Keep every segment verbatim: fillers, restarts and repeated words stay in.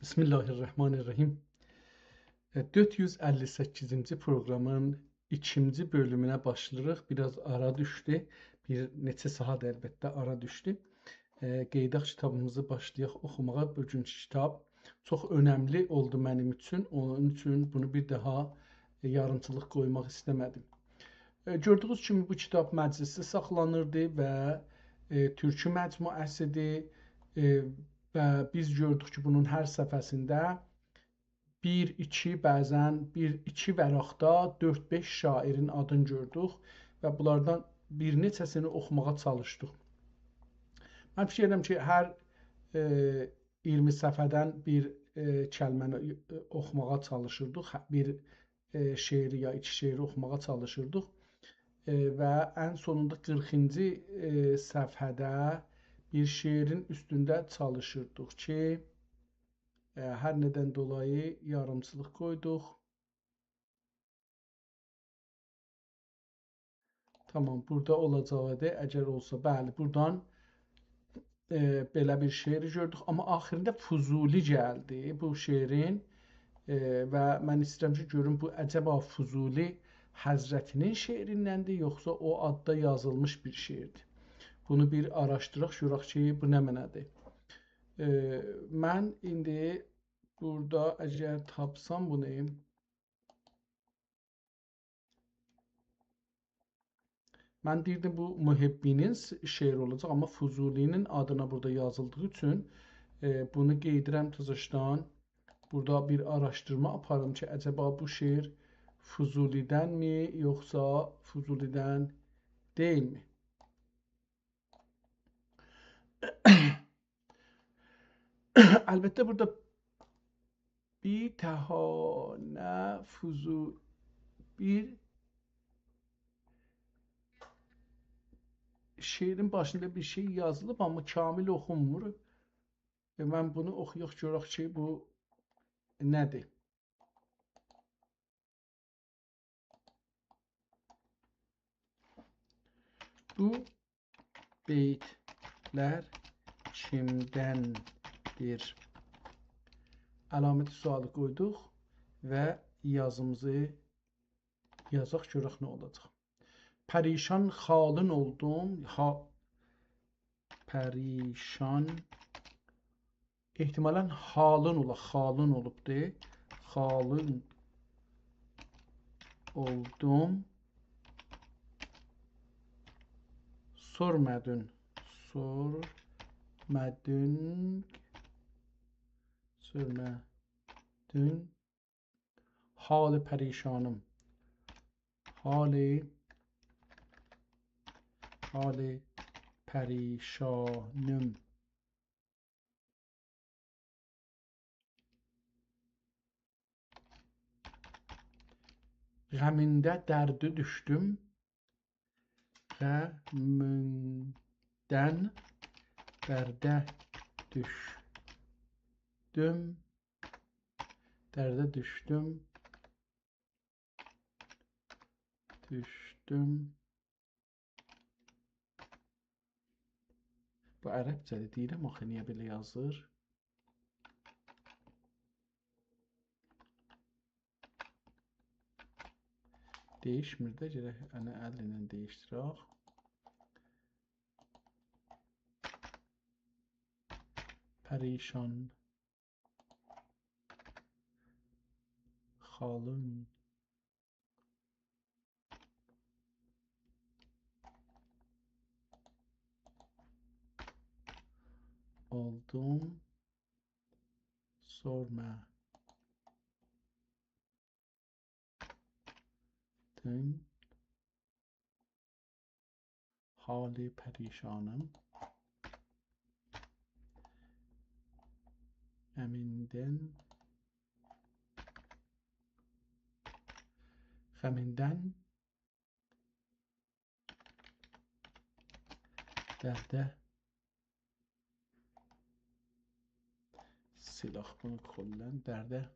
بسم الله الرحمن الرحیم. ائ، دؤرد یوز اللی سککیزینجی پروقرامین ایکینجی بؤلومونه باشلاییریق. بیر آز آرا دوشدو. بیر نئچه ساعات البته آرا دوشدو. ائ، قئییداق کیتابیمیزی باشلایاق اوخوماغا. بوگونکو کیتاب چوخ اؤنملی اولدو منیم اوچون. اونون اوچون بونو بیر داها، ائ، یاریمچیلیق قویماق ایسته‌مه‌دیم. ائ، گؤردویونوز کیمی بو کیتاب مجلسده ساخلانیردی و، ائ، تورکی مجموعه‌سیدیر. ائ، و بیز گؤردوک کی، بونون هر صفحه‌سینده بیر، ایکی، بعضاً بیر، ایکی ورقده دؤرد، بئش شاعرین آدینی گؤردوک و بونلاردان بیر نئچه‌سینی اوخوماغا چالیشدیق. من فیکیر ائدیرم کی، هر، ائ، اییرمی صفحه‌دن بیر، ائ، کلمه‌نی، ائ، اوخوماغا چالیشیردیق، هه، بیر، ائ، شعری یا ایکی شعری اوخوماغا چالیشیردیق. ائ، و ان سونوندا قیرخینجی، ائ، صفحه‌ده بیر شعرین اوستونده چالیشیردیق کی، ائ، هر نه‌دن دولایی یاریمچیلیق قویدوق. تامام، بورادا اولاجاق ایدی، اگر اولسا. بلی، بورادان، ائ، بئله بیر شعری گؤردوک، آمما آخیریندا فضولی گلدی بو شعرین. ائ، و من ایسته‌ییرم کی، گؤروم بو عجبا فضولی حضرتی‌نین شعریندندیر، یوخسا او آددا یازیلمیش بیر شعردیر. بونو بیر آراشدیراق، گؤرک کی، بو نمنه‌دیر. ائ، من ایندی بورادا اگر تاپسام بونو، من دئییردیم، بو محبی‌نین س-، شعری اولاجاق، آمما فضولی‌نین آدینا بورادا یازیلدیغی اوچون، ائ، بونو قئییدیرم تزه‌شدن. بورادا بیر آراشدیرما آپاریم کی، عجبا بو شعر فضولی‌دنمی، یوخسا فضولی‌دن دئییلمی؟ البته، بورادا بیر تهانه فضو-، بیر شعرین باشیندا بیر شئی یازیلیب، آمما کامل اوخونمور. و من بونو اوخویاق، گؤرک کی، بو نه‌دیر؟ بو بیتلر کیمدندیر؟ علامت سؤالی قویدوق و یازیمیزی یازاق، گؤرک نه اولاجاق. پریشان حالین اولدوم، ها-، پریشان، احتمالاً حالین اولا، حالین اولوبدور. حالین اولدوم. سورمادین، سورمادین، سورمادین حال پریشانیم. حال، حال پریشانیم. غمینده درده دوشدوم. غمیندن درده دوشدوم. درده دوشدوم. دوشدوم. بو عربجه‌دیر، دئییرم آخی، نییه بئله یازیر؟ دییشمیر ده، گرک انی ال ایله دییشدیرک. پریشان حالین اولدوم، سورمادین حال پریشانیم. غمیندن، غمیندن درده، سیلاخ بونو کلاً، درده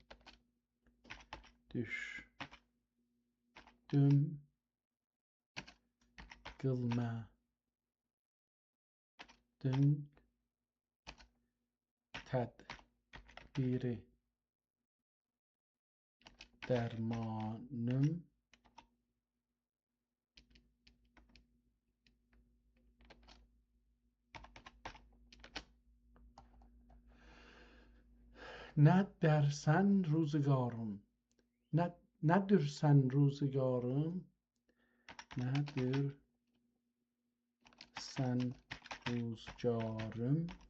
دوشدوم، قیلمادین تد-، بیری درمانیم. نه درسن روزگاریم، نه، نه درسن روزگاریم، نه درسن روزگاریم،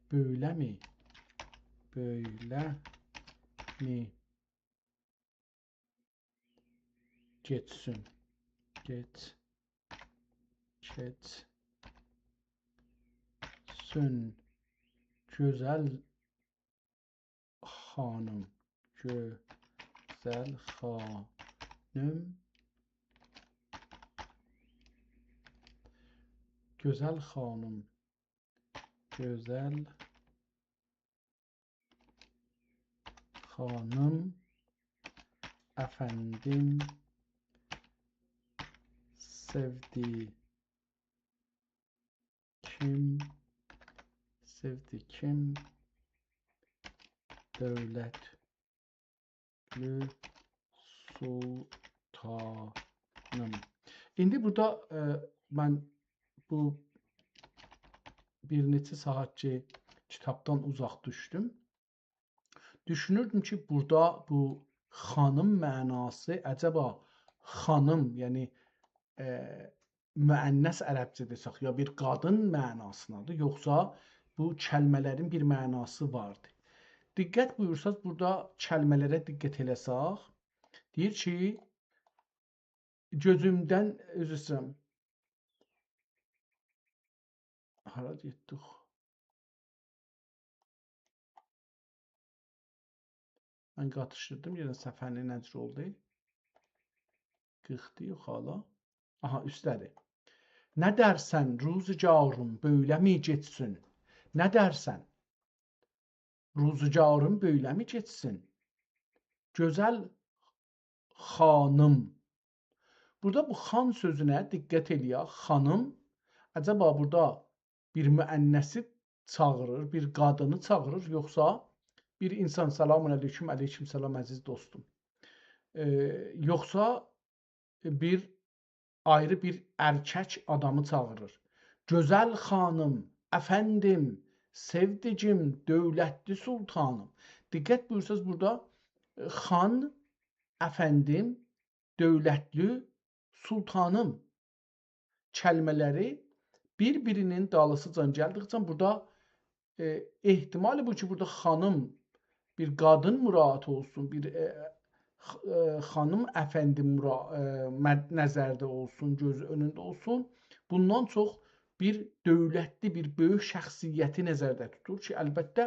بؤیله‌می، بؤیله‌می گئچسین. گئچ، گئچسین. گؤزل خانیم، گؤزل خانیم، گؤزل خانیم، گؤزل خانیم، افندیم، سئودیگیم، سئودیگیم، دؤولتلی سلطانیم. ایندی بورادا، ائ، من بو بیر نئچه ساعات کی، کیتابدان اوزاق دوشدوم. دوشونوردوم کی، بورادا بو خانیم معناسی، عجبا خانیم، یعنی، ائ، مؤنث عربجه دئسک، یا بیر قادین معناسیندادیر، یوخسا بو کلمه‌لرین بیر معناسی واردیر؟ دقت بویورساز، بورادا کلمه‌لره دقت ائله‌سک، دئییر کی، گؤزومدن، عذر ایسته‌ییرم. هارا گئتدیک؟ من قاتیشدیردیم، یئنه صفحه‌نی نه جور اولدو؟ قیرخدی، یوخ حالا. آها، اوستده‌دیر. نه درسن روزگاریم، بؤیله‌می گئچسین؟ نه درسن روزگاریم، بؤیله‌می گئچسین؟ گؤزل خانیم. بورادا بو خان سؤزونه دقت ائله‌یک. خانیم، عجبا بورادا بیر مؤنثی چاغیریر، بیر قادینی چاغیریر، یوخسا بیر اینسان، «سلام علیکم»، «علیکم سلام، عزیز دوستوم»، ائ، یوخسا بیر آیری بیر ارکک آدامی چاغیریر. گؤزل خانیم، افندیم، سئودیگیم، دؤولتلی سلطانیم. دقت بویورساز، بورادا، ائ، خان، افندیم، دؤولتلی سلطانیم کلمه‌لری بیر-بیرینین دالیسیجان گلدیکجه بورادا، ائ، احتمالی بو کی، بورادا خانیم، بیر قادین مراعات اولسون، بیر، ائ، خ-، ائ، خانیم افندی مرا-، ائ، مد-، نظرده اولسون، گؤز اؤنونده اولسون. بوندان چوخ بیر دؤولتلی، بیر بؤیوک شخصیتی نظرده توتور کی، البته،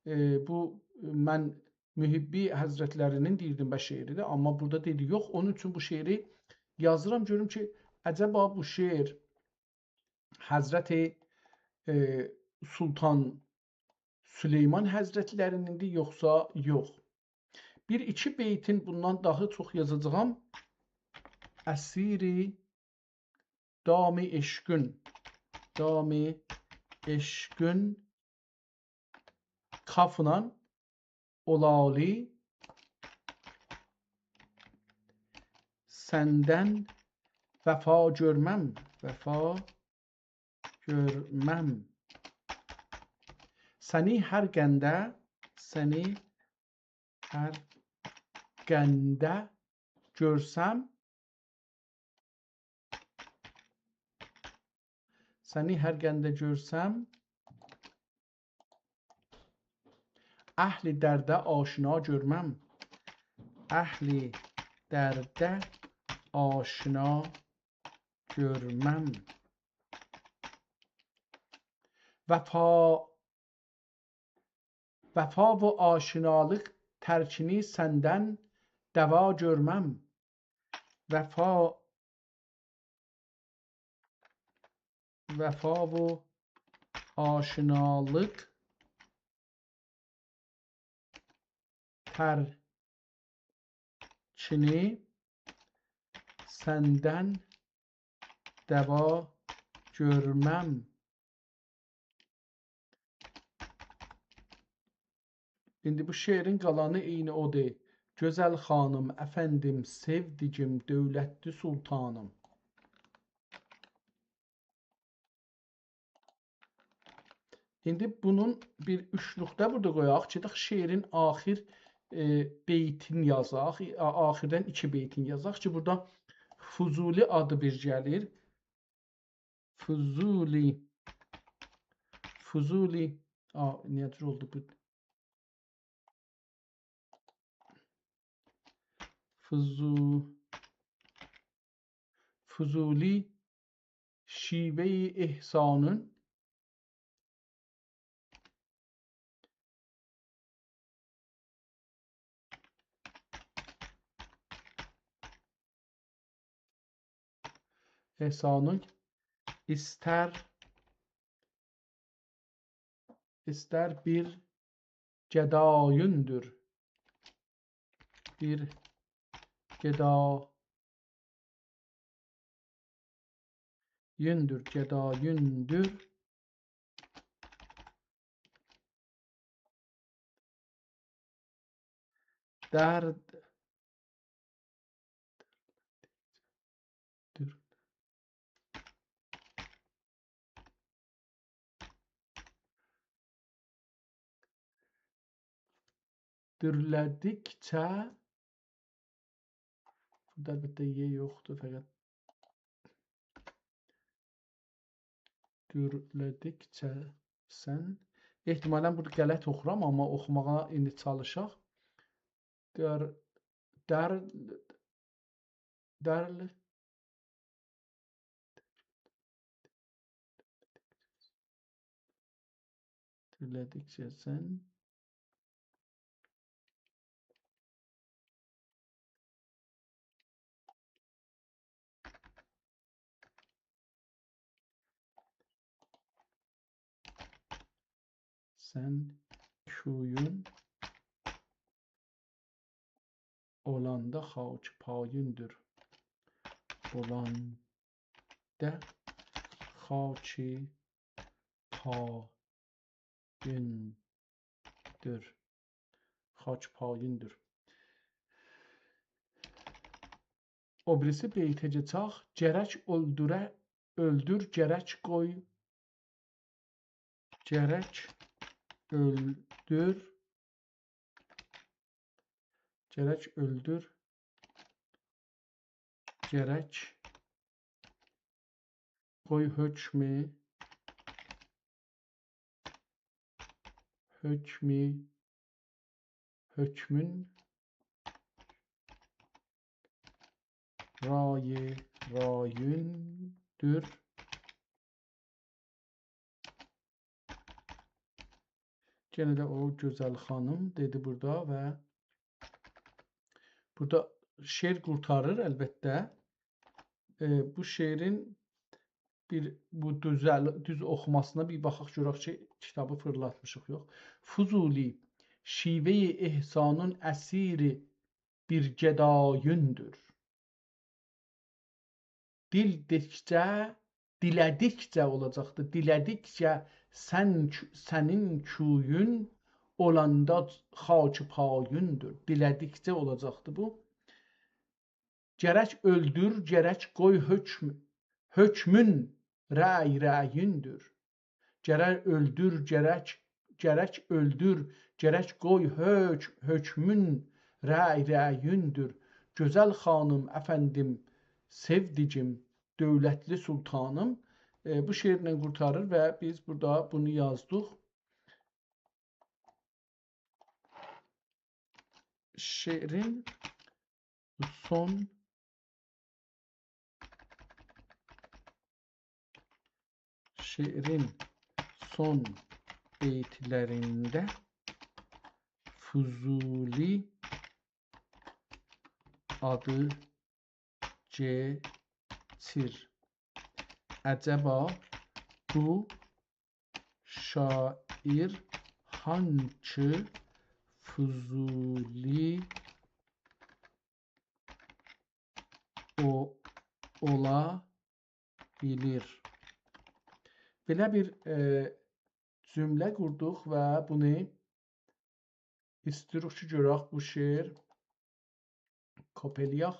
ائ، بو من محبی حضرتلری‌نین دئییردیم به شعریدیر، آمما بورادا دئدی یوخ، اونون اوچون بو شعری یازیرام، گؤروم کی، عجبا بو شعر حضرت، ائ، سلطان سلیمان حضرتلری‌نیندیر، یوخسا یوخ. بیر ایکی بیتین بوندان داها چوخ یازاجاغام. اسیر دام عشقین، دام عشقین کافینان اولالی، سندن وفا گؤرمم، وفا گؤرمم. سنی هر قنده، سنی هر قنده گؤرسم، سنی هر قنده گؤرسم، اهل درده آشنا گؤرمم. اهل درده آشنا گؤرمم. وفا، وفا و آشنالیق ترکینی سندن دوا گؤرمم. وفا، وفا و آشنالیق ترکینی سندن دوا گؤرمم. ایندی بو شعرین قالانی عینی اودور. گؤزل خانیم، افندیم، سئودیگیم، دؤولتلی سلطانیم. ایندی بونون بیر اوچلوکده بورادا قویاق کی، شعرین آخر، ائ، بیتین یازاق، آ-، آخردن ایکی بیتین یازاق کی، بورادا فضولی آدی بیر گلیر. فضولی، فضولی، آ، نییه جور اولدو بو؟ فضو-، فضولی شیوهٔ احسانین احسانین ایستر، ایستر بیر گدایوندور. بیر گدایوندور، گدایوندور. درد، دور. دورله‌دیکجه، بورادا البته «ی» یوخدور، فقط دورله‌دیکجه سن. احتمالاً بورادا غلط اوخورام، آمما اوخوماغا ایندی چالیشاق. در، در، درل، دورله‌دیکجه سن. سن کویون اولاندا خاک پاییندیر. اولاندا خاک پاییندیر. خاک پاییندیر. او بیریسی بیته کئچک. گرک اؤلدوره، اؤلدور، گرک قوی، گرک اؤلدور، گرک اؤلدور، گرک قوی حکمو، حکمو، حکمون رأی، رأیوندور. یئنه ده او گؤزل خانیم دئدی بورادا و بورادا شعر قورتاریر البته. ائ، بو شعرین بیر، بو دوزل-، دوز اوخوماسینا بیر باخاق، گؤرک کی، کیتابی فیرلاتمیشیق، یوخ. فضولی شیوهٔ احسانین اسیری بیر گدایوندور. دیلدیکجه، دیله‌دیکجه اولاجاقدی. دیله‌دیکجه سن، سنین کویون اولاندا خاک پاییندیر. دیله‌دیکجه اولاجاقدی بو. گرک اؤلدور، گرک قوی حکم، حکمون رأی رأیوندور. گرک اؤلدور، گرک، گرک اؤلدور، گرک قوی حکم، حکمون رأی رأیوندور. گؤزل خانیم، افندیم، سئودیگیم، دؤولتلی سلطانیم. ائ، بو شعرله قورتاریر و بیز بورادا بونو یازدیق. شعرین سون، شعرین سون بیتلرینده فضولی آدی کئچیر. عجبا بو شاعر هانکی فضولی او-، اولا بیلیر؟ بئله بیر، ائ، جمله قوردوق و بونو ایسته‌ییریک کی، گؤرک بو شعر، کپی ائله‌یک.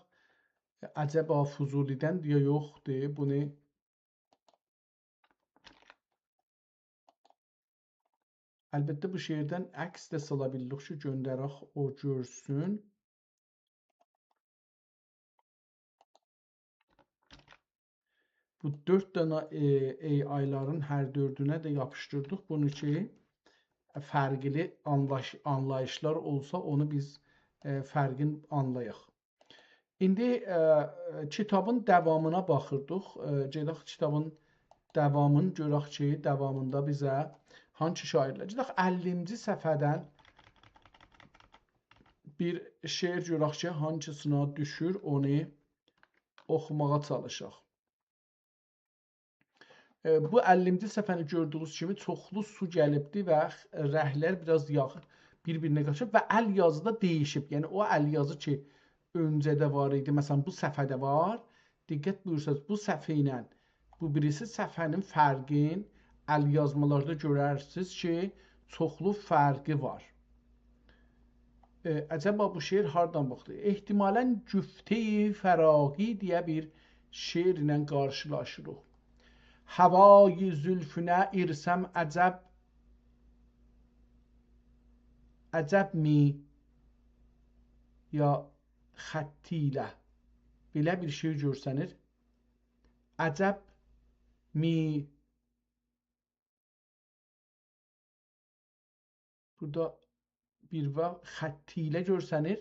عجبا فضولی‌دن یا یوخدور، بونو البته، بو شعردن عکس ده سالا بیلیریک کی، گؤندرک، او گؤرسون. بو دؤرد دنه، ائ، AI-لارین هر دؤردونه ده یاپیشدیردیق. بونو کی، فرقلی آنلاش-، آنلاییشلار اولسا، اونو بیز، ائ، فرقین آنلایاق. ایندی، ائ، کیتابین داوامینا باخیردیق. ائ، گئدک کیتابین داوامینی گؤرک کی، داوامیندا بیزه هانسی شاعرلر. گئدک اللینجی صفحه‌دن بیر شعر گؤرک کی، هانسینا دوشور، اونو اوخوماغا چالیشاق. ائ، بو اللینجی صفحه‌نی گؤردویونوز کیمی چوخلو سو گلیبدی و رنگلر بیر آز یاغ-، بیر-بیرینه قاریشیب و ال یازی دا دییشیب. یعنی، او ال یازی کی، اؤنجه‌ده وار ایدی، مثلا، بو صفحه‌ده وار. دقت بویورسانیز، بو صفحه ایله بو بیریسی صفحه‌نین فرقین ال یازمالاردا گؤررسینیز کی، چوخلو فرقی وار. ائ، عجبا بو شعر هاردان باخدی؟ احتمالا گفته‌ی فراقی دئیه بیر شعر ایله قارشیلاشیریق. هوای زلفونه ایرسم عجب، عجب می یا خطی ایله. بئله بیر شعر گؤرسنیر. عجب می بورادا بیر واو خطی ایله گؤرسنیر.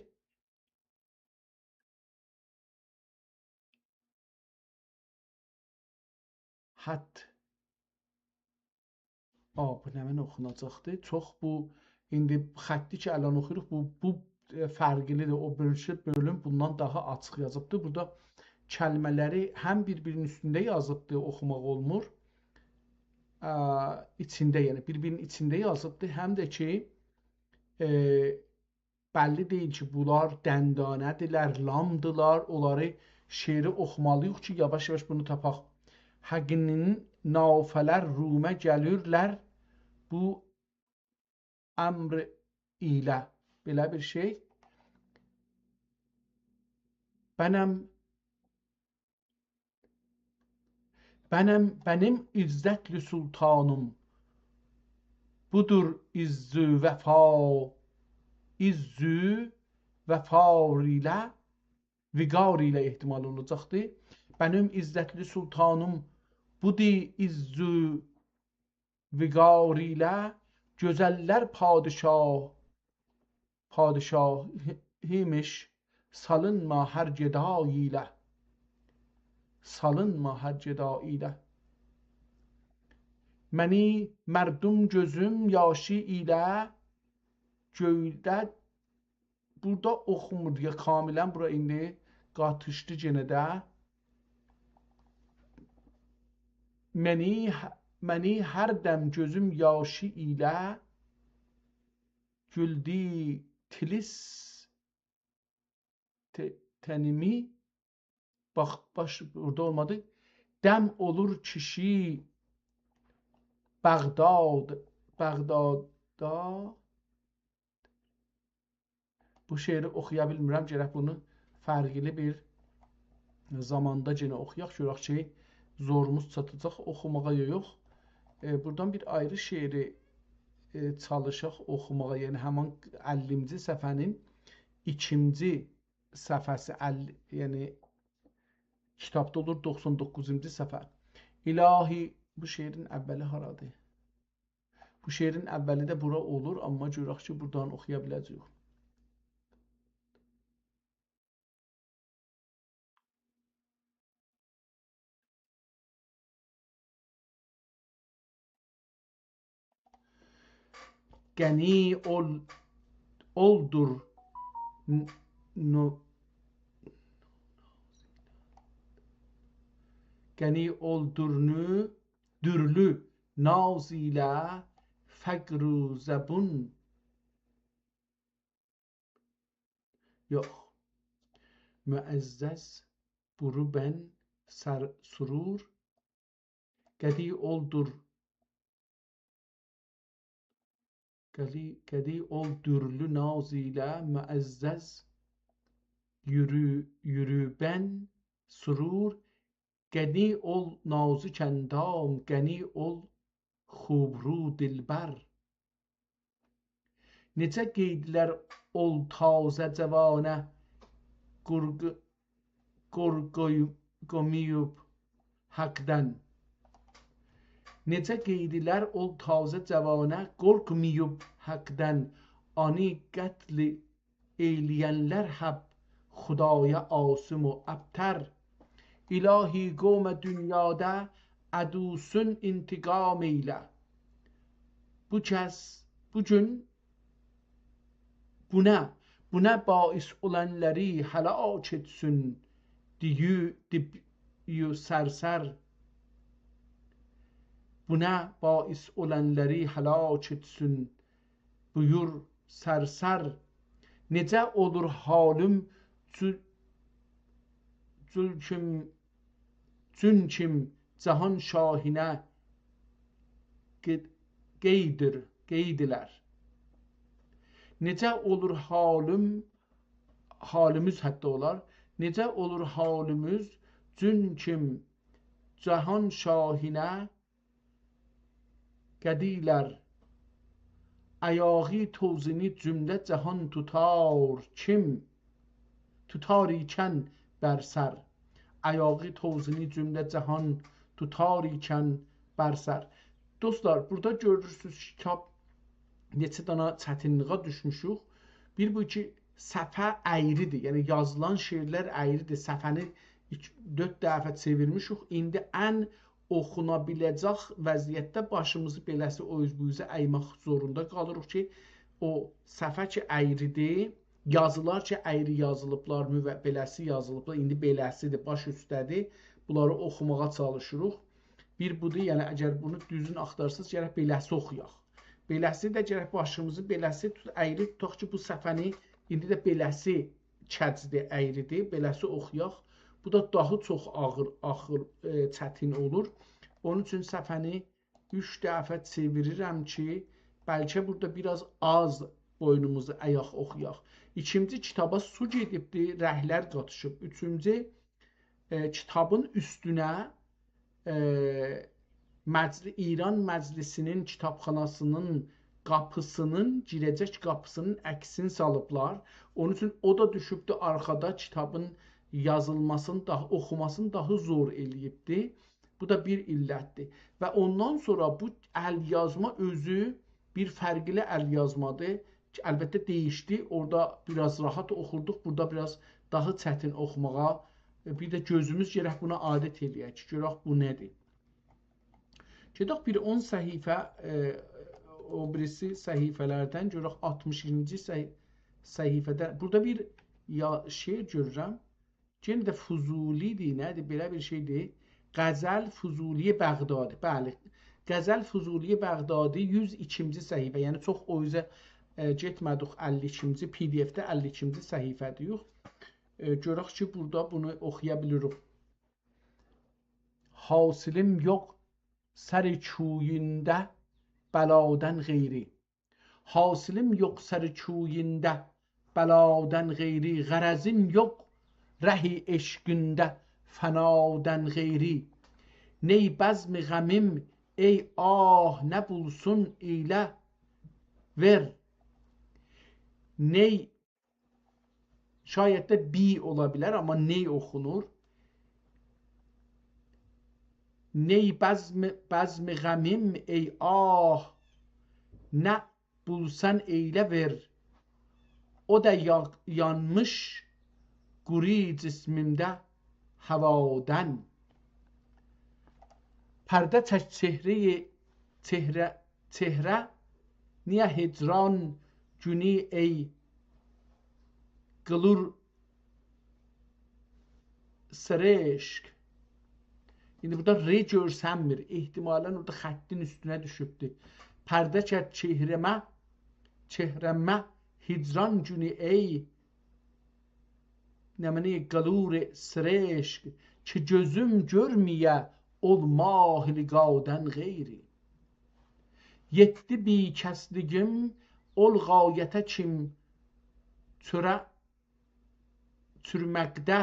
خط. آ، بو نمنه اوخوناجاقدی؟ چوخ بو، ایندی خطی کی، الان اوخویوروق، بو، بو، ائ، فرقلی‌دیر. او بؤلوشو، بؤلوم بوندان داها آچیق یازیبدی. بورادا کلمه‌لری هم بیر-بیرینین اوستونده یازیبدی، اوخوماق اولمور. ا، ایچینده، یعنی بیر-بیرینین ایچینده یازیبدی، هم ده کی، ائ، بللی دئییل کی، بونلار دندانه‌دیرلر، لامدیلار، اونلاری شعری اوخومالی‌ییق کی، یاواش-یاواش بونو تاپاق. حقیقین نافه‌لر رومه گلیرلر بو امر ایله. بئله بیر شئی. بنم بنم، بنیم عزتلی سلطانیم، بودور عز و وفا، عز و وقار ایله، وقار ایله احتمال اولاجاقدی. بنیم عزتلی سلطانیم، بودور عز و وقار ایله، گؤزللر پادشاه، پادشاهی‌میش، سالینما هر گدایی ایله. سالینما هر گدایی ایله. منی مردم گؤزوم یاشی ایله، گؤیده، بورادا اوخومور یا کاملا، بورا ایندی قاتیشدی یئنه ده. منی، منی هر دم گؤزوم یاشی ایله، گولدو تلیس ت-، تنیمی. باخ، باش، بورادا اولمادی. دم اولور کیشی بغداد، بغدادا. بو شعری اوخویا بیلمیرم، گرک بونو فرقلی بیر زاماندا یئنه اوخویاق، گؤرک کی، زوروموز چاتاجاق اوخوماغا یا یوخ. ائ، بورادان بیر آیری شعری، ائ، چالیشاق اوخوماغا، یعنی همان اللینجی صفحه‌نین ایکینجی صفحه‌سی، ال-، یعنی کیتابدا اولور دوخسان دوققوزونجو صفحه. الهی، بو شعرین اولی هارادیر؟ بو شعرین اولی ده بورا اولور، آمما گؤرک کی، بورادان اوخویا بیله‌جه‌ییک. غنی اول-، اولدور ن-، نو-، غنی اولدور نو-، دورلو ناز ایله فقر و زبون. یوخ. معزز برو بن سر-، سرور. غنی اولدور قدی، قدی اول دورلو ناز ایله معزز، یورو، یوروبن سرور، غنی اول نازک اندام، غنی اول خوبرو دلبر. نئجه قئییدیلر اول تازه جوانه، قورق-، قورقوی-، قورقماییب حقدن. نئجه قئییدیلر اول تازه جوانه، قورقماییب حقدن. آنی قتل ائیله‌ینلر حب خدایا عاصی و ابتر. الهی قوم دونیادا عدوسون انتقام ائیله. بو کس، بو گون بونا، بونا باعث اولانلاری هلاک ائتسین، دییو، دییو سرسر. بونا باعث اولانلاری هلاک ائتسین، بویور سرسر. نئجه اولور حالیم، چو-، چونکیم، چونکیم جهان شاهینه قئید-، قئییدیر، قئییدیلر. نئجه اولور حالیم، حالیمیز حتی اولار. نئجه اولور حالیمیز، چونکیم جهان شاهینه قئییدیلر. آیاغی توزینی جمله جهان توتار کیم، توتار ایکن بر سر. آیاغی توزینی جمله جهان توتار ایکن بر سر. دوستلار، بورادا گؤرورسونوز کی، کیتاب نئچه دانا چتینلییه دوشموشوک. بیر بو کی، صفحه اَیری‌دیر، یعنی یازیلان شعرلر اَیری‌دیر. صفحه‌نی ایکی، دؤرد دفعه چئویرمیشیک. ایندی ان اوخونا بیله‌جک وضعیتده باشیمیزی بئله‌سی او اوز بو اوزه اَیمک زوروندا قالیریق کی، او صفحه کی اَیری‌دیر، یازیلار کی اَیری یازیلیبلار، موو-، بئله‌سی یازیلیبلار، ایندی بئله‌سی‌دیر، باش اوسته‌دیر. بونلاری اوخوماغا چالیشیریق. بیر بودور، یعنی اگر بونو دوزون آختارساز، گرک بئله‌سی اوخویاق. بئله‌سی ده گرک باشیمیزی بئله‌سی توت-، اَیری توتاق کی، بو صفحه‌نی ایندی ده بئله‌سی کج‌دیر، اَیری‌دیر، بئله‌سی اوخویاق. بو دا داها چوخ آغیر، آغیر، ائ، چتین اولور. اونون اوچون صفحه‌نی اوچ دفعه چئویریرم کی، بلکه بورادا بیر آز آز بوینوموزو اَیک، اوخویاق. ایکینجی، کیتابا سو گئدیبدی، رنگلر قاتیشیب. اوچونجو، ائ، کیتابین اوستونه، ائ، مجل-، ایران مجلسی‌نین کیتابخاناسی‌نین قاپیسی‌نین، گیره‌جک قاپیسی‌نین عکسینی سالیبلار. اونون اوچون او دا دوشوبدو آرخادا، کیتابین یازیلماسینی دا، اوخوماسینی داها زور ائله‌ییبدی. بو دا بیر علت‌دیر. و اوندان سونرا بو ال‌یازما اؤزو بیر فرقلی ال‌یازمادیر. البته، دییشدی. اورادا بیر آز راحت اوخوردوق، بورادا بیر آز داها چتین اوخوماغا. بیر ده گؤزوموز گرک بونا عادت ائله‌یک کی، گؤرک بو نه‌دیر. گئدک بیر اون صفحه، ائ، او بیریسی صفحه‌لردن گؤرک، آلتمیشینجی صفحه-، صفحه‌ده. بورادا بیر یا-، شعر گؤرورم. یئنه ده فضولی‌دیر، نه‌دیر؟ بئله بیر شئی‌دیر. غزل فضولی بغدادی. بلی. غزل فضولی بغدادی، یوز ایکینجی صفحه. یعنی چوخ او اوزه، ائ، گئتمه‌دیک، اللی ایکینجی، پی‌دی‌اف‌ده اللی ایکینجی صفحه‌ده‌ییک. ائ، گؤرک کی، بورادا بونو اوخویا بیلیریک. حاصلیم یوخ سر کویونده بلادن غیری. حاصلیم یوخ سر کویونده بلادن غیری، غرضیم یوخ ره عشقینده فنادن غیری. نی بزم غمیم، ای آه، نه بولسون ائیله وئر. نی، شاید ده بی اولا بیلر، آمما نی اوخونور. نی بزم، بزم غمیم، ای آه، نه بولسان ائیله وئر. او دا یا-، یانمیش، قورو جسمیمده هوادن. پرده چک چهره‌ی، چهره، چهره، نییه هجران گونو ای قیلور سرشک. ایندی بورادا ر گؤرسنمیر. احتمالاً اورادا خطین اوستونه دوشوبدور. پرده چک چهره‌مه، چهره‌مه هجران گونو ای، نمنه قیلور سرشک، کی گؤزوم گؤرمه‌یه اول ماه لقادن غیری. یئتدی بی‌کسلیگیم اول غایته کیم چؤره چورمکده.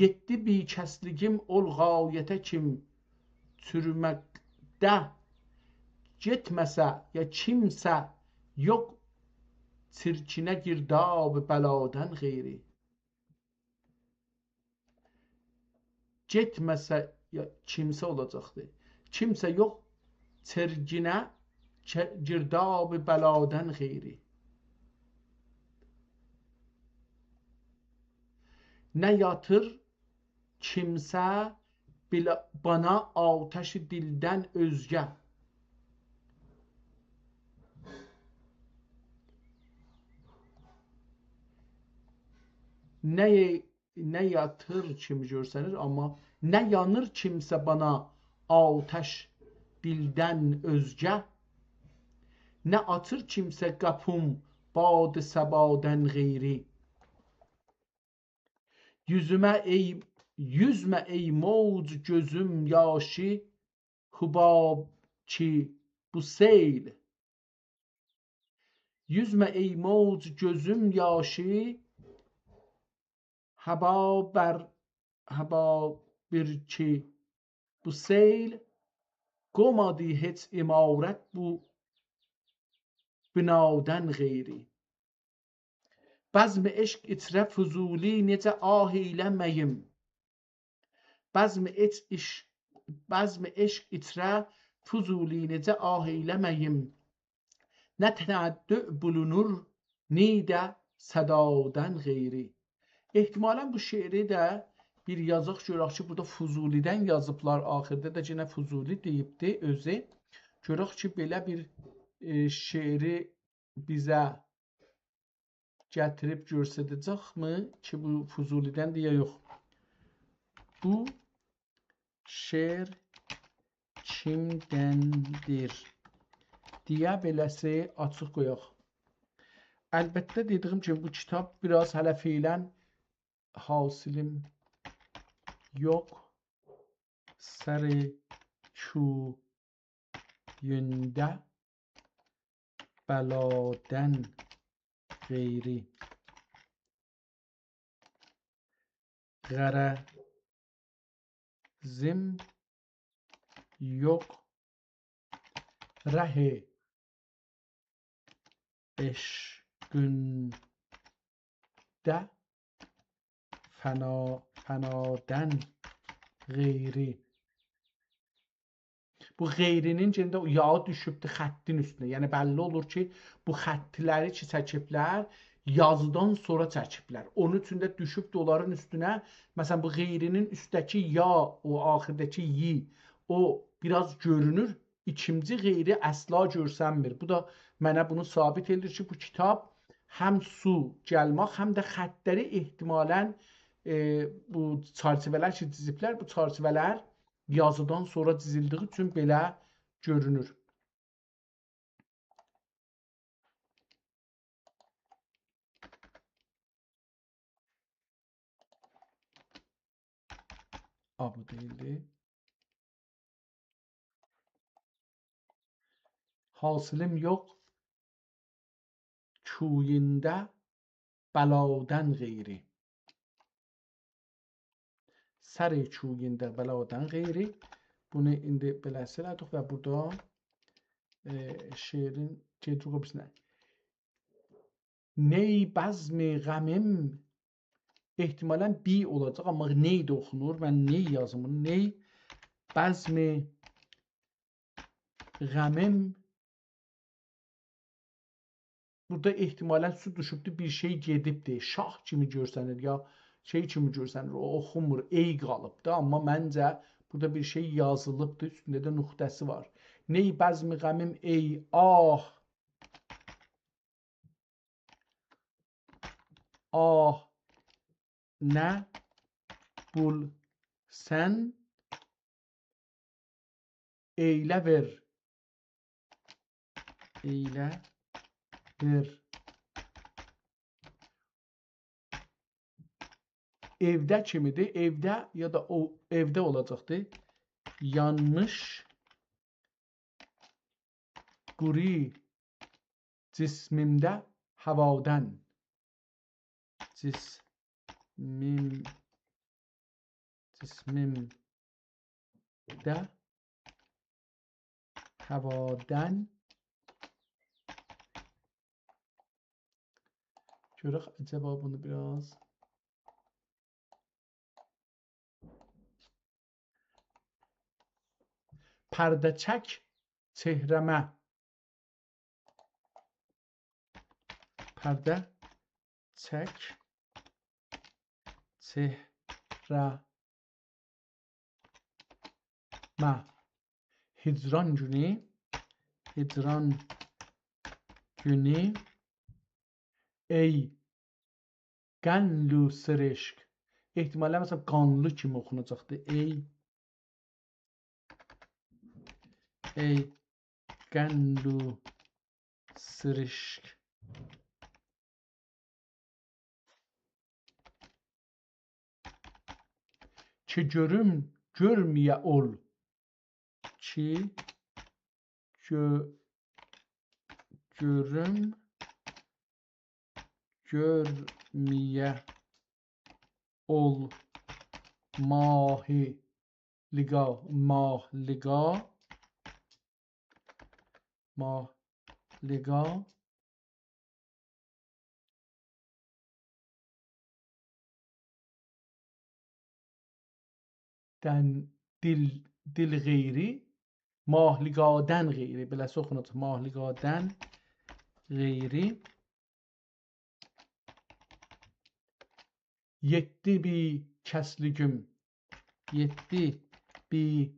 یئتدی بی‌کسلیگیم اول غایته کیم چورمکده. گئتمه‌سه یا کیمسه یوخ چرکینه گرداب بلادن غیری. گئتمه‌سه، یا، کیمسه اولاجاقدی. کیمسه یوخ، چرکینه، چه-، گرداب بلادن غیری. نه یاتیر کیمسه بیله-، بانا آتش دیلدن اؤزگه. نه نه یاتیر کیمی گؤرسنیر، آمما نه یانیر کیمسه بانا آتش دیلدن اؤزگه، نه آچیر کیمسه قاپیم باد صبادن غیری. یوزمه ای، یوزمه ای موج گؤزوم یاشی حباب کی بو سیل. یوزمه ای موج گؤزوم یاشی حباب بر، حباب بر کی بو سیل، قومادی هئچ عمارت بو بنادن غیری. بزم عشق ایچره فضولی نئجه آه ائیله‌مه‌ییم؟ بزم عش-، عش-، بزم عشق ایچره فضولی نئجه آه ائیله‌مه‌ییم؟ نه تنوع بولونور نی ده صدادن غیری. احتمالاً بو شعری ده بیر یازاق گؤرک کی، بورادا فضولی‌دن یازیبلار، آخیردا دا یئنه فضولی دئییبدی اؤزو. گؤرک کی، بئله بیر، ائ، شعری بیزه گتیریب گؤرسده‌جکمی کی، بو فضولی‌دندیر یا یوخ. بو شعر کیمدندیر دئیه بئله‌سی آچیق قویاق. البته، دئدیگیم کیمی، بو کیتاب بیر آز هله فعلاً حاصلیم یوخ. سر کویوندا بلادن غیری. غرضیم یوخ ره عشقینده فنا، فنادن غیری. بو غیری‌نین یئنه ده او یاغی دوشوبدور خطین اوستونه. یعنی بللی اولور کی، بو خطلری کی چکیبلر، یازیدان سونرا چکیبلر. اونون اوچون ده دوشوبدور اونلارین اوستونه. مثلاً، بو غیری‌نین اوستده‌کی یا، او آخیرداکی ی، او بیر آز گؤرونور. ایکینجی غیری اصلا گؤرسنمیر. بو دا منه بونو ثابت ائدیر کی، بو کیتاب هم سو گلمک، هم ده خطلری احتمالاً، ائ، بو چرچیوه‌لر کی، دوزوبلر، بو چرچیوه‌لر یازیدان سونرا دوزولدویو اوچون بئله گؤرونور. آ، بو دئییلدی. حاصلیم یوخ کویوندا بلادن غیری. سر کویوندا بلادن غیری. بونو ایندی بئله‌سی ائله‌دیک و بورادا، ائ، شعرین گئدیریک او بیریسینه. نی بزم غمیم، احتمالاً بی اولاجاق، آمما نی ده اوخونور. من نی یازیم بونو. نی بزم غمیم. بورادا احتمالاً سو دوشوبدور، بیر شئی گئدیبدیر. شاه کیمی گؤرسنیر، یا شئی کیمی گؤرسنیر، او اوخونمور، ای قالیبدیر. آمما منجه بورادا بیر شئی یازیلیبدیر، اوستونده ده نقطه‌سی وار. نی بزم غمیم ای آه، آه نه بول سن ائیله وئر. ائیله وئر. ائوده کیمیدیر؟ ائوده یا دا او، ائوده اولاجاقدیر. یانمیش، قوری جسمیمده هوادن. جسمیم، جسمیمده هوادن. گؤرک عجبا بونو بیر آز. پرده چک چهره‌مه. پرده چک چهره‌مه. هجران گونو، هجران گونو، ای قنلو سرشک. احتمالاً، مثلاً، قانلی کیمی اوخوناجاقدی. ای، ای قنلو سرشک. کی گؤروم، گؤرمه‌یه اول. کی گؤ-، گؤروم، گؤرمه‌یه اول ماهی لقا، ماه لقا، ماه لقا دن، دیل، دیل غیری، ماه لقادن غیری، بئله‌سی اوخونور، ماه لقادن غیری. یئتدی بیر کسلیگیم، یئتدی بیر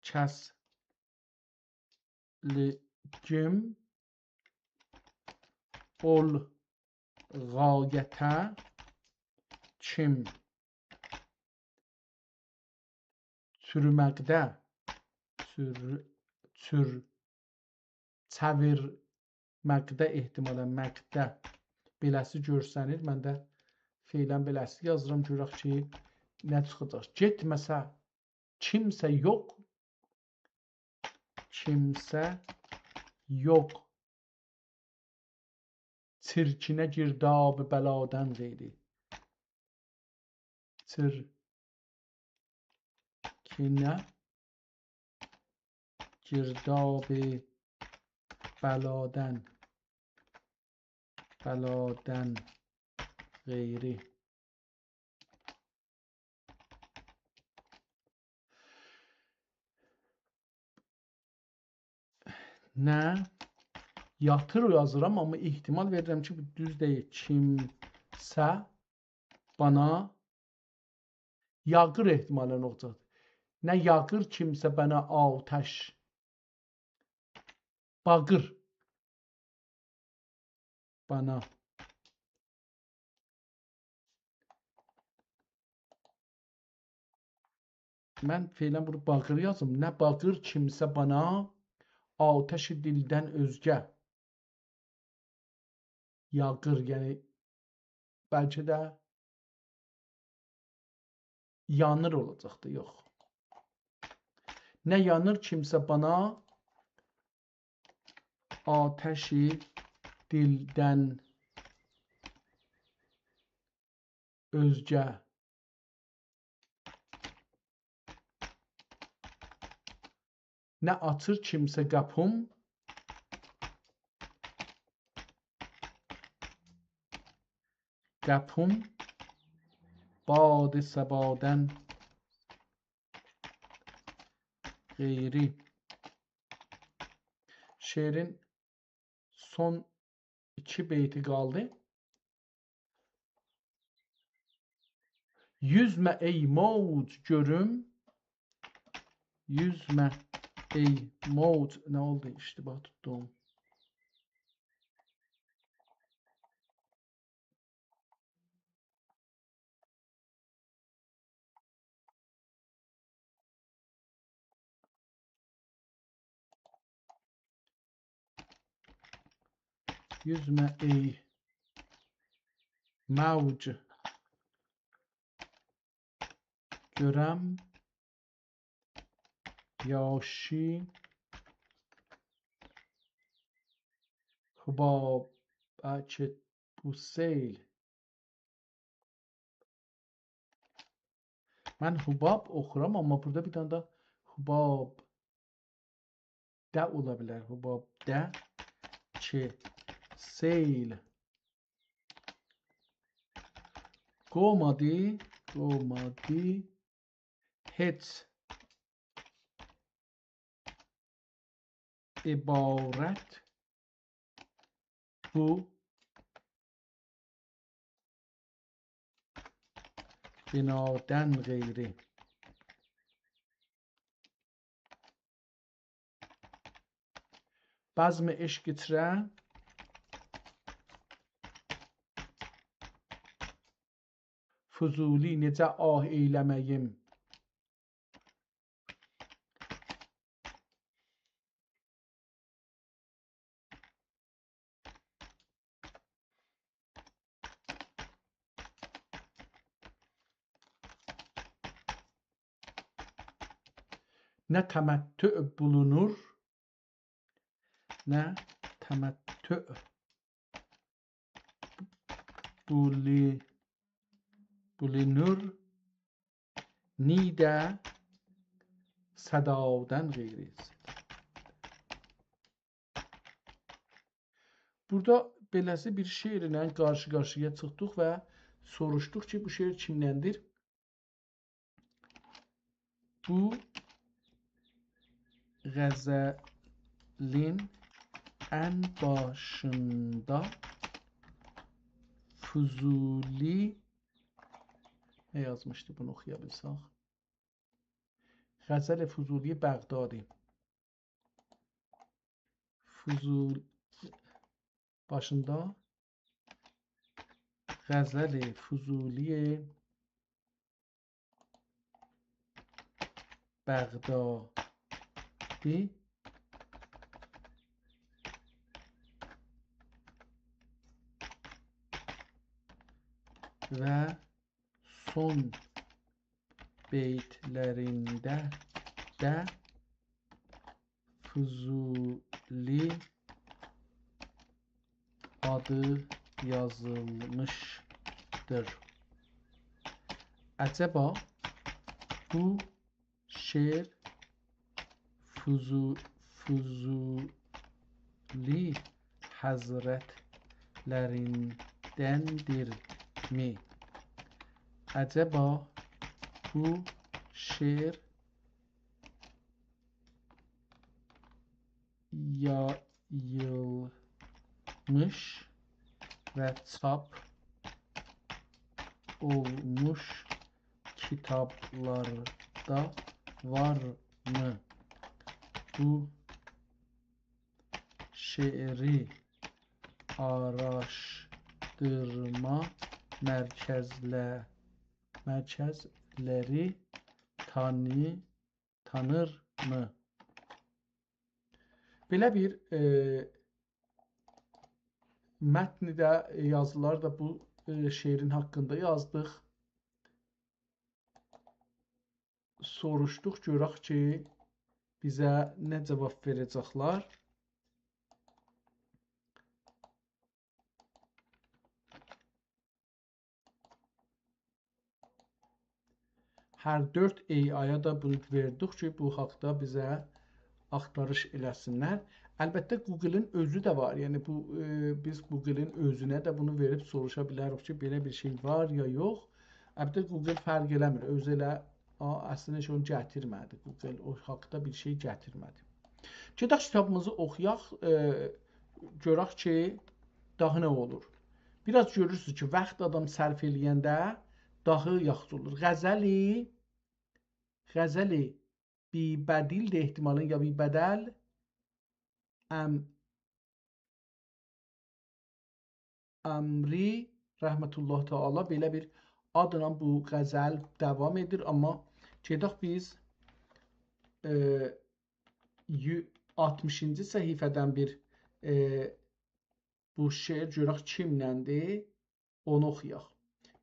کسلیگیم اول غایته کیم چؤرمکده، چؤر-، چؤر-، چئویرمکده احتمالاً، مکده بئله‌سی گؤرسنیر. من ده فعلاً بئله‌سی یازیرام، گؤرک کی، نه چیخاجاق. گئتمه‌سه کیمسه یوخ، کیمسه یوخ. چیرکینه گرداب بلادن غیری. چیرکینه گرداب بلادن، بلادن غیری. نه، یاتیر یازیرام، آمما احتمال وئریرم کی، بو دوز دئییل. کیمسه بانا یاغیر احتمالاً اولاجاق. نه یاغیر کیمسه بانا آتش. باغیر. بانا. من فعلاً بونو باغیر یازیم. نه باغیر کیمسه بانا آتش دیلدن اؤزگه. یاغیر، یعنی بلکه ده یانیر اولاجاقدی، یوخ. نه یانیر کیمسه بانا آتش دیلدن اؤزگه. نه آچیر کیمسه قاپیم، قاپیم باد صبادن غیری. شعرین سون ایکی بیتی قالدی. یوزمه ای موج گؤروم، یوزمه ای موج. نه اولدو؟ اشتباه توتدوم. یوزمه ای موج گؤروم، یاشی حباب، بلکه بو سیل. من حباب اوخورام، آمما بورادا بیر دنه ده حباب ده اولا بیلر. حباب ده کی سیل قومادی، قومادی هئچ عبارت بو بنادن غیری. بزم عشق ایچره فضولی نئجه آه ائیله‌مه‌ییم؟ نه تمتع بولونور، نه تمتع بولی-، بولونور، نی ده صدادن غیری. بورادا بئله‌سی بیر شعرله قارشی-قارشییا چیخدیق و سوروشدوق کی، بو شعر کیمدندیر؟ بو غزلین ان باشیندا فضولی نه یازمیشدی، بونو اوخویا بیلسک؟ غزل فضولی بغدادی. فضول-، باشیندا غزل فضولی بغدادی و سون بیتلرینده ده فضولی آدی یازیلمیشدیر. عجبا بو شعر فضو-، فضولی حضرتلریندندیرمی؟ عجبا بو شعر یاییلمیش و چاپ اولموش کیتابلاردا وارمی؟ بو شعری آراشدیرما مرکزله-، مرکزلری تانی-، تانیرمی؟ بئله بیر، ائ، متنی ده، ائ، یازیلاری دا بو، ائ، شعرین حاقیندا یازدیق. سوروشدوق، گؤرک کی، بیزه نه جاواب وئره‌جکلر. هر دؤرد AI-یا دا بونو وئردیک کی، بو حاقدا بیزه آختاریش ائله‌سینلر. البته، گوگلین اؤزو ده وار. یعنی، بو، ائ، بیز گوگلین اؤزونه ده بونو وئریب سوروشا بیلریک کی، بئله بیر شئی وار یا یوخ. البته، گوگل فرق ائله‌میر. اؤزو ائله، آ، اصلینده هئچ اونو گتیرمه‌دی گوگل. او حاقدا بیر شئی گتیرمه‌دی. گئدک کیتابیمیزی اوخویاق، ائ، گؤرک کی، داها نه اولور. بیر آز گؤرورسونوز کی، واخت آدام صرف ائله‌ینده داها یاخشی اولور. غزلی، غزل بی‌بدیل ده احتمالاً، یا بی‌بدل، ام-، امری رحمة الله تعالی بئله بیر آدلا بو غزل داوام ائدیر، آمما گئدک بیز، ائ، یو-، آلتمیشینجی صفحه‌دن بیر، ائ، بو شعر گؤرک کیملندیر، اونو اوخویاق.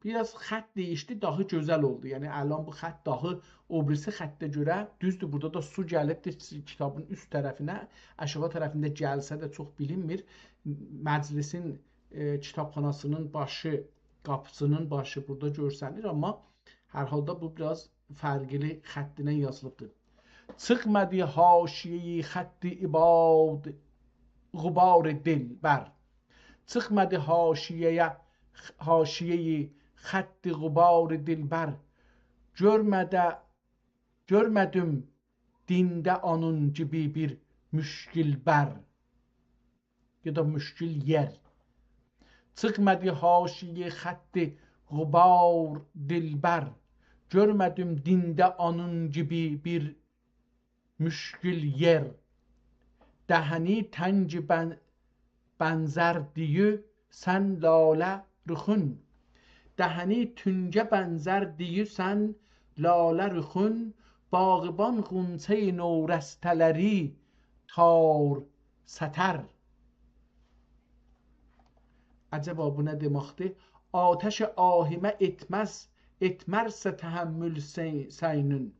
بیر آز خط دییشدی، داها گؤزل اولدو. یعنی الان بو خط داها او بیریسی خطه گؤره، دوزدور، بورادا دا سو گلیبدیر کیتابین اوست طرفینه، آشاغی طرفینده گلسه ده چوخ بیلینمیر. مجلسین، ائ، کیتابخاناسینین باشی، قاپیسینین باشی بورادا گؤرسنیر، آمما هر حالدا بو بیر آز فرقلی خطینن یازیلیبدیر. چیخمادی حاشیه‌ی خط عباد غبار دلبر. چیخمادی حاشیه‌یه، حاشیه‌ی خط غبار دلبر. گؤرمه‌ده، گؤرمه‌دیم دینده اونون گیبی بیر مشکل بر. یا دا مشکل یئر. چیخمادی حاشیه‌ی خط غبار دلبر. گؤرمه‌دیم دینده اونون گیبی بیر مشکل یئر. دهنی تنگ بن-، بنزر دییو سن لاله رخون. دهنی تنگه بنزر دییو سن لاله رخون، باغبان غنچه‌ی نورسته‌لری تار ستر. عجبا بو نه دئمکدیر؟ آتش آهیمه ائتمز، ائتمرسه تحمل سه-، سینون.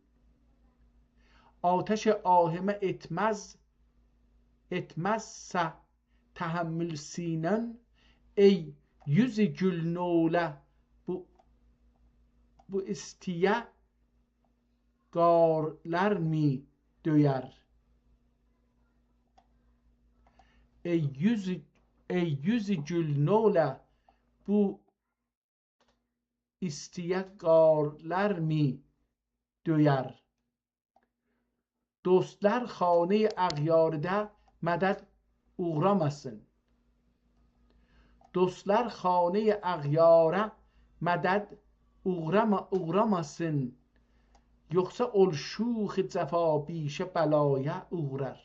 آتش آهیمه ائتمز، ائتمزسه تحمل سینون، ای یوز گول نوله بو، بو ایستییه قارلار می دؤیر؟ ای یوز، ای یوز گول نوله بو ایستییه قارلار می دؤیر؟ دوستلار خانه‌ی اغیارده مدد اوغراماسین. دوستلار خانه‌ی اغیاره مدد اوغراما-، اوغراماسین، یوخسا اول شوخ جفا بیشه بلایا اوغرار.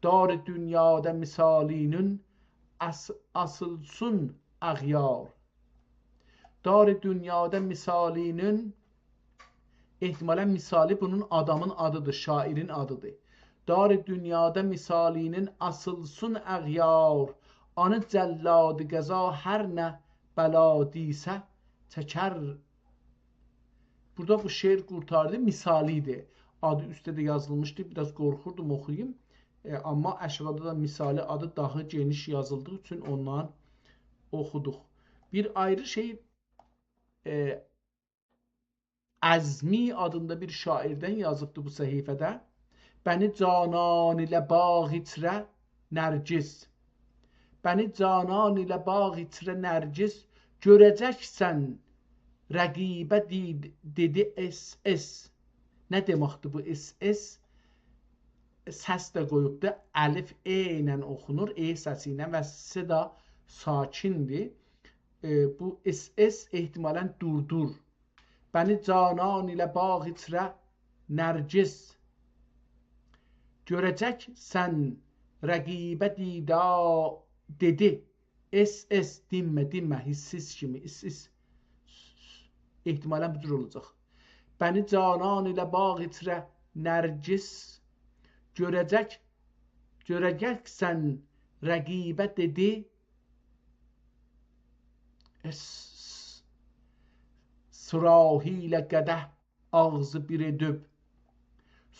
دار دونیادا مثالینون آس-، آسیلسین اغیار. دار دونیادا مثالینون، احتمالاً مثالی بونون آدامین آدیدیر، شاعرین آدیدیر. دار دونیادا مثالینون آسیلسین اغیار، آنی جلاد قضا هر نه بلا دیسه چکر. بورادا بو شعر قورتاردی، مثالی ایدی. آدی اوسته ده یازیلمیشدی، بیر آز قورخوردوم اوخویوم. ائ، آمما آشاغیدا دا مثالی آدی داها گئنیش یازیلدیغی اوچون اوندان اوخودوق. بیر آیری شئی، ائ، عزمی آدیندا بیر شاعردن یازیبدی بو صفحه‌ده. بنی جانان ایله باغ ایچره نرگس. بنی جانان ایله باغ ایچره نرگس، گؤره‌جکسن رقیبه دی-، دئدی اس اس. نه دئمکدیر بو اس اس؟ سس ده قویوبدو. الف ائ ایله اوخونور، ائ سسی ایله و س ده ساکندیر. ائ، بو اس اس احتمالاً دوردور. بنی جانان ایله باغ ایچره نرگس، گؤره‌جکسن رقیبه دیدا دئدی. اس اس، دینمه، دینمه، هیس‌سیز کیمی، اس، اس. احتمالاً بو جور اولاجاق. بنی جانان ایله باغ ایچره نرگس، گؤره‌جک، گؤره‌جکسن رقیبه دئدی. اس، صراحی ایله قدح آغزی بیر ائدیب.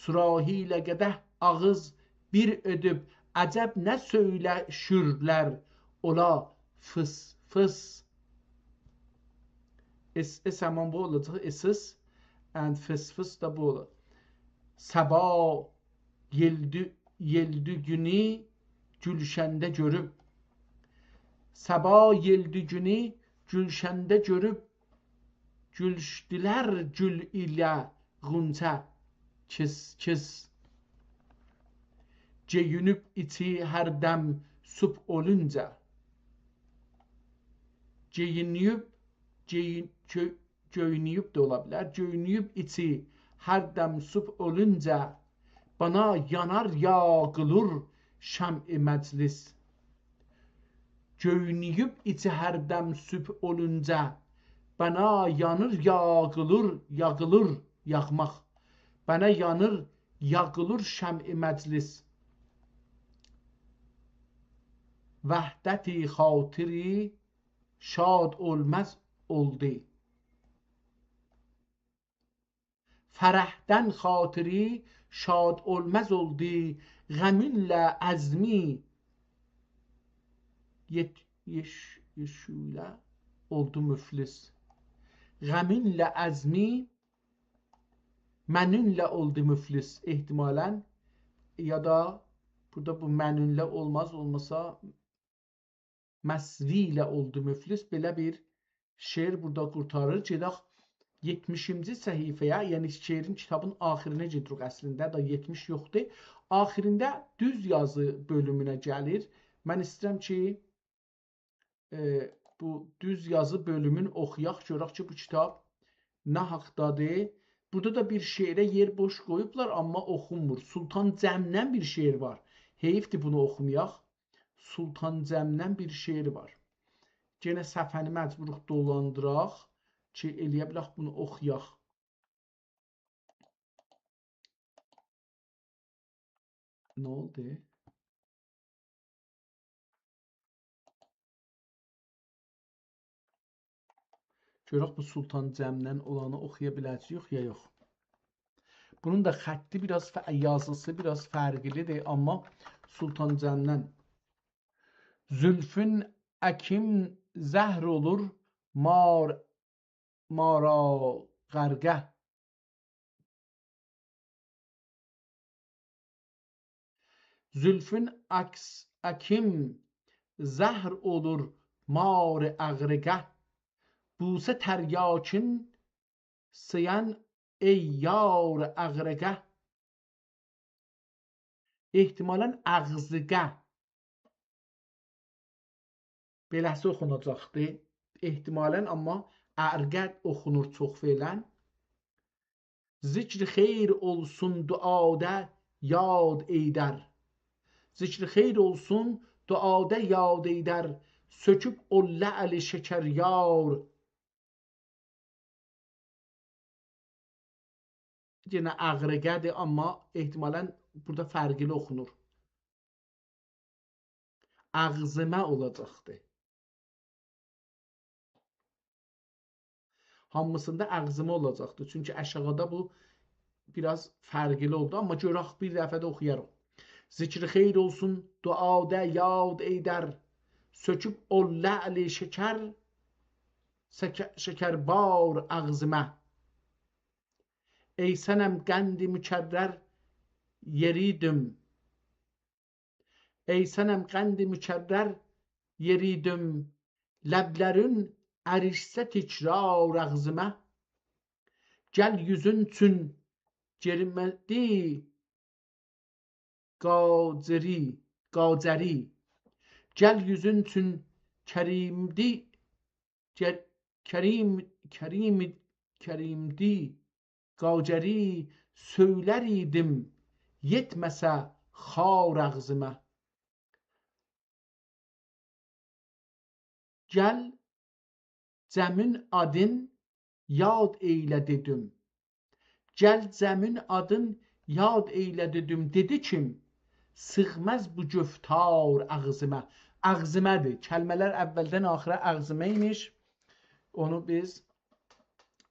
صراحی ایله قدح آغیز بیر ائدیب، عجب نه سؤیله‌شیرلر اولا فیس فیس. اس، اس همان بو اولاجاق، اس اس، and فیس فیس ده بو اولور. صبا یئلدی، یئلدیگینی گولشنده گؤروب. صبا یئلدیگینی گولشنده گؤروب، گولشدولر گول ایله غنچه کیس کیس. گئیینیب ایچی هر دم صبح اولونجا. گئیینیب، گئیین-، گؤ-، گؤینه‌ییب ده اولا بیلر. گؤینه‌ییب ایچی هر دم صبح اولونجا، بانا یانار یاغیلور شمع مجلس. گؤینه‌ییب ایچی هر دم صبح اولونجا، بانا یانیر یاغیلور، یاغیلور، یاغماق. بانا یانیر، یاغیلور شمع مجلس. وحدت خاطری شاد اولماز اولدو. فرحدن خاطری شاد اولماز اولدو، غمینله عزمی یئت-، یئش-، یئشوله اولدو مفلس. غمینله عزمی منونله اولدو مفلس. احتمالاً، یا دا بورادا بو منونله اولماز، اولماسا مسویله اولدو مفلس. بئله بیر شعر بورادا قورتاریر. گئدک یئتمیشینجی صفحه‌یه، یعنی شعرین، کیتابین آخیرینه گئدیریک اصلینده، دا یئتمیش یوخدور. آخیرینده دوز یازی بؤلومونه گلیر. من ایسته‌ییرم کی، ائ، بو دوز یازی بؤلومون اوخویاق، گؤرک کی، بو کیتاب نه حاقدادیر. بورادا دا بیر شعره یئر بوش قویوبلار، آمما اوخونمور. سلطان جمدن بیر شعر وار. حیفدیر بونو اوخومایاق. سلطان جمدن بیر شعر وار. یئنه صفحه‌نی مجبوروق دولاندیراق کی، ائلیه بیلک بونو اوخویاق. نه اولدو؟ گؤرک بو سلطان جمدن اولانی اوخویا بیله‌جه‌ییک یا یوخ. بونون دا خطی بیر آز ف-، یازیسی بیر آز فرقلی‌دیر، آمما سلطان جمدن: زولفون اکیم زهر اولور مار، مارا غرقه. زولفون عکس اکیم زهر اولور مار اغرقه. بوسه تریاکین سیان ای یار اغرقه. احتمالاً اغزقه. بئله‌سی اوخوناجاقدی. احتمالاً، آمما ارقد اوخونور چوخ فعلاً. ذکر خیر اولسون دعاده یاد ایدر. ذکر خیر اولسون دعاده یاد ایدر. سؤکوب او لعل شکریار. یئنه اغرقه‌دیر، آمما احتمالاً بورادا فرقلی اوخونور. اغزمه اولاجاقدی. هامیسیندا اغزمه اولاجاقدی. چونکی آشاغیدا بو بیر آز فرقلی اولدو، آمما گؤرک بیر دفعه ده اوخویاریق. ذکر خیر اولسون دعاده یاد ایدر. سؤکوب او لعل شکر، سک-، شکربار اغزمه. ای صنم قند مکرر یئریدیم. ای صنم قند مکرر یئریدیم، لبلرین اریشسه تکرار اغزمه. گل یوزون چون گریمدی قاجری، قاجری. گل یوزون چون کریمدی، گر-، کریم، کریم، کریمدی قاجری، سؤیلر ایدیم، یئتمه‌سه خار اغزمه. گل جمون آدین یاد ائیله دئدیم. گل جمون آدین یاد ائیله دئدیم. دئدی کیم، سیغماز بو گفتار اغزمه. اغزمه‌دیر. کلمه‌لر اولدن آخیرا اغزمه ایمیش. اونو بیز،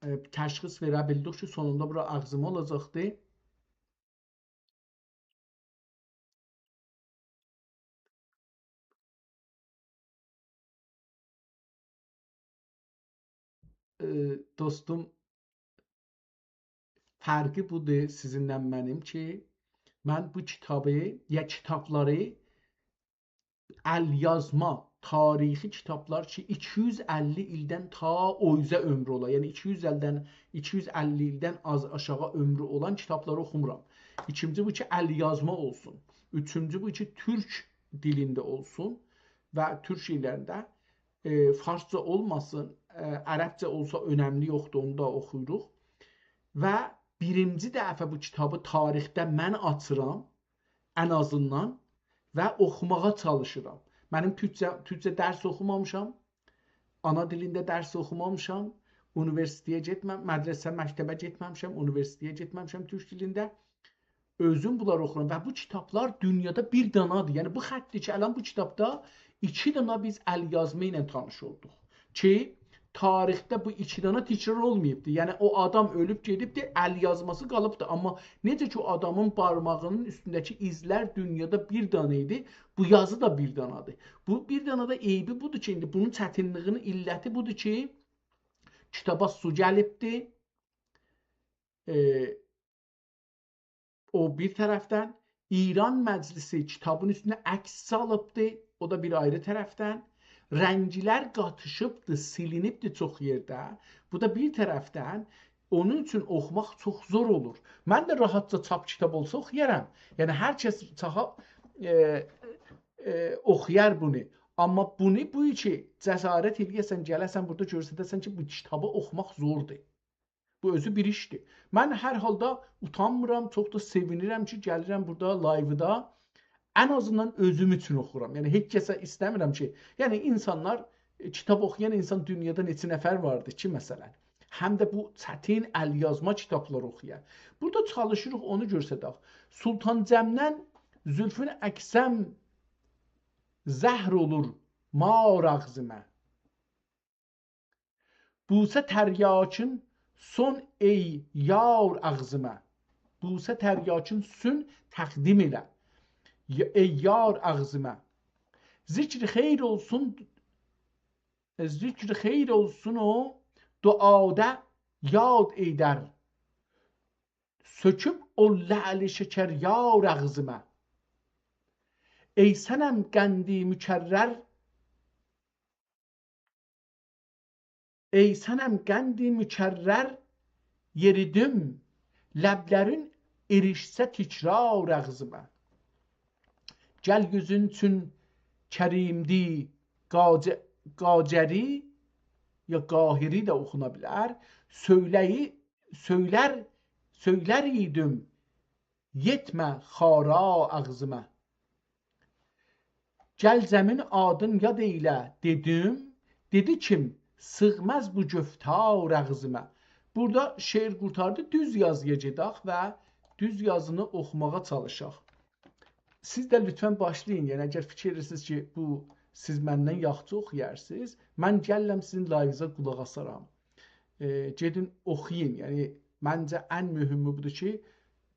ائ، تشخیص وئره بیلدیک کی، سونوندا بورا اغزمه اولاجاقدی. ائ، دوستوم، فرقی بودور سیزینله منیم کی، من بو کیتابی، یا کیتابلاری الیازما، تاریخی کیتابلار کی، ایکی یوز اللی ایلدن تا او اوزه عؤمرو اولا، یعنی ایکی یوز الدن، ایکی یوز اللی ایلدن آز آشاغی عؤمرو اولان کیتابلاری اوخومورام. ایکینجی بو کی، الیازما اولسون. اوچونجو بو کی، تورک دیلینده اولسون و تورک ایللرینده، ائ، فارسجا اولماسین، ائ، عربجه اولسا اؤنملی یوخدور، اونو دا اوخویوروق. و بیرینجی دفعه بو کیتابی تاریخده من آچیرام، ان آزیندان، و اوخوماغا چالیشیرام. منیم تورکجه، تورکجه درس اوخومامیشام، آنا دیلینده درس اوخومامیشام، اونیوئرسیتئته گئتمه-، مدرسه، مکتبه گئتمه‌میشم، اونیوئرسیتئته گئتمه‌میشم تورک دیلینده. اؤزوم بونلاری اوخورام و بو کیتابلار دونیادا بیر دانادیر. یعنی بو خطدیر کی، الان بو کیتابدا ایکی دانا بیز الیازما ایله تانیش اولدوق کی، تاریخده بو ایکی دانا تکرار اولماییبدی. یعنی او آدام اؤلوب گئدیبدی، ال یازماسی قالیبدی. آمما نئجه کی او آدامین بارماغینین اوستونده‌کی ایزلر دونیادا بیر دانا ایدی، بو یازی دا بیر دانادیر. بو بیر دانادا عیبی بودور کی، ایندی بونون چتینلیگینین علتی بودور کی، کیتابا سو گلیبدی. ائ، او بیر طرفدن، ایران مجلسی کیتابین اوستونه عکس سالیبدی، او دا بیر آیری طرفدن. رنگلر قاتیشیبدی، سیلینیبدی چوخ یئرده. بو دا بیر طرفدن، اونون اوچون اوخوماق چوخ زور اولور. من ده راحتجا چاپ کیتاب اولسا اوخویارام. یعنی هر کس چاپا، ائ، ائ، اوخویار بونو. آمما بونو، بو کی جسارت ائله‌یه‌سن، گله‌سن بورادا گؤرسده‌سن کی، بو کیتابی اوخوماق زوردور. بو اؤزو بیر ایشدیر. من هر حالدا اوتانمیرام، چوخ دا سئوینیرم کی، گلیرم بورادا لایودا ان آزیندان اؤزوم اوچون اوخورام. یعنی هئچ کسه ایسته‌میرم کی، یعنی اینسانلار، ائ، کیتاب اوخویان اینسان دونیادا نئچه نفر واردیر کی، مثلا، هم ده بو چتین ال یازما کیتابلاری اوخویان. بورادا چالیشیریق اونو گؤرسدک. سلطان جمدن زلفون اکسم زهر اولور مار آغزیما. بوسه تریاکین سون ای یار آغزیما. بوسه تریاکین سون تقدیم ائله، ای یار آغزیما. ذکر خیر اولسون، ذکر خیر اولسون او دعادا یاد ائیدر. سؤکوب او لعل شکر یار آغزیما. ای صنم قندی مکرر، ای صنم قندی مکرر یئریدیم، لبلرین ایریشسه تکرار آغزیما. گل یوزون چون کریمدی قاج-، قاجری، یا قاهری ده اوخونا بیلر، سؤیله‌یی، سؤیلر، سؤیلر ایدیم، یئتمه خارا آغزیما. گل زمین آدین یاد ائیله دئدیم، دئدی کیم سیغماز بو گفتار آغزیما. بورادا شعر قورتاردی، دوز یازییا گئدک و دوز یازینی اوخوماغا چالیشاق. سیز ده لطفا باشلایین. یعنی اگر فیکیر ائدیرسینیز کی، بو، سیز مندن یاخشی اوخویارسینیز، من گلیرم سیزین لایوینیزا قولاق آسارام. ائ، گئدین اوخویون. یعنی منجه ان مهمو بودور کی،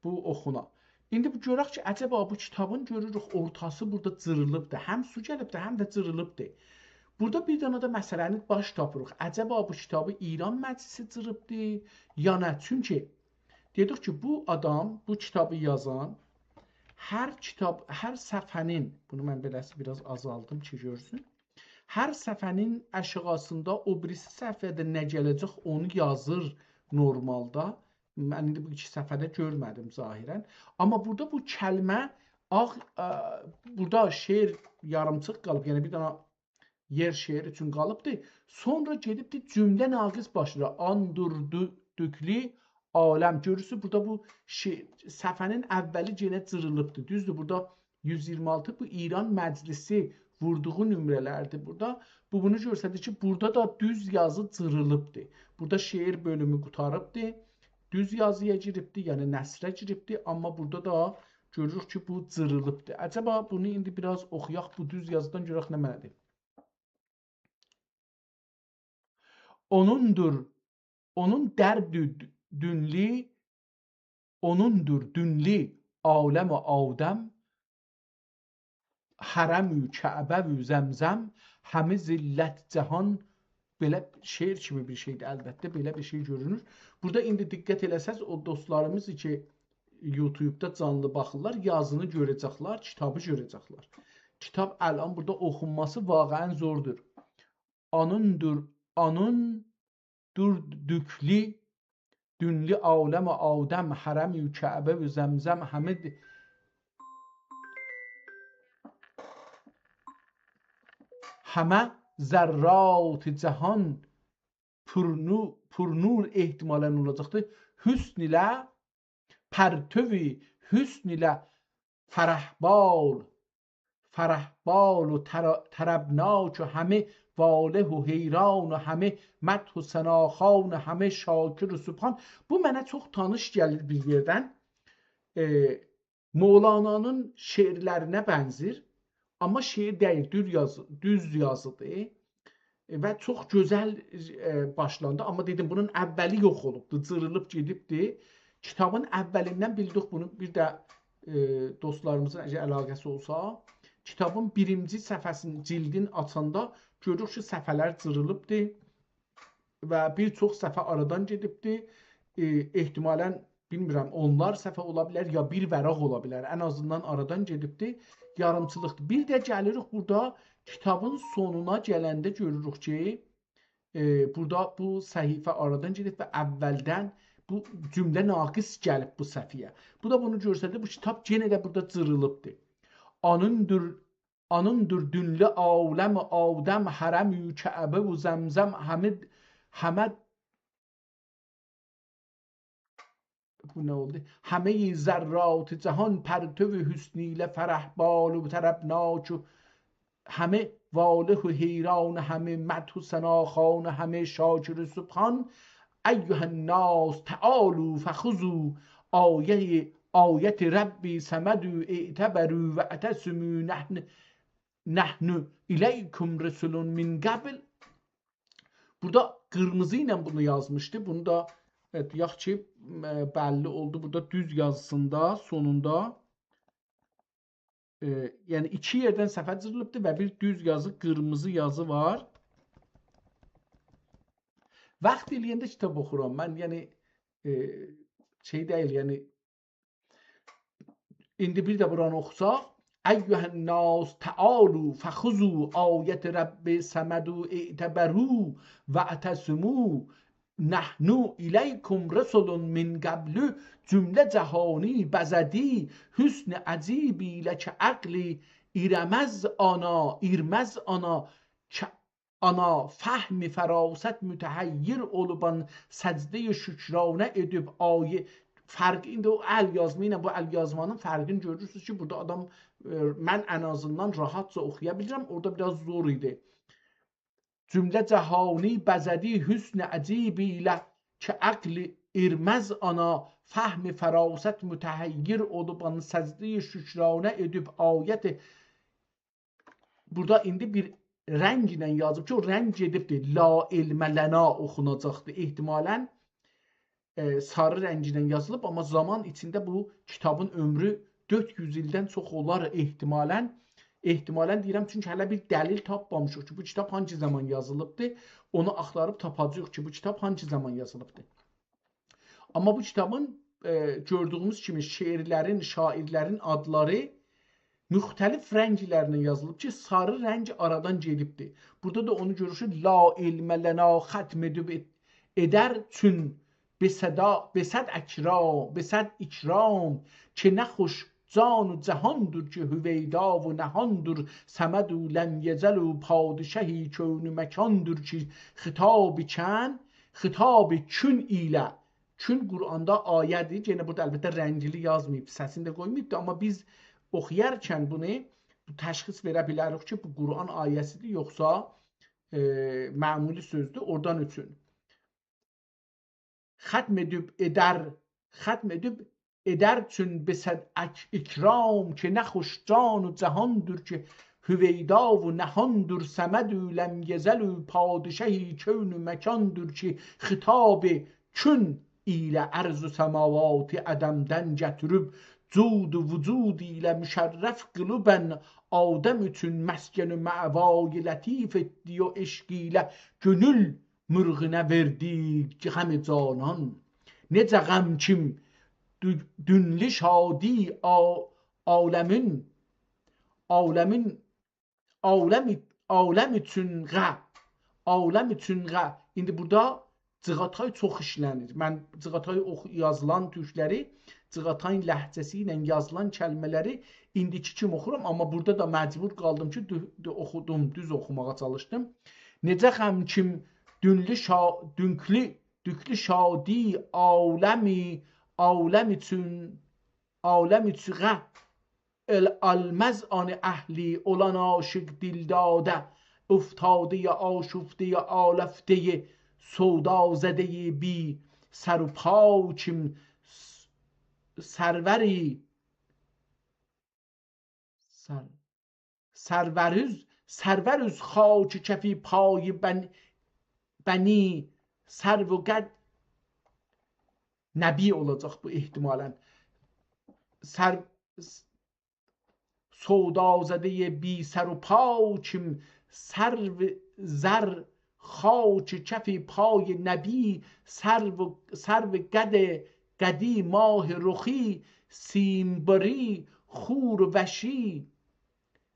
بو اوخونا. ایندی بو گؤرک کی، عجبا بو کیتابین گؤروروک اورتاسی بورادا جیریلیبدیر. هم سو گلیبدیر، هم ده جیریلیبدیر. بورادا بیر دنه ده مسئله‌نی باش تاپیریق. عجبا بو کیتابی ایران مجلسی جیریبدی، یا نه؟ چونکی دئدیک کی، بو آدام، بو کیتابی یازان، هر کیتاب، هر صفحه‌نین، بونو من بئله‌سی بیر آز آزالدیم کی، گؤرسون. هر صفحه‌نین آشاغیسیندا او بیریسی صفحه‌ده نه گله‌جک، اونو یازیر نورمالدا. من ایندی بو ایکی صفحه‌ده گؤرمه‌دیم ظاهرا. آمما بورادا بو کلمه آغ-، ا، بورادا شعر یاریمچیق قالیب، یعنی بیر دنه یئر شعر اوچون قالیبدی. سونرا گئدیبدی جمله ناقص باشلاییر. آن دور دو-، دوکلی عالم. گؤرورسونوز، بورادا بو شعر، صفحه‌نین اولی یئنه جیریلیبدی. دوزدور، بورادا یوز ایگیرمی آلتی بو ایران مجلسی ووردوغو نمره‌لردیر بورادا. بو بونو گؤستریر کی، بورادا دا دوز یازی جیریلیبدی. بورادا شعر بؤلومو قوتاریبدی. دوز یازییا گیریبدی، یعنی نثره گیریبدی، آمما بورادا دا گؤروروک کی، بو جیریلیبدی. عجبا بونو ایندی بیر آز اوخویاق، بو دوز یازیدان گؤرک نمنه‌دیر. اونوندور، اونون درد دونلی، اونوندور دونلی عالم و آدم، حرم و کعبه و زمزم، همه ذلت جهان. بئله شعر کیمی بیر شئیدیر، البته، بئله بیر شئی گؤرونور. بورادا ایندی دقت ائله‌سز، او دوستلاریمیز کی، یوتیوبدا جانلی باخیرلار، یازینی گؤره‌جکلر، کیتابی گؤره‌جکلر. کیتاب الان بورادا اوخونماسی واقعا زوردور. آنوندور، آنون دور دوکلی، دونلی عالم و آدم، حرم و کعبه و زمزم، همه د-، همه ذرات جهان پرنو-، پرنور احتمالا اولاجاقدیر. حسن ایله، پرتو حسن ایله فرح‌بال، فرح‌بال و طر-، طربناک و همه واله و حیران و همه مدح و ثناخوان و همه شاکر و سبحان. بو منه چوخ تانیش گلیر بیر یئردن. ائ، مولانانین شعرلرینه بنزیر. آمما شعر دئییل، دوز یازی، دوز یازیدیر. ائ، و چوخ گؤزل، ائ، باشلاندی. آمما دئدیم، بونون اوّلی یوخ اولوبدو، جیریلیب گئدیبدی. کیتابین اوّلیندن بیلدیک بونو، بیر ده، ائ، دوستلاریمیزین اگر علاقه‌سی اولسا، کیتابین بیرینجی صفحه‌سینی، جیلدین آچاندا گؤروروک کی، صفحه‌لر جیریلیبدی و بیر چوخ صفحه آرادان گئدیبدی. ائ، احتمالاً، بیلمیرم، اونلار صفحه اولا بیلر، یا بیر ورق اولا بیلر. ان آزیندان آرادان گئدیبدی. یاریمچیلیقدیر. بیر ده گلیریک بورادا کیتابین سونونا گلنده گؤروروک کی، ائ، بورادا بو صفحه آرادان گئدیب و اوّلدن بو جمله ناقص گلیب بو صفحه‌یه. بو دا بونو گؤستریر، بو کیتاب یئنه ده بورادا جیریلیبدیر. آنیندیر، آنیندیر دونلو عالم آدم، حرم و کعبه و زمزم، همه، همه، بو نه اولدو؟ همهٔ ذرات جهان پرتو حسن ایله فرح بال و طربناک و همه واله و حیران، همه مدح و ثناخوان، همه شاکر و سبحان. ایها الناس تعالوا فخذوا آیه، آیت رب صمد و اعتبروا واعتصموا نحن، نحن الیکم رسل من قبل. بورادا قیرمیزی ایله بونو یازمیشدی. بونو دا، ائوت، یاخشی، ائ، بللی اولدو. بورادا دوز یازیسیندا، سونوندا، ائ، یعنی ایکی یئردن صفحه جیریلیبدی و بیر دوز یازی، قیرمیزی یازی وار. واخت ائله‌ینده کیتاب اوخورام. من، یعنی، ائ، شئی دئییل، یعنی، ایندی بیر ده بورانی اوخوساق، ایها الناس تعالوا فخذوا آیت رب صمد و اعتبروا واعتصموا نحن الیکم رسل من قبل، جمله جهانی بزدی حسن عجیب ایله که عقل ایرمز آنا، ایرمز آنا، که آنا فهم فراست متحیر اولوبان سجدهٔ شکرانه ائدیب آیه. فرق، ایندی او ال یازما ایله بو ال یازمانین فرقینی گؤرورسونوز کی، بورادا آدام، ائ، من ان آزیندان راحتجا اوخویا بیلیرم، اورادا بیر آز زور ایدی. جمله جهانی بزدی حسن عجیب ایله که عقل ایرمز آنا، فهم فراست متحیر اولوبان سجدهٔ شکرانه ائدیب آیت. بورادا ایندی بیر رنگله یازیب کی، او رنگ گئدیبدیر، لا علم لنا اوخوناجاقدیر. احتمالاً، ائ، ساری رنگله یازیلیب، آمما زامان ایچینده بو کیتابین عؤمرو دؤرد یوز ایلدن چوخ اولار احتمالاً. احتمالاً دئییرم، چونکی هله بیر دلیل تاپمامیشیق کی، بو کیتاب هانگی زامان یازیلیبدیر. اونو آختاریب تاپاجاغیق کی، بو کیتاب هانگی زامان یازیلیبدیر. آمما بو کیتابین، ائ، گؤردویوموز کیمی شعرلرین، شاعرلرین آدلاری مختلف رنگلرله یازیلیب کی، ساری رنگ آرادان گئدیبدیر. بورادا دا اونو گؤرورسونوز، لا علم لنا ختم ائدیب ائد-، ائدر چون به صدا، به صد اکرا-، به صد اکرام، که نه خوش جان و جهاندور که هویدا و نهاندور، صمد و لم یزل و پادشهی کون و مکاندور کی، خطاب کن، خطاب کن ایله. کن قرآندا آیه‌دیر. یئنه بورادا البته رنگلی یازماییب، سسینی ده قویماییبدیر، آمما بیز اوخویارکن بونو تشخیص وئره بیلریک کی، بو قرآن آیه‌سیدیر، یوخسا، ائ، معمولی سؤزدور، اورادان اوچون. ختم ائدیب ائدر، ختم ائدیب ائدر چون به صد اک-، اکرام، که نه خوش جان و جهاندور که هویدا و نهاندور، صمد و لم یزل و پادشهی کون و مکاندور کی، خطاب کن ایله ارض و سماواتی عدمدن گتیریب، جود و وجود ایله مشرف قیلیبن آدم اوچون مسکن و مأوای لطیف ائتدی و عشق ایله کؤنول مرغینه وئردی غم جانان. نئجه غم کیم دو-، دونلو شادی آ-، عالمین، عالمین، عالم، عالم اوچون غه، عالم اوچون غه. ایندی بورادا جیغاتای چوخ ایشله‌نیر. من جیغاتای اوخ-، یازیلان تورکلری، جیغاتایین لهجه‌سی ایله یازیلان کلمه‌لری ایندیکی کیمی اوخورام، آمما بورادا دا مجبور قالدیم کی، دو-، دو-، اوخودوم، دوز اوخوماغا چالیشدیم. نئجه غم کیم دونلو شا-، دونکلو، دونکلو شادی عالمی، عالم اوچون، عالم اوچون غه، ال-، آلماز آنی اهلی اولان عاشق دلداده، افتاده‌ی، آشفته‌ی، آلفته‌ی، سودازده‌ی بی سر و پا کیم س-، سروری، سر-، سروروز سرور اوز خاک کف پای بن-، بنی سرو و قد، نبی اولاجاق بو احتمالاً. سر-، سودازدهٔ بی سر و پا کیم، سرو زر خاک کف پای نبی، سرو، سرو قد قدی ماه رخی، سیمبری خور و وشی،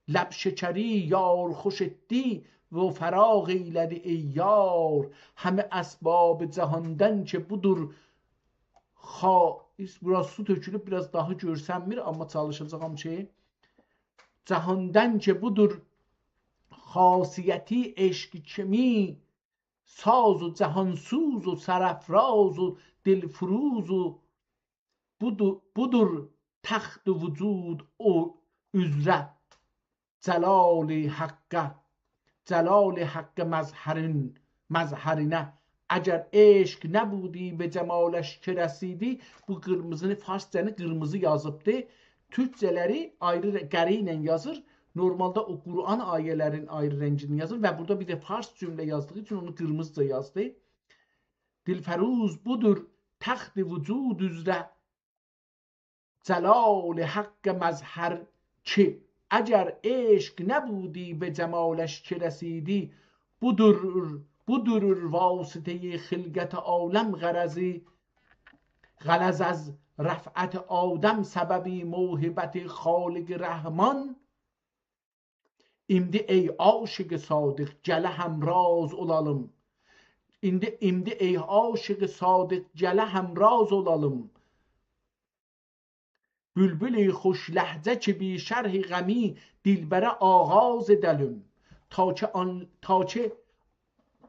لب شکری یار خوش ائتدی و فراغ ائیله‌دی ای یار. همه اسباب جهاندن که بودور خا-، بوراسی سو تؤکولوب، بیر آز داها گؤرسنمیر، آمما چالیشاجاغام کی، جهاندن که بودور خاصیتی عشق کیمی، ساز و جهانسوز و سرافراز و دلفروز و بودور، بودور تخت وجود او اوزره جلال حقه، جلال حق مظهرین، مظهرینه. اگر عشق نبودی به جمالش که رسیدی، بو قیرمیزینی فارسجانی قیرمیزی یازیبدی. تورکجه‌لری آیری ر-، قره ایله یازیر. نورمالدا او قرآن آیه‌لرین آیری رنگینی یازیر و بورادا بیر ده فارس جمله یازدیغی اوچون اونو قیرمیزیجا یازدی. دلفروز بودور تخت وجود اوزره جلال حق مظهر کی، اگر عشق نبودی به جمالش که رسیدی، بودور، بودور واسطهٔ خلقت عالم غرضی. غلظ از رفعت آدم سببی موهبت خالق رحمان. ایندی ای عاشق صادق، گله همراز اولالیم. ایندی، ایندی ای عاشق صادق، گله همراز اولالیم. بلبل خوش لهجه کی بی شرح غمی دلبره آغاز ائده‌لیم. تا کی آن، تا کی،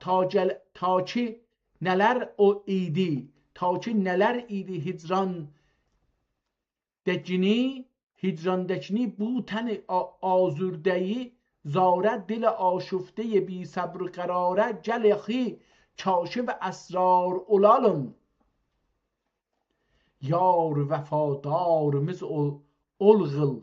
تا گل-، تا کی نه‌لر او ایدی، تا کی نه‌لر ایدی هجران دگینی، هجراندگینی بو تن آ-، آزرده‌یی، زاره دل آشفتهٔ بی صبر و قراره، گل آخی کاشف اسرار اولالیم. یار وفاداریمیز اول، اول قیل.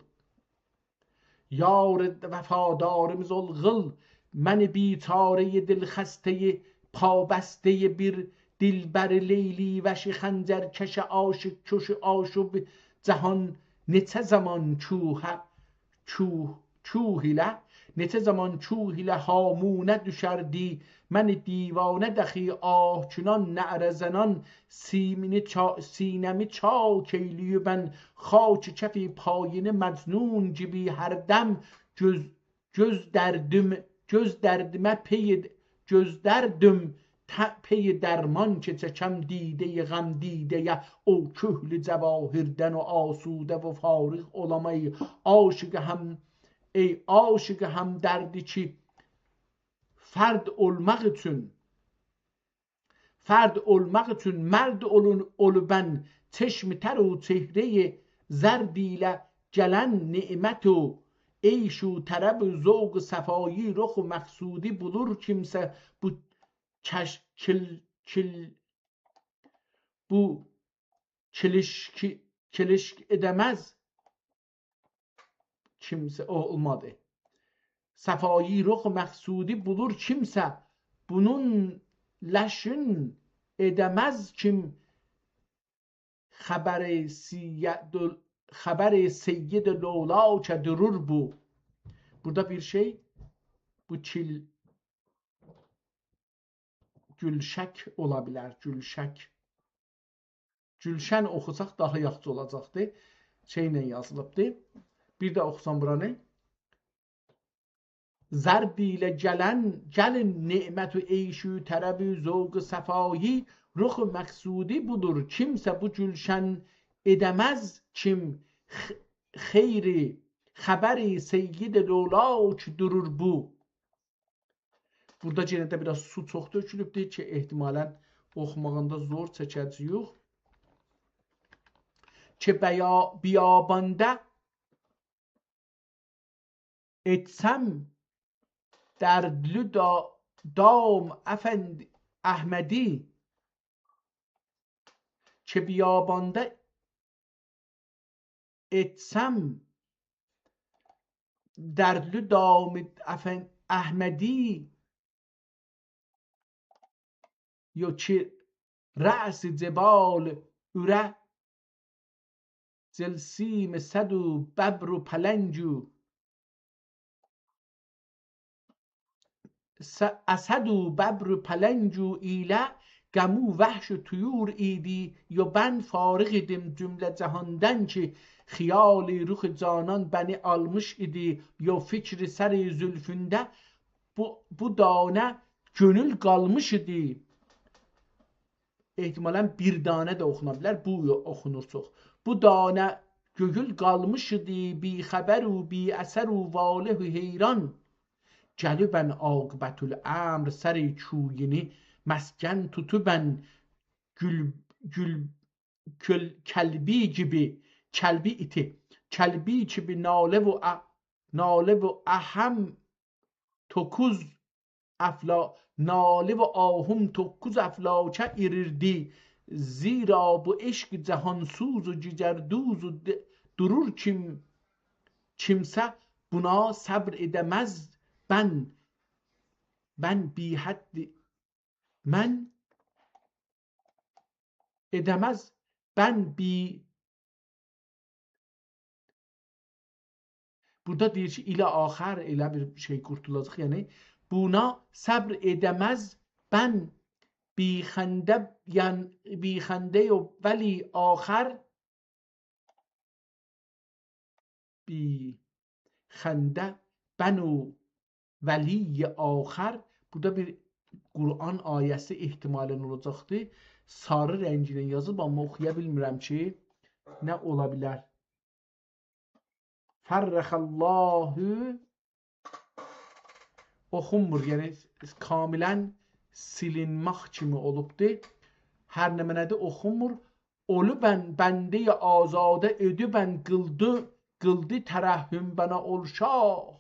یار وفاداریمیز اول قیل، من بیچارهٔ دلخستهٔ پابستهٔ بیر دلبر لیلی وش خنجرکش عاشق کش آشوب جهان نئچه زامان کوه، کوه، کوه ایله، نئچه زامان کوه ایله هامونه دوشردی، من دیوانه دخی آه چونان نعره زنان سیمینی چا-، سینه‌می چاک ائیله‌ییبن خاک کف پایینی مجنون گیبی هر دم گؤز، گؤز دردیم، گؤز دردیمه پی، گؤز دردیم ته-، پی درمان کی چکم دیدهٔ غمدیده‌یه او کحل جواهردن و آسوده و فارغ اولام ای عاشق هم، ای عاشق همدردی کی فرد اولماق اوچون فرد اولماق اوچون مرد اولون، اولوبن چشم تر و چهرهٔ زرد ایله گلن نعمت و عیش و طرب و ذوق و صفایی رخ و مقصودی بولور کیمسه بو کش-، کل-، کل-، بو کلیشکی، کلیشک ائده‌مز. کیمسه، او اولمادی. صفایی رخ مقصودی بولور کیمسه، بونون لشین ائده‌مز کیم خبر سید، خبر سید لولا که درور بو. بورادا بیر شئی، بو کیل-، گولشک اولا بیلر، گولشک. گولشن اوخوساق داها یاخشی اولاجاقدی. شئیله یازیلیبدی. بیر ده اوخوسام بورانی. زرد ایله گلن، گلین نعمت و عیش و طرب و ذوق و صفایی، رخ مقصودی بودور. کیمسه بو گولشن ائده‌مز کیم خ-، خیری، خبری سید لولا کی دورور بو. بورادا یئنه ده بیر آز سو چوخ تؤکولوبدور کی، احتمالاً اوخوماغیندا زور چکه‌جه‌ییک. کی بیا-، بیاباندا ائتسم دردلی دا-، دام افندی احمدی. کی بیاباندا ائتسم دردلو دام افن-، احمدی، یو کی رأس جبال اوره، جلسیم صد و ببر و پلنگ و س-، اسد و ببر و پلنگ و ایله، غم و وحش و طیور ایدی. یو بن فارغ ایدیم جمله جهاندن کی، خیال رخ جانان بنی آلمیش ایدی. یو فکر سر زلفونده بو، بو دانه گؤنول قالمیش ایدی. احتمالاً بیر دانه ده اوخونا بیلر، بو یو-، اوخونور چوخ. بو دانه گؤنول قالمیش ایدی، بی‌خبر و بی‌اثر و واله و حیران. گلیبن عاقبت‌الامر سر کویینی مسکن توتوبن، گول، گول، کؤل-، کلبی گیبی، کلبی ایتی، کلبی گیبی ناله و ا-، ناله و اهم توکوز افلا-، ناله و آهم توکوز افلاکه ایریردی. زیرا بو عشق جهان‌سوز و جگردوز و د-، دورور کیم، کیمسه بونا صبر ائده‌مز. بن، بن بی‌حد، من ائده‌مز، بن بی-، بورادا دئییر کی، الی آخر ائله بیر شئی قورتولاجاق، یعنی بونا صبر ائده‌مز، بن بی‌خنده، یعنی بی‌خنده یو، ولی آخر بی‌خنده بن و ولی آخر. بورادا بیر قرآن آیه‌سی احتمالاً اولاجاقدی. ساری رنگینن یازیب، آمما اوخویا بیلمیرم کی، نه اولا بیلر. فرخ الله اوخونمور، یعنی کاملاً سیلینمک کیمی اولوبدو. هر نمنه‌دیر، اوخونمور. اولوبن بنده‌ی آزاده، ائدیبن قیلدی، قیلدی ترحم بنا اول شاه.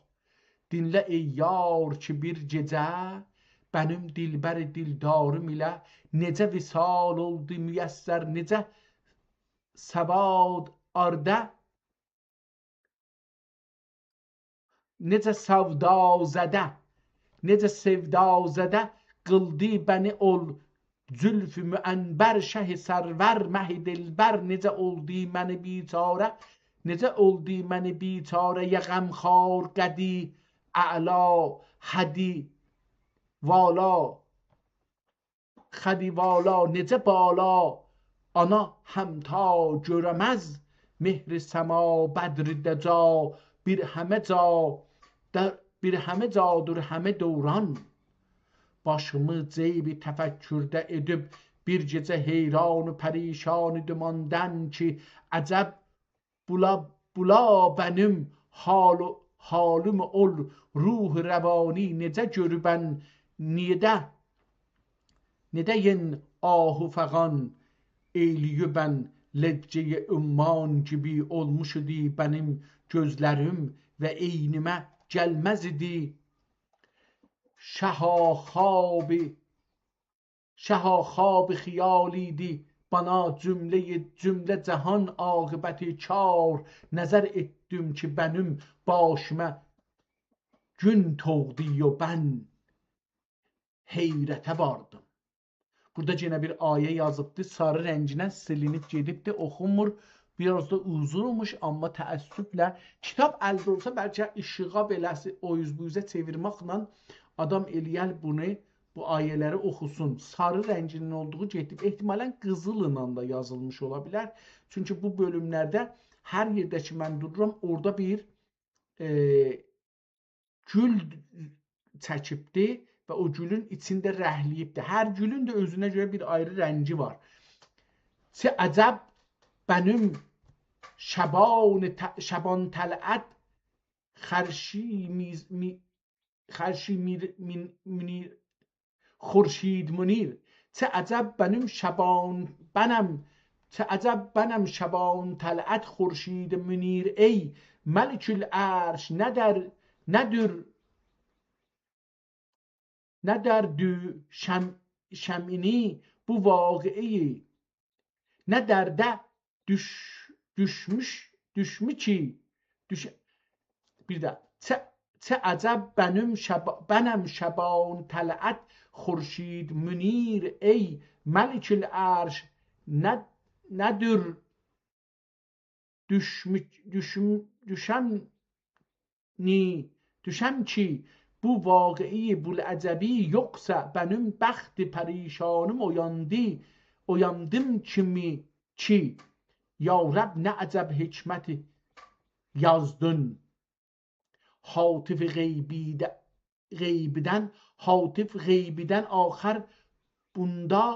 دینله ای یار کی بیر گئجه بنیم دلبر دلداریم ایله نئجه وصال اولدو میسر، نئجه سواد آرده، نئجه سودازده، نئجه سودازده قیلدی بنی اول زلف معنبر، شه سرور، مه دلبر، نئجه اولدو منی بیچاره، نئجه اولدو منی بیچاره، یا غمخوار قدی اعلا، حدی والا، خدی والا، نئجه بالا، آنا همتا گؤره‌مز، مهر سما بدر دجا، بیر همه جا، در، بیر همه جادور همه دوران. باشیمی جیب تفکرده ائدیب، بیر گئجه حیران و پریشان ایدیم آندان کی، عجب بولا، بولا بنیم حال، حالیمی اول روح روانی نئجه گؤروبن، نییه ده، نییه ده ین آه و فغان ائیلییوبن، لجه‌ی عمان کیمی اولموش ایدی بنیم گؤزلریم و عینیمه گلمز ایدی. شها خواب شها خواب خیال ایدی، بنا جمله‌ی، جمله جهان عاقبت کار، نظر ائتدیم کی بنیم باشیما گون توغدو و بن حیرته واردیم. بورادا یئنه بیر آیه یازیبدی، ساری رنگینه سیلینیب گئدیبدی، اوخونمور. بیر آز دا اوزونموش، آمما تأسفله کیتاب الده اولسا بلکه ایشیغا بئله‌سی او اوز بو اوزه چئویرمکله آدام ائله‌یر بونو، بو آیه‌لری اوخوسون. ساری رنگینین اولدوغو گئدیب. احتمالاً قیزیللا دا یازیلمیش اولا بیلر. چونکی بو بؤلوملرده هر یئرده کی من دورورام، اورادا بیر، ائ، گول چکیبدی و او گولون ایچینده رنگله‌ییبدی. هر گولون ده اؤزونه گؤره بیر آیری رنگی وار. چه عجب بنیم شبان ط-، شبان طلعت، خرشی میز-، می-، خرشی میر-، مین-، منیر، خورشید منیر. چه عجب بنیم شبان، بنم، چه عجب بنم شبان طلعت خورشید منیر ای، ملک العرش ندر-، ندر-، ندردو شم-، شمعینی بو واقعه‌یی، نه درده دوش-، دوشموش، دوشمو کی، دوش-، بیر ده. چه، چه عجب بنم شبا-، بنم شبان طلعت خورشید منیر، ای ملک العرش، نه، ندور دوشمو-، دوشم-، دوشم نی، دوشم کی، بو واقعهٔ بوالعجبی یوخسا، بنم بخت پریشانیم اویاندی، اویاندیم کیمی کی، یا رب، نه عجب حکمتی یازدین. هاتف غیبیده-، غیبیدن، هاتف غیبیدن آخر بوندا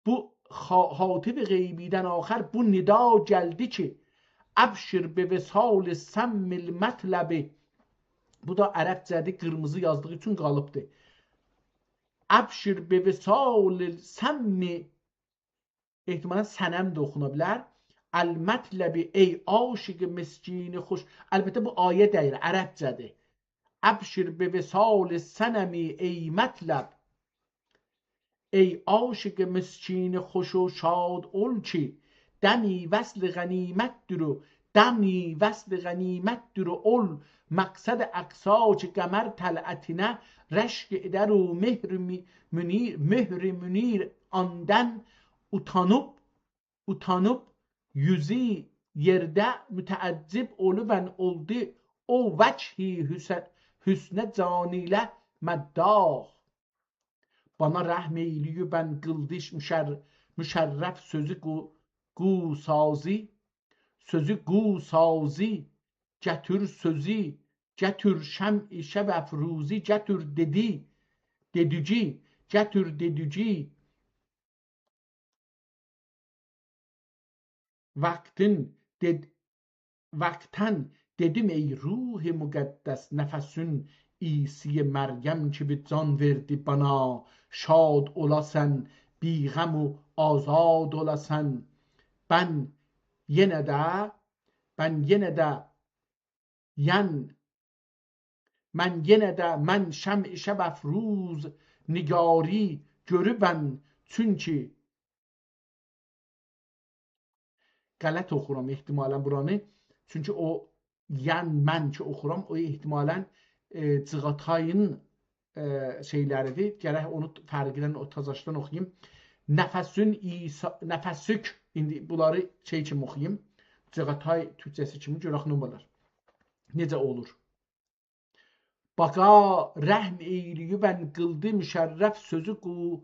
بو خا-، هاتف غیبیدن آخر بو ندا گلدی کی، «ابشر بوصال سم المطلب». بو دا عربجه‌دیر، قیرمیزی یازدیغی اوچون قالیبدیر. «ابشر بوصال سم»، احتمالاً صنم ده اوخونا بیلر. «المطلب»، ای عاشق مسکین خوش. البته، بو آیه دئییل، عربجه‌دیر. «ابشر بوصال صنمی ای مطلب». ای عاشق مسکین خوش و شاد اول کی، دمی وصل غنیمتدیر و، دمی وصل غنیمتدیر و اول مقصد اقصا کی، قمر طلعتینه رشک ائدر و مهر می-، منیر، مهر منیر آندن اوتانیب، اوتانیب، یوزو یئرده متعجب اولوبن اولدو او وجهی حسن-، حسنه جان ایله مداح. بانا رحم ائیله‌ییبن قیلدی مشر-، مشرف سؤزو گو-، گو سازی، سؤزو گو سازی، گتور سؤزو، گتور شمع شب افروزی، گتور دئدی، دئدیگی، گتور دئدیگی، وقتین دئد-، وقتاً دئدیم ای روح مقدس، نفسون عیسی مریم کیمی جان وئردی بانا، شاد اولاسان، بی‌غم و آزاد اولاسان. بن یئنه ده، بن یئنه ده، ین من یئنه ده، من شمع شب افروز نگاری گؤروبن، چونکی غلط اوخورام احتمالاً بورانی. چونکی او «ین من» کی اوخورام، او احتمالاً، ائ، جیغاتایین، ائ، شئیلریدیر. گرک اونو فرقیندن، او تازاشدان اوخویوم. نفسون عیسی، نفسوک، ایندی بونلاری شئی کیمی اوخویوم. جیغاتای تورکجه‌سی کیمی گؤرک نه اولار. نئجه اولور؟ باقا رحم ائیله‌ییبن قیلدی مشرف سؤزو گو-،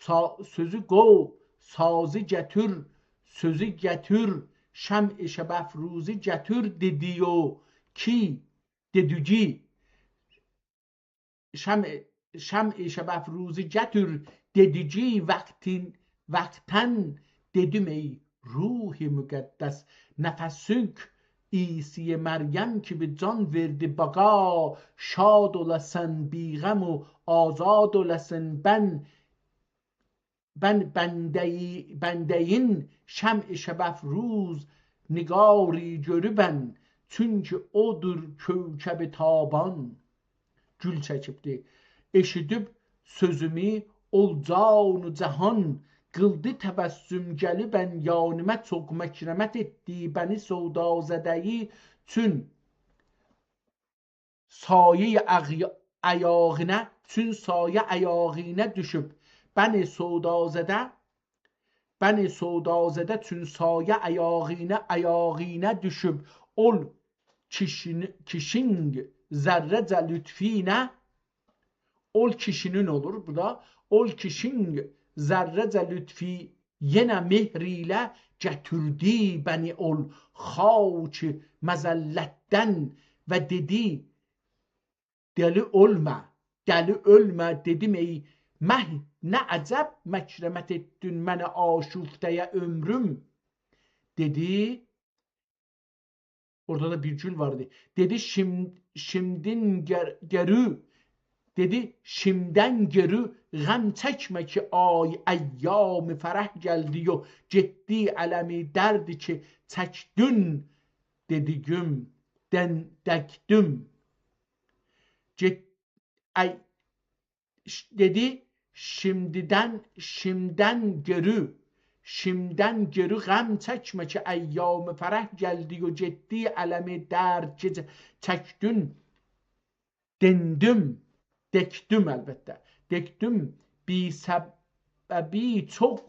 سا-، سؤزو گو سازی گتور، سؤزو گتور، شمع شب افروزی گتور دئدی او کی، دئدیگی، شمع، شمع شب افروزی گتور دئدیگی، وقتین، وقتاً دئدیم ای روح مقدس، نفسوک عیسی مریم کیمی جان وئردی باقا، شاد اولاسان، بی‌غم و آزاد اولاسان. بن، بن بنده‌یی-، بنده‌یین شمع شب افروز نگاری گؤروبن، چونکی اودور کوکب تابان. گول چکیبدی. ائشیدیب سؤزومو اول جان و جهان، قیلدی تبسم گلیبن یانیما، چوخ مکرمت ائتدی بنی سودازده‌یی چون، سایه‌ی اغی-، ایاغینا، چون سایه ایاغینا دوشوب. بنی سودازده، بنی سودازده چون سایه ایاغینا، ایاغینا دوشوب. اول کیشین-، کیشینگ ذره‌جه لطفینه، اول کیشینین اولور بو دا، اول کیشینگ ذره‌جه لطفی یئنه مهر ایله گتیردی بنی اول خاک مذلتدن و دئدی: «دلی اولما، دلی اولما.» دئدیم: «ای مه، نه عجب مکرمت ائتدین منه آشوفته‌یه عؤمروم؟» دئدی، اورادا دا بیر گول وار ایدی. دئدی: «شیم-، شیمدین گر-، گرو»، دئدی: «شیمدن گرو غم چکمه کی، آی ایام فرح گلدی و گئتدی المی دردی کی چکدین.» دئدی: «گوم، دن دکدوم.» گئت-، ای، ش-، دئدی: «شیمدیدن، شیمدن گرو، شیمدن گئری غم چکمه کی، ایام فرح گلدی و گئتدی، الم درد گئجه چکدین، دئندیم، دئکدیم البته. دئکدیم بی‌سببی چوخ،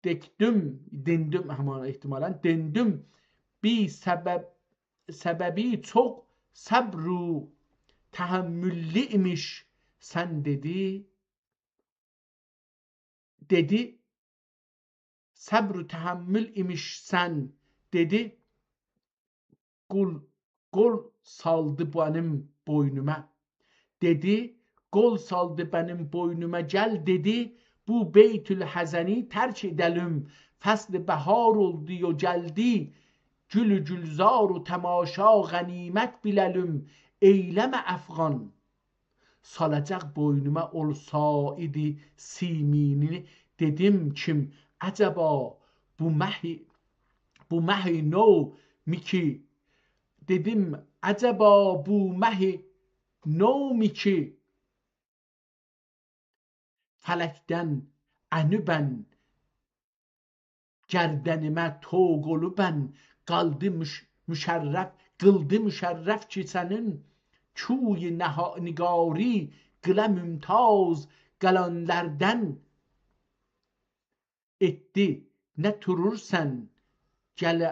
دئکدیم، دئندیم، همان احتمالاً، دئندیم، بی‌سبب، سببی چوخ صبر و تحمللی ایمیشسن دئدی. دئدی، صبر و تحمل ایمیشسن، دئدی، قول، قول سالدی منیم بوینوما. دئدی، قول سالدی منیم بوینوما، گل، دئدی، بو بیت‌الحزنی ترک ائده‌لیم. فصل بهار اولدو و گلدی، گل و گلزار و تماشا غنیمت بیله‌لیم. ائیله‌مه افغان، سالاجاق بوینوما اولسایدی سیمینی، دئدیم کیم، عجبا بو مه، بو مه نو می کی، دئدیم، عجبا بو مه نو می کی، فلکدن انیبن گردنیمه طوق اولوبن، قالدی مش، مشرف، قیلدی مشرف کی سنین کوی نها، نگاری قیله ممتاز قالانلاردان. ائتدی، نه تورورسان، گله،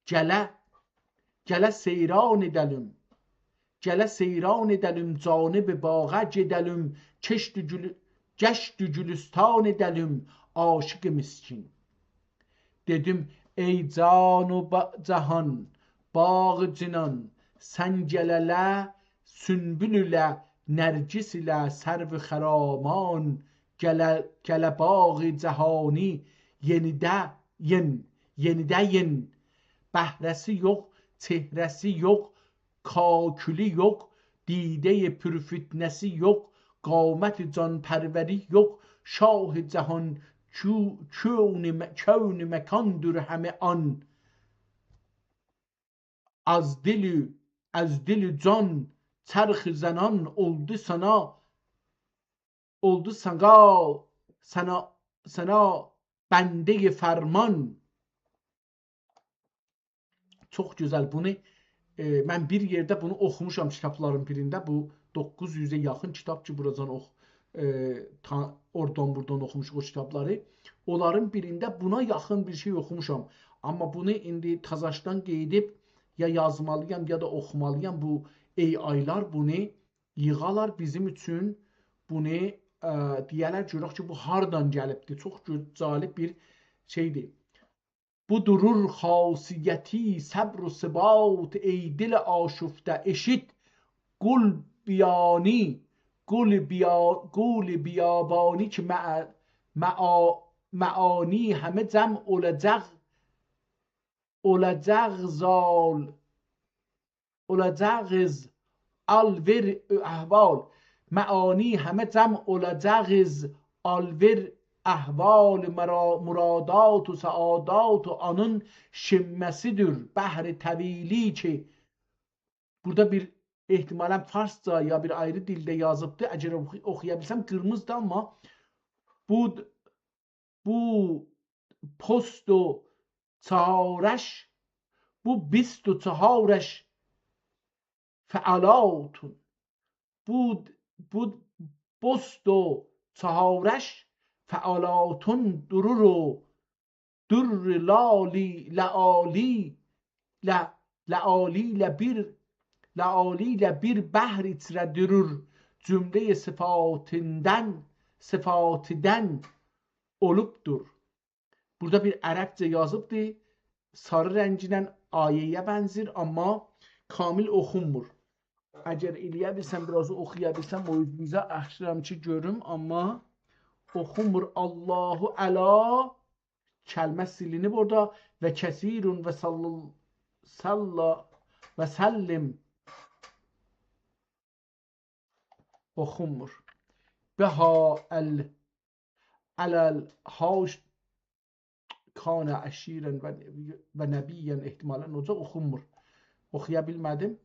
گله، گله سیران ائده‌لیم. گله سیران ائده‌لیم، جانب باغا گئده‌لیم، کشت گل، گشت گلستان ائده‌لیم، عاشق مسکین. دئدیم، ای جان و با، جهان، باغ جنان، سن گل ائله، سنبل ایله، نرگس ایله، سرو خرامان، گله، گله باغ جهانی یئنیده، یئن، یئنیده یئن. بهره‌سی یوخ، چهره‌سی یوخ، کاکولی یوخ، دیده‌ی پرفتنه‌سی یوخ، قامت جان‌پروری یوخ، شاه جهان کو، کون م، کون مکاندیر همه آن. از دل، از دل و جان چرخ زنان اولدو سنا، اولدو سنا، سنا، سنا بنده‌ی فرمان. چوخ گؤزل. بونو، ائ، من بیر یئرده بونو اوخوموشام کیتابلارین بیرینده. بو دوققوز یوزه یاخین کیتاب کی، بوراجان اوخ، ائ، تا، اورادان بورادان اوخوموشوق او کیتابلاری. اونلارین بیرینده بونا یاخین بیر شئی اوخوموشام. آمما بونو ایندی تازاشدان قئییدیب یا یازمالی‌یام، یا دا اوخومالی‌یام. بو ای آی‌لار بونو ییغالار بیزیم اوچون، بونو، ائ، دئیه‌لر، گؤرک کی، بو هاردان گلیبدی. چوخ گؤ، جالب بیر شئیدیر. بو دورور خاصیتی، صبر و ثبات، ای دل آشفته، ائشیت، قول بیانی، قول بیا، قول بیابانی کی، مع، معا، معانی همه جمع اولاجاق، اولاجاق زال، اولاجاغیز آلوئر احوال. معانی همه جمع اولاجاغیز آلوئر احوال، مرا، مرادات و سعادات و آنین شمه‌سیدیر بحر طویلی کی، بورادا بیر احتمالاً فارسجا یا بیر آیری دیلده یازیبدی. اگر اوخو، اوخویا بیلسم، قیرمیزی‌دیر، آمما بو، بو پوست و چهارش، بو بیست و چهارش فعلاتون. بو، بو پوست و چهارش فعلاتون دورور و دور لالی، لعالی، ل، لعالی ایله بیر، لعالی ایله بیر بحر ایچره دورور. جمله‌ی صفاتیندن، صفاتیدن اولوبدور. بورادا بیر عربجه یازیبدی. ساری رنگینن آیه‌یه بنزیر، آمما کامل اوخونمور. اگر ائلیه بیلسم، بیر آز اوخویا بیلسم، او اوزونوزه آچیرام کی، گؤروم، آمما اوخونمور. الله علی کلمه سیلینیب اورادا. و کثیر و صل، صلی و سلم. اوخونمور. بها ال، علی الحاج کان عشیرا و، و نبیا، احتمالاً اوجا اوخونمور. اوخویا بیلمه‌دیم.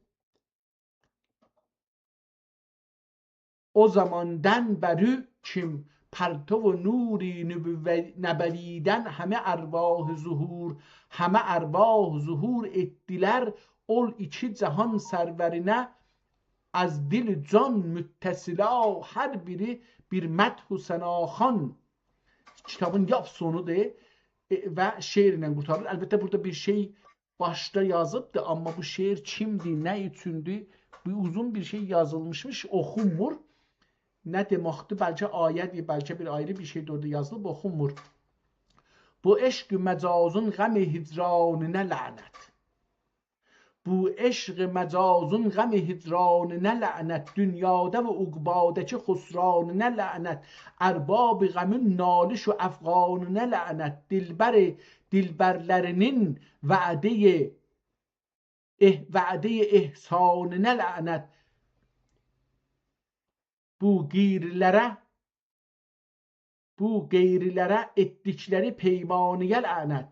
او زاماندان بری کیم پرتو نور نبو-، نبویدن همه ارواح ظهور، همه ارواح ظهور ائتدیلر، اول ایکی جهان سرورینه از دل و جان متصلا، هر بیری بیر مدح و ثناخوان. کیتابین لاپ سونودور، ائ، و شعرله قورتاریر. البته، بورادا بیر شئی باشدا یازیبدی، آمما بو شعر کیمدیر، نه اوچوندور؟ بیر اوزون بیر شئی یازیلمیشمیش، اوخونمور. نه دئمکدیر؟ بلکه آیه‌دیر، بلکه بیر آیری بیر شئی ده اورادا یازیلیب، اوخونمور. بو عشق مجازین غم هجرانینه لعنت. بو عشق مجازین غم هجرانینه لعنت، دونیادا و عقباده‌کی خسرانینه لعنت، ارباب غمین نالش و افغانینه لعنت، دلبر دلبرلرینین وعده، ائه، وعده احسانینه لعنت. بو غیرلره، بو غیرلره ائتدیکلری پیمانیه لعنت.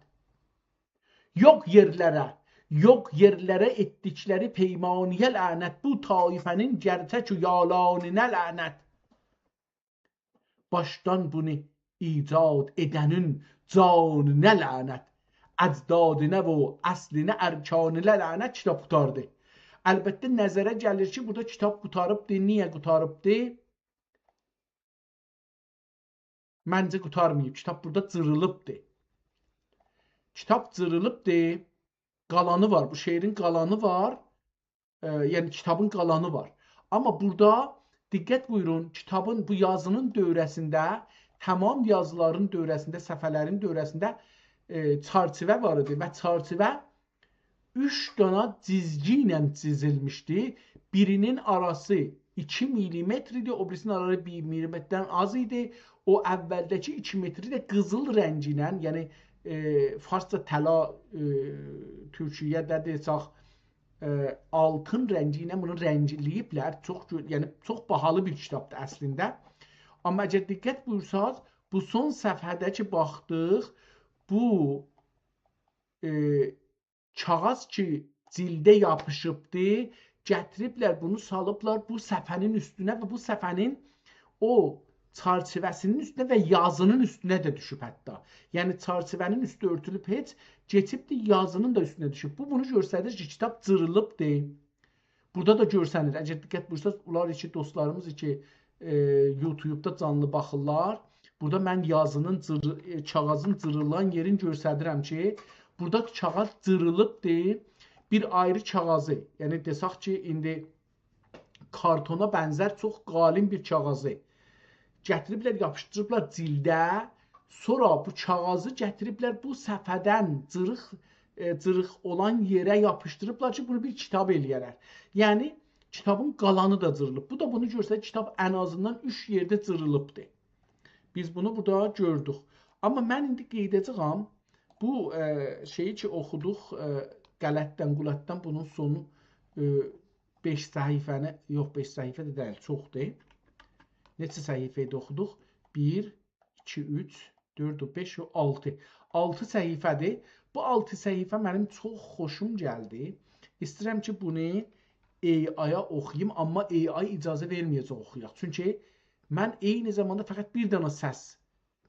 یوخ یئرلره، یوخ یئرلره ائتدیکلری پیمانیه لعنت. بو طایفه‌نین گئرچک و یالانینه لعنت. باشدان بونو ایجاد ائده‌نین جانینه لعنت. اجدادینه و اصلینه، ارکانینه لعنت. کیتاب قوتاردی. البته، نظره گلیر کی، بورادا کیتاب قوتاریبدی. نییه قوتاریبدی؟ منجه، قوتارماییب. کیتاب بورادا جیریلیبدی. کیتاب جیریلیبدی. قالانی وار. بو شعرین قالانی وار. ائ، یعنی کیتابین قالانی وار. آمما بورادا دقت بویورون، کیتابین، بو یازینین دؤوره‌سینده، تمام یازیلارین دؤوره‌سینده، صفحه‌لرین دؤوره‌سینده، ائ، چرچیوه وار ایدی و چرچیوه اوچ دانا جیزگی ایله جیزیلمیشدی. بیرینین آراسی ایکی میلیمتر ایدی، او بیریسینین آراسی بیر میلیمتردن آز ایدی. او اولده‌کی ایکی متری ده قیزیل رنگی ایله، یعنی، ائ، فارسجا طلا، ائ، تورکیه‌ده دئسک، ائ، آلتین رنگی ایله بونو رنگله‌ییبلر. چوخ گؤ-، یعنی چوخ باهالی بیر کیتابدیر اصلینده. آمما اگر دقت بویورساز، بو سون صفحه‌ده کی باخدیق، بو، ائ، کاغیذ کی جیلده یاپیشیبدی، گتیریبلر بونو سالیبلار بو صفحه‌نین اوستونه و بو صفحه‌نین او چرچیوه‌سینین اوستونه و یازینین اوستونه ده دوشوب حتی. یعنی چرچیوه‌نین اوستو اؤرتولوب هئچ، کئچیبدی یازینین دا اوستونه دوشوب. بو بونو گؤستریر کی، کیتاب جیریلیبدی. بورادا دا گؤرسنیر. اگر دقت بویورساز، اونلار کی، دوستلاریمیز کی، ائ، یوتیوبدا جانلی باخیرلار، بورادا من یازینین جیر-، ائ، کاغیذین جیریلان یئرینی گؤستریرم کی، بورادا کاغیذ جیریلیبدیر. بیر آیری کاغیذی، یعنی دئسک کی، ایندی کارتونا بنزر چوخ قالین بیر کاغیذی گتیریبلر، یاپیشدیریبلار جیلده. سونرا بو کاغیذی گتیریبلر بو صفحه‌دن جیریق، ائ، جیریق اولان یئره یاپیشدیریبلار کی، بونو بیر کیتاب ائله‌یه‌لر. یعنی کیتابین قالانی دا جیریلیب. بو دا بونو گؤستریر، کیتاب ان آزیندان اوچ یئرده جیریلیبدیر. بیز بونو بورادا گؤردوک. آمما من ایندی قاییداجاغام بو، ائ، شئیی کی اوخودوق، ائ، غلطدن، غلطدن بونون سونو، ائ، بئش صفحه‌نی، یوخ، بئش صفحه ده دئییل، چوخدور. نئچه صفحه ایدی اوخودوق؟ بیر، ایکی، اوچ، دؤرد، بئش، آلتی. آلتی صفحه‌دیر. بو آلتی صفحه منیم چوخ خوشوم گلدی. ایسته‌ییرم کی، بونو AI-یا اوخویوم، آمما AI اجازه وئرمه‌یه‌جک اوخویاق. چونکی من عینی زاماندا فقط بیر دنه سس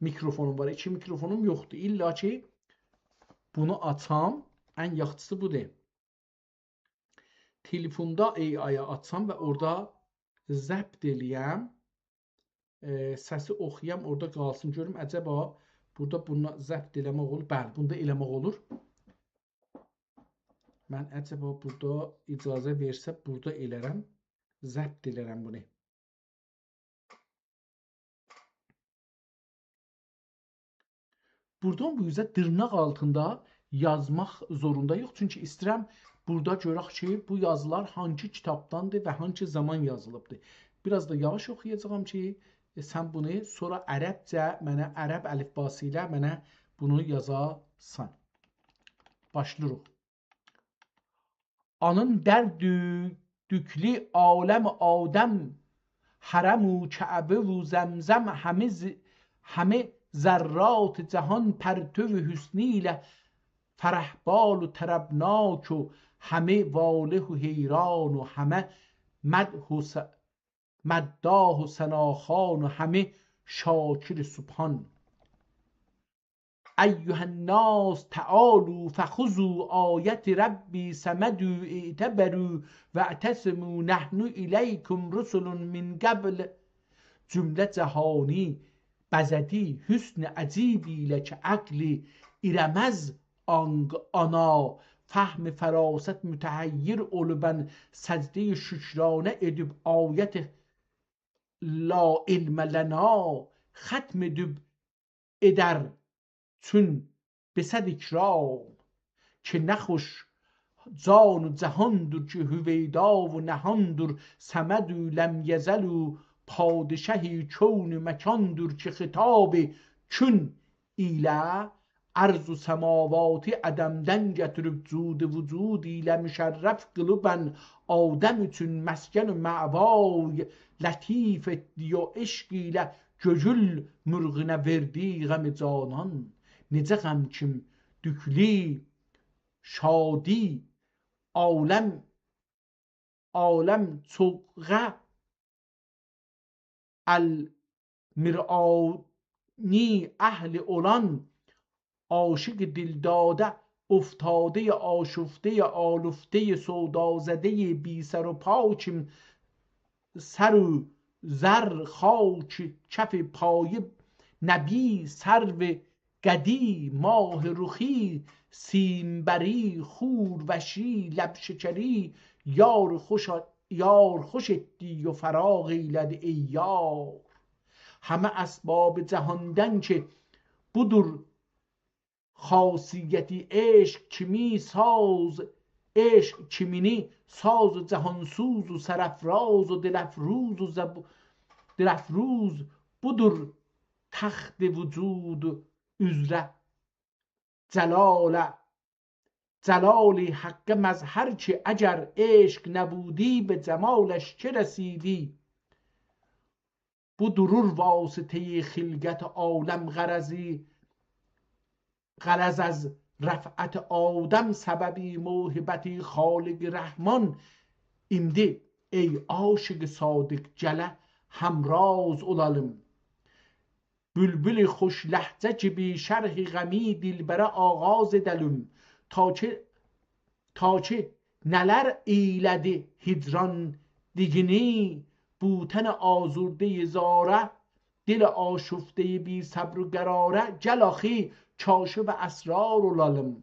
میکروفونوم وار، ایکی میکروفونوم یوخدور. الّا کی، بونو آچام، ان یاخشیسی بودور. تلفوندا AI-یا آچام و اورادا ضبط ائله‌یم، ائ، سسی اوخویام، اورادا قالسین. گؤروم، عجبا بورادا بونو ضبط ائله‌مک اولور؟ بلی، بوندا ائله‌مک اولور. من عجبا بورادا اجازه وئرسه، بورادا ائلرم، ضبط ائلرم بونو. بوردان بو اوزه دیرناق آلتیندا یازماق زورونداییق. چونکی ایسته‌ییرم بورادا گؤرک کی، بو یازیلار هانسی کیتابداندیر و هانسی زامان یازیلیبدیر. بیر آز دا یاواش اوخویاجاغام کی، ائ، سن بونو سونرا عربجه منه، عرب الیفباسی ایله منه بونو یازاسان. باشلاییریق. آنین در دو-، دوکلو عالم آدم، حرم و کعبه و زمزم، همه ز-، همه ذرات جهان پرتو حسنی ایله فرح‌بال و طربناک و همه واله و حیران و همه مدح و س-، مداح و ثناخوان و همه شاکر سبحان. أیها الناس تعالوا فخذوا آیة ربی صمدوا اعتبروا واعتصموا نحن الیکم رسل من قبل. جمله جهانی بزه‌دی حسن عجیب ایله کی عقل ایره‌مز آنق آنا، فهم فراست متحیر اولوبن سجده‌ی شکرانه ائدیب آیت لا علم لنا ختم ائدیب ائدر چون بصد اکرام. کی نه خوش جان و جهاندور کی هویدا و نهاندور، صمد و لم یزل و پادشه کون و مکاندور کی خطاب کن ایله ارض و سماواتی عدمدن گتیریب جود وجود ایله مشرف قیلیبن آدم اوچون مسکن و مأوای لطیف ائتدی و عشق ایله گؤیول مرغونه وئردی غم جانان. نئجه غم کیم دوکلی شادی عالم، عالم چوغه المرعانی اهل اولان، عاشق دلداده افتاده‌ی آشفته‌ی آلفته‌ی سودازده‌ی بی‌سر و پا کیم سر و زر خاک کف پای نبی سرو قدی ماه رخی سیمبری خور وشی لب شکری یار خوش، یار خوش ائتدی و فراغ ائیله‌دی ای یار. همه اسباب جهاندن کی بودور خاصیتی عشق کیمی ساز، عشق کیمینی ساز و جهانسوز و سرافراز و دلافروز و زب-، دلافروز بودور تخت وجود اوزره جلاله، جلال حق مظهر کی اگر عشق نبودی به جمالش چه رسیدی؟ بو دورور واسطه‌ی خلقت عالم غرضی، غرض از رفعت آدم سببی موهبتی خالق رحمان. ایمدی ای عاشق صادق گله همراز اولالیم. بولبول خوش لهجه کیمی شرح غمی دلبره آغاز ائده‌لیم. تا کی، تا کی نه‌لر ائیله‌دی هجران دیگینی، بو تن آزرده‌ی زاره، دل آشفته‌ی بی‌صبر و قراره، گل آخی کاشف اسرار اولالیم.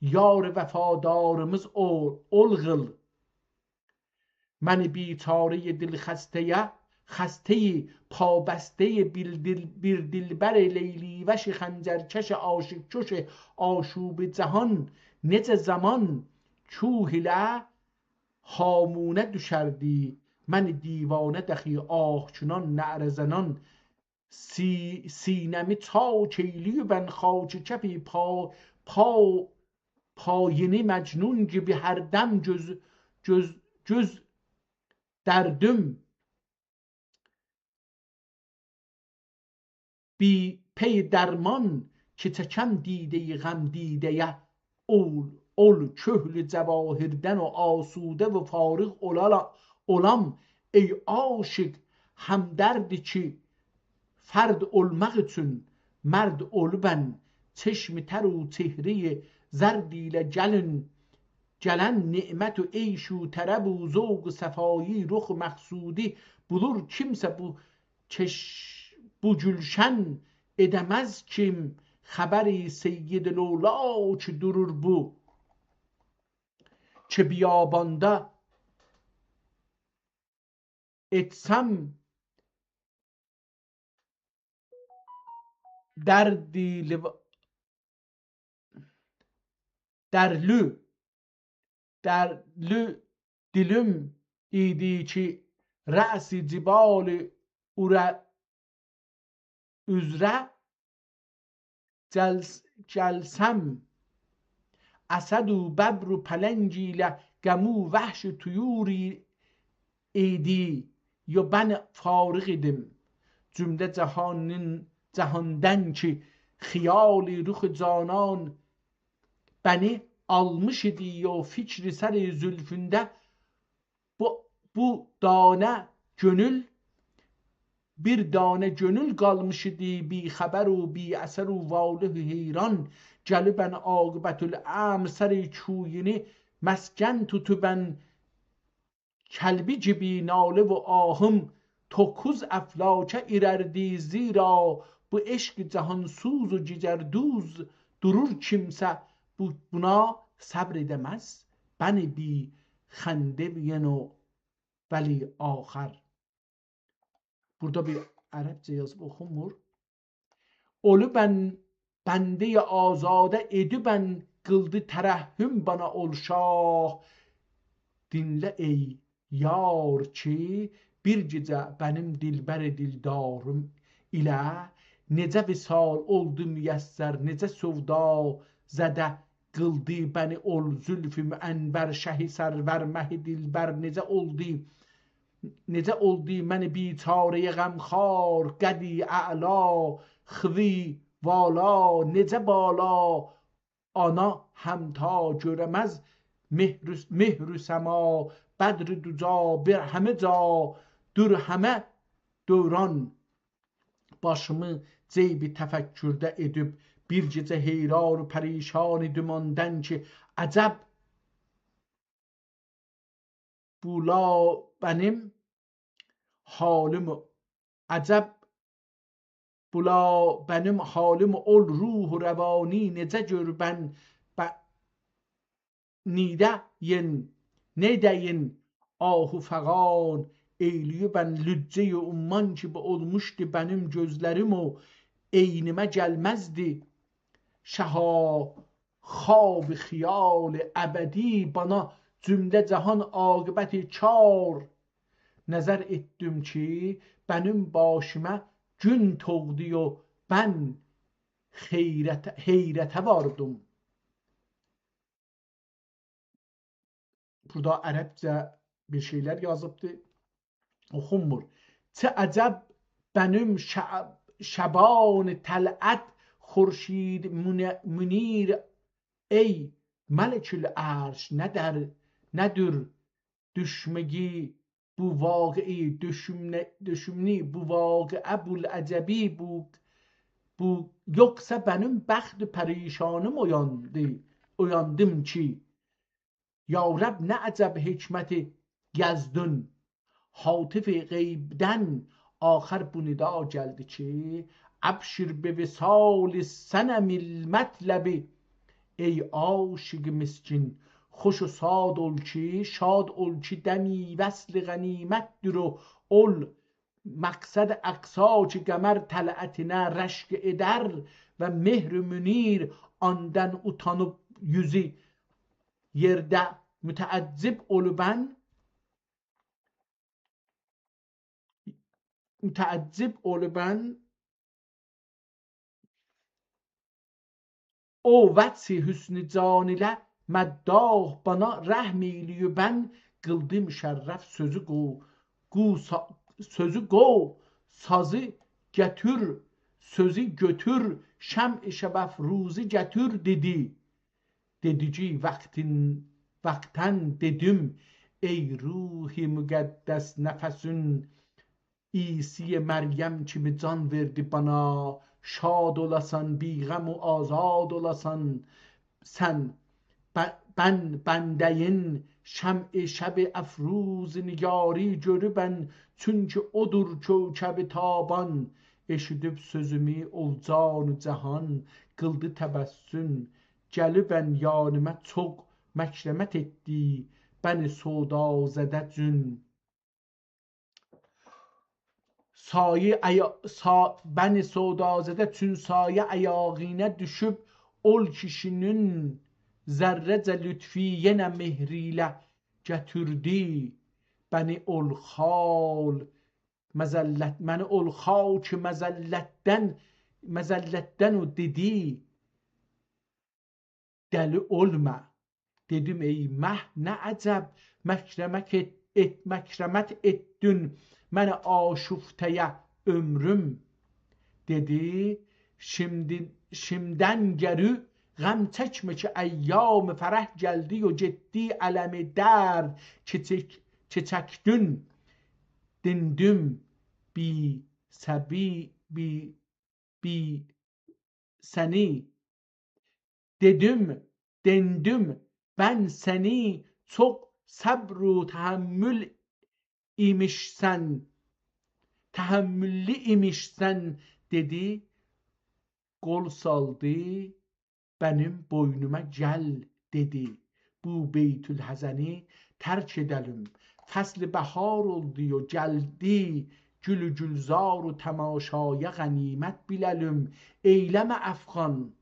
یار وفاداریمیز اول، اول قیل. من بیچاره‌ی دلخسته‌یه، خسته‌ی پابسته‌ی بیر دل-، بیر دلبر لیلی‌وش خنجرکش عاشق‌کش آشوب جهان، نئجه زمان کوه ایله هامونه دوشردی، من دیوانه دخی آه چونان نعره زنان، سی-، سینه‌می چاک ائیلییبن خاک کف پا-، پا-، پایینی مجنون کیمی هر دم گؤز، گؤز، گؤز دردیم بی پی درمان کی چکم دیده‌ی غم دیده‌یه اول، اول کحل جواهردن و آسوده و فارغ اولالا-، اولام ای عاشق همدردی کی فرد اولماق اوچون مرد اولوبن، چشم تر و چهره‌ی زرد ایله گلین، گلن نعمت و عیش و طرب و ذوق و صفایی رخ مقصودی بولور کیمسه بو چش-، بو گولشن ائده‌مز کیم خبر سید لولا کی دورور بو کی بیاباندا ائتسم دردی لوا-، درلو، درلو دیلیم ایدی کی رأس جبال اوره اوزره جلس-، جلسم اسد و ببر و پلنگ ایله غم و وحش و طیور ایدی، یا بن فارغ ایدیم. جمله جهانین، جهاندن کی خیالی رخ جانان بنی آلمیش ایدی، یا فکر سر زلفونده بو، بو دانه گؤنول بیر دانه گؤنول قالمیشیدی، بی‌خبر و بی‌اثر و واله و حیران. گلیبن عاقبت‌الامر سر کویونو مسکن توتوبن، کلبی گیبی ناله و آهیم توکوز افلاکه ایرردی. زیرا بو عشق جهان‌سوز و جگردوز دورور کیمسه بو، بونا صبر ائده‌مز. بنی بی خنده ینو ولی آخر. بورادا بیر عربجه یازیب، اوخونمور. اولوبن بنده‌ی آزاده ائدیبن، قیلدی ترحم بنا اول شاه. دینله ای یار کی، بیر گئجه منیم دلبر دلداریم ایله نئجه وصال اولدو میسر، نئجه سودازده قیلدی بنی اول زلف عنبر، شه سرور مه دلبر، نئجه اولدو، نئجه اولدو من بیچاره‌ی غمخوار، قدی اعلا، خوی والا، نئجه بالا، آنا همتا گؤره‌مز مهر، مهر سما، بدر دجا، بیر همه جا، دور همه دوران. باشیمی جیب تفکرده ائدیب، بیر گئجه حیران و پریشان ایدیم آندان کی، عجب بولا منیم حالیم، عجب بولا منیم حالیم اول روح و روانی، نئجه گؤربن ب-، نیده‌ین، نئده‌ین آه و فغان ائیله‌ییبن لجه‌ی عمان کیمی اولموشدو منیم گؤزلریم و عینیمه گلمزدی. شها خواب خیال ابدی بنا جمله جهان عاقبت کار. نظر ائتدیم کی، منیم باشیما گون طوغدو و من حیرت، حیرته واردیم. بورادا عربجه بیر شئیلر یازیبدی. اوخونمور. چه عجب منیم شب-، شبان طلعت خورشید من-، منیر، ای ملک العرش، ندر-، ندور دوشمگی بو واقعی، دوشومنه-، دوشومنی بو واقعه، بو العجبی، بو، بو، یوخسا منیم بخت پریشانیم اویاندی، اویاندیم کی، یا رب، نه عجب حکمت یزدون. هاتف غیبدن آخر بو ندا گلدی کی، ابشر بوصال صنم المطلب. ای عاشق مسکین، خوش و شاد اول کی، شاد اول کی دمی وصل غنیمتدیر و اول مقصد اقصی کی قمر طلعتینه رشک ائدر و مهر منیر آندان اوتانیب یوزو یئرده متعجب اولوبن، متعجب اولوبن او وجه حسن جان ایله مداح بنا رحم ائیله‌ییبن، قیلدی مشرف سؤزو قو، قو سا-، سؤزو قو، سازی گتور، سؤزو گؤتور، شمع شب‌افروزی گتور، دئدی. دئدی کی، وقتین، وقتاً دئدیم، ای روح مقدس نفسون، عیسی مریم کیمی جان وئردی بنا، شاد اولاسان، بی‌غم و آزاد اولاسان سن. ب-، بن-، بنده‌ین شمع شب افروز نگاری گؤروبن، چونکی اودور کوکب تابان. ائشیدیب سؤزومو اول جان و جهان، قیلدی تبسم، گلیبن یانیما چوخ مکرمت ائتدی، بنی سودازده جون. سایه آیا-، سا-، بنی سودازده چون سایه آیاغینا دوشوب، اول کیشینین ذره‌جه لطفی یئنه مهر ایله گتیردی. بنی اول خال مذلت، منی اول خاک مذلتدن، مذلتدن او دئدی. دلی اولما. دئدیم، ای مه، نه عجب، مکرمت ائت-، ائت-، مکرمت ائتدین منه آشفته‌یه عؤمروم. دئدی، شیمدی-، شیمدن گری غم چکمه کی، ایام فرح گلدی و گئتدی، الم درد کئچک-، کئچکدین. دیندیم بی سبی بی بی سنی دئدیم، دئندیم بن سنی، چوخ صبر و تحمل ایمیشسن، تحمللی ایمیشسن، دئدی. قول سالدی بنیم بوینوما، گل، دئدی، بو بیت‌الحزنی ترک ائده‌لیم. فصل بهار اولدو و گلدی، گل و گلزار و تماشایا غنیمت بیله‌لیم. ائیله‌مه افغان،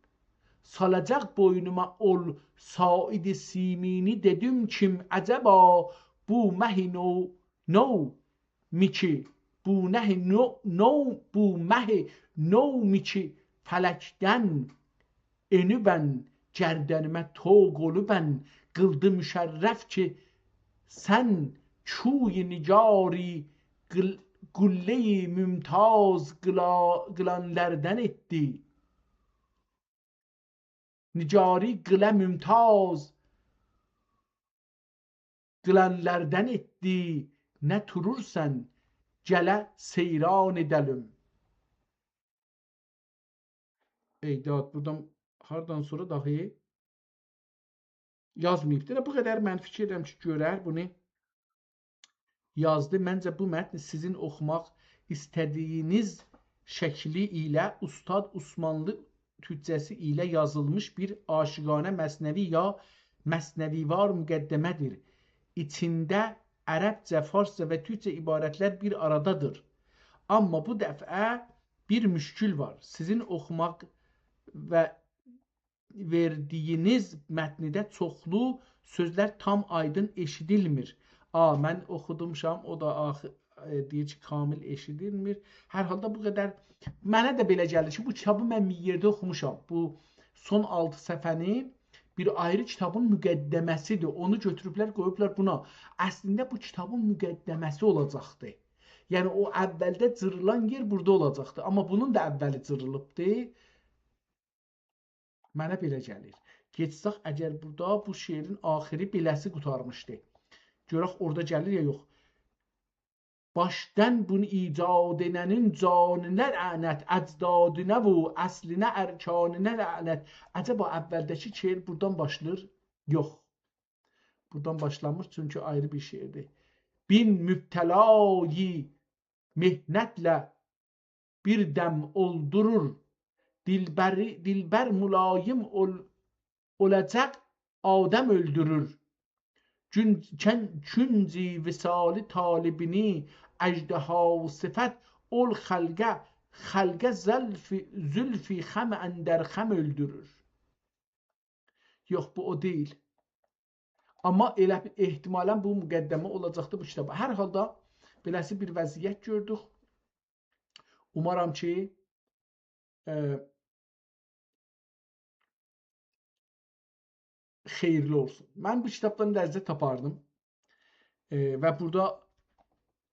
سالاجاق بوینوما اول ساعد سیمینی. دئدیم کیم عجبا بو مه نو، نو می کی، بو نه نو، نو، بو مه نو می کی فلکدن ائنیبن گردنیمه طوق اولوبن، قیلدی مشرف کی سن کوی نگاری قل-، قله‌ی ممتاز قیلا-، قیلانلردن ائتدی. نگاری قله‌ی ممتاز قیلانلردن ائتدی، نه تورورسان، گله سیران ائده‌لیم. ای داد، بورادان هاردان سونرا داهی یازماییبدیر. بو قدر من فیکیر ائدیرم کی، گؤرر بونو یازدی. منجه بو متنی سیزین اوخوماق ایسته‌دیگینیز شکلی ایله اوستاد عثمانلی تورکجه‌سی ایله یازیلمیش بیر عاشقانه مثنوی یا مثنوی‌وار مقدمه‌دیر. ایچینده عربجه، فارسجا و تورکجه عبارتلر بیر آرادادیر. آمما بو دفعه بیر مشکل وار. سیزین اوخوماق و وئردیگینیز متنده چوخلو سؤزلر تام آیدین ائشیدیلمیر. آ، من اوخودومشام، او دا آخی-، ائ، دئییر کی، کامل ائشیدیلمیر. هر حالدا بو قدر منه ده بئله گلیر کی، بو کیتابی من بیر یئرده اوخوموشام. بو سون آلتی صفحه‌نی بیر آیری کیتابین مقدمه‌سیدیر. اونو گؤتوروبلر، قویوبلار بونا. اصلینده بو کیتابین مقدمه‌سی اولاجاقدی. یعنی، او اولده جیریلان یئر بورادا اولاجاقدی. آمما بونون دا اولی جیریلیبدی. منه بئله گلیر. گئتسک، اگر بورادا بو شعرین آخیری بئله‌سی قوتارمیشدی. گؤرک اورادا گلیر یا یوخ. باشدان بونو ایجاد ائده‌نین جانینا لعنت، اجدادینا و اصلینه، ارکانینا لعنت. عجبا اولده‌کی شعر بورادان باشلاییر؟ یوخ. بورادان باشلامیر، چونکی آیری بیر شعردیر. بین مبتلایی محنتله بیر دم اولدورور. دلبری، دلبر ملایم اول-، اولاجاق آدم اؤلدورور. گون-، کن-، کنج وصالی طالبینی اژدها صفت، اول خلقه، خلقه زلف-، زلف خم اندر خم اؤلدورور. یوخ، بو او دئییل. آمما ائله بی-، احتمالاً بو مقدمه اولاجاقدی بو کیتابا. هر حالدا بئله‌سی بیر وضعیت گؤردوک. اومارام کی، ائ، خئییرلی اولسون. من بو کیتابدان لذت آپاردیم. ائ، و بورادا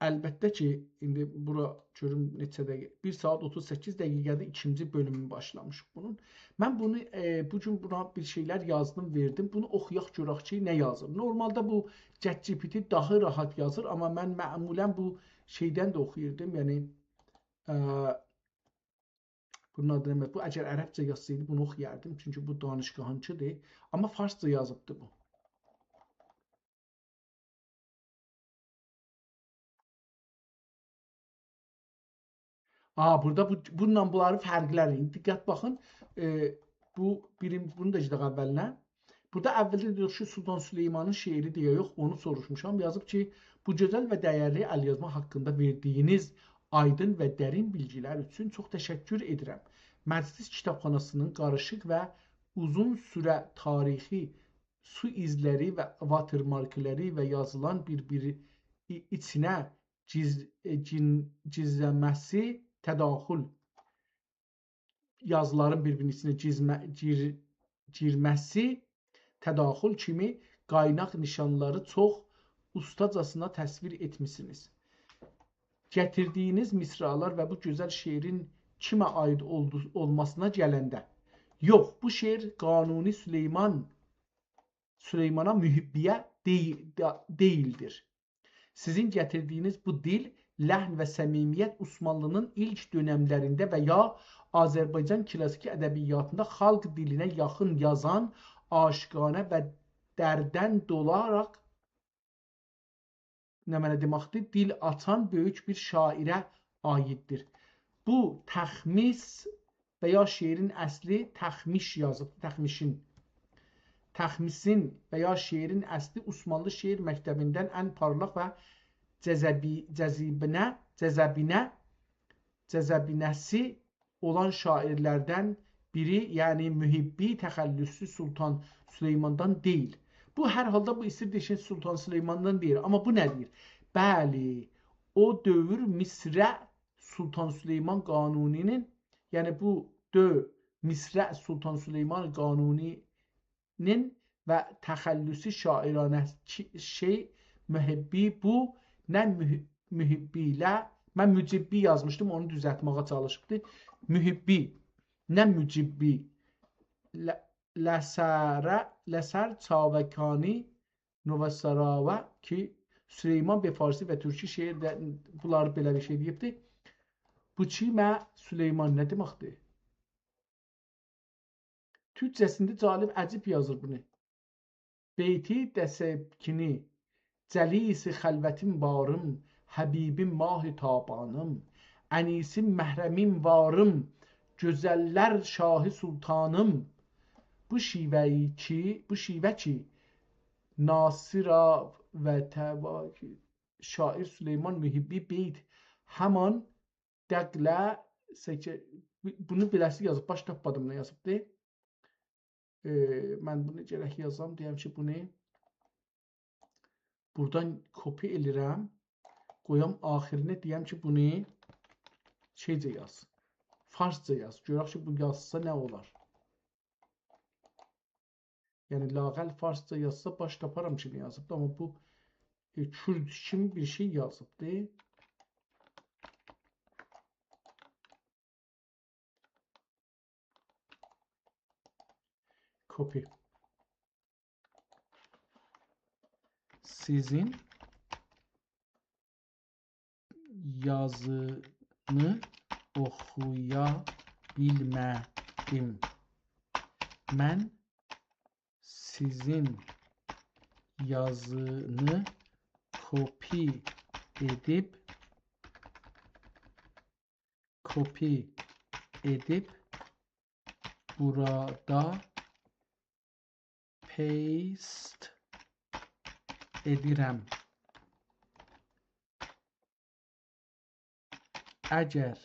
البته کی، ایندی بورا گؤروم نئچه دقیقه، بیر ساعت اوتوز سککیز دقیقه‌دیر ایکینجی بؤلومونو باشلامیشیق بونون. من بونو، ائ، بو گون بونا بیر شئیلر یازدیم، وئردیم. بونو اوخویاق، گؤرک کی، نه یازیر. نورمالدا بو ChatGPT داها راحت یازیر، آمما من معمولاً بو شئیدن ده اوخویوردوم، یعنی، ائ، بونون آدی نه؟ بو اگر عربجه یازسایدی، بونو اوخویاردیم، چونکی بو دانشگاهینکیدیر. آمما فارسجا یازیبدی بو. آ، بورادا بو، بونونلا بونلاری فرقلر. ایندی دقت باخین، ائ، بو بیرین، بونو دا گئدک اولینه. بورادا اولده دئییر کی، سلطان سلیمانین شعریدیر یا یوخ، اونو سوروشموشام. یازیب کی، بو گؤزل و دَیَرلی ال‌یازما حاقیندا وئردیگینیز آیدین و درین بیلگیلر اوچون چوخ تشکر ائدیرم. مجلس کیتابخاناسینین قاریشیق و اوزون سوره تاریخی سو ایزلری و واترمارکلری و یازیلان بیر-بیری ای-، ایچینه گیز-، ائ، گین-، گیزله‌مه‌سی، تداخل، یازیلارین بیر-بیرینین ایچینه گیزمه-، گیر-، گیرمه‌سی، تداخل کیمی قایناق نیشانلاری چوخ اوستاجاسینا تصویر ائتمیسینیز. گتیردیگینیز مصرع‌لر و بو گؤزل شعرین کیمه عایید اولدو-، اولماسینا گلنده، یوخ، بو شعر قانونی سلیمان، سلیمانا محبی‌یه دئی-، دا-، دئییلدیر. سیزین گتیردیگینیز بو دیل لحن و صمیمیت عثمانلی‌نین ایلک دؤنملرینده و یا آذربایجان کلاسیک ادبیاتیندا خالق دیلینه یاخین یازان، عاشقانه و دردن دولاراق نمنه دئمکدیر؟ دیل آچان بؤیوک بیر شاعره عایددیر. بو تخمیس و یا شعرین اصلی تخمیش یازیب، تخمیشین. تخمیسین و یا شعرین اصلی عثمانلی شعر مکتبیندن ان پارلاق و جذبی، جذبینه، جذبینه جذبینه‌سی اولان شاعرلردن بیری، یعنی محبی، تخلصو سلطان سلیماندان دئییل. بو، هر حالدا بو ایستیر دئسین سلطان سلیماندان دئییر. آمما بو نه دئییر؟ بلی، او دؤور مصرع سلطان سلیمان قانونی‌نین، یعنی بو دؤور مصرع سلطان سلیمان قانونی نین و تخلصو شاعرانه کی-، شئی، محبی بو، نه مح-، محبی له، من مجبی یازمیشدیم، اونو دوزلتمه‌یه چالیشیبدی. محبی، نه مجبی. ل-، لسر، لسر چاوکانی نووسرا کی، سلیمان به فارسی و تورکی شعرده بونلاری بئله بیر شئی دئییبدی. بو کی، من سلیمان نه دئمکدیر؟ تورکجه‌سینده جالب، عجیب یازیر بونو. بیتی دسبکینی، جلیس خلوتین واریم، حبیبیم ماه تابانیم، انیسیم محرمین واریم، گؤزللر شاهی سلطانیم. بو شیوه‌یی کی، بو شیوه کی، ناصرا و توا-، شاعر سلیمان محبی بیت همان دقله سکه-، بو-، بونو بئله‌سی یازیب، باش تاپمادیم نه یازیبدی. ائ، من بونو گرک یازام، دئیم کی، بونو بورادان کپی ائله‌ییرم، قویام آخیرینه، دئیم کی، بونو شئیجه یاز، فارسجا یاز. گؤرک کی، بو یازسا نه اولار. یعنی، لااقل فارسجا یازسا باش تاپارام کی، نه یازیبدی. آمما بو، ائ، کورد کیمی بیر شئی یازیبدی. کپی. سیزین یازینی اوخویا بیلمه‌دیم. من سیزین یازینی کپی ائدیب، کپی ائدیب بورادا پیست ائدیرم. اگر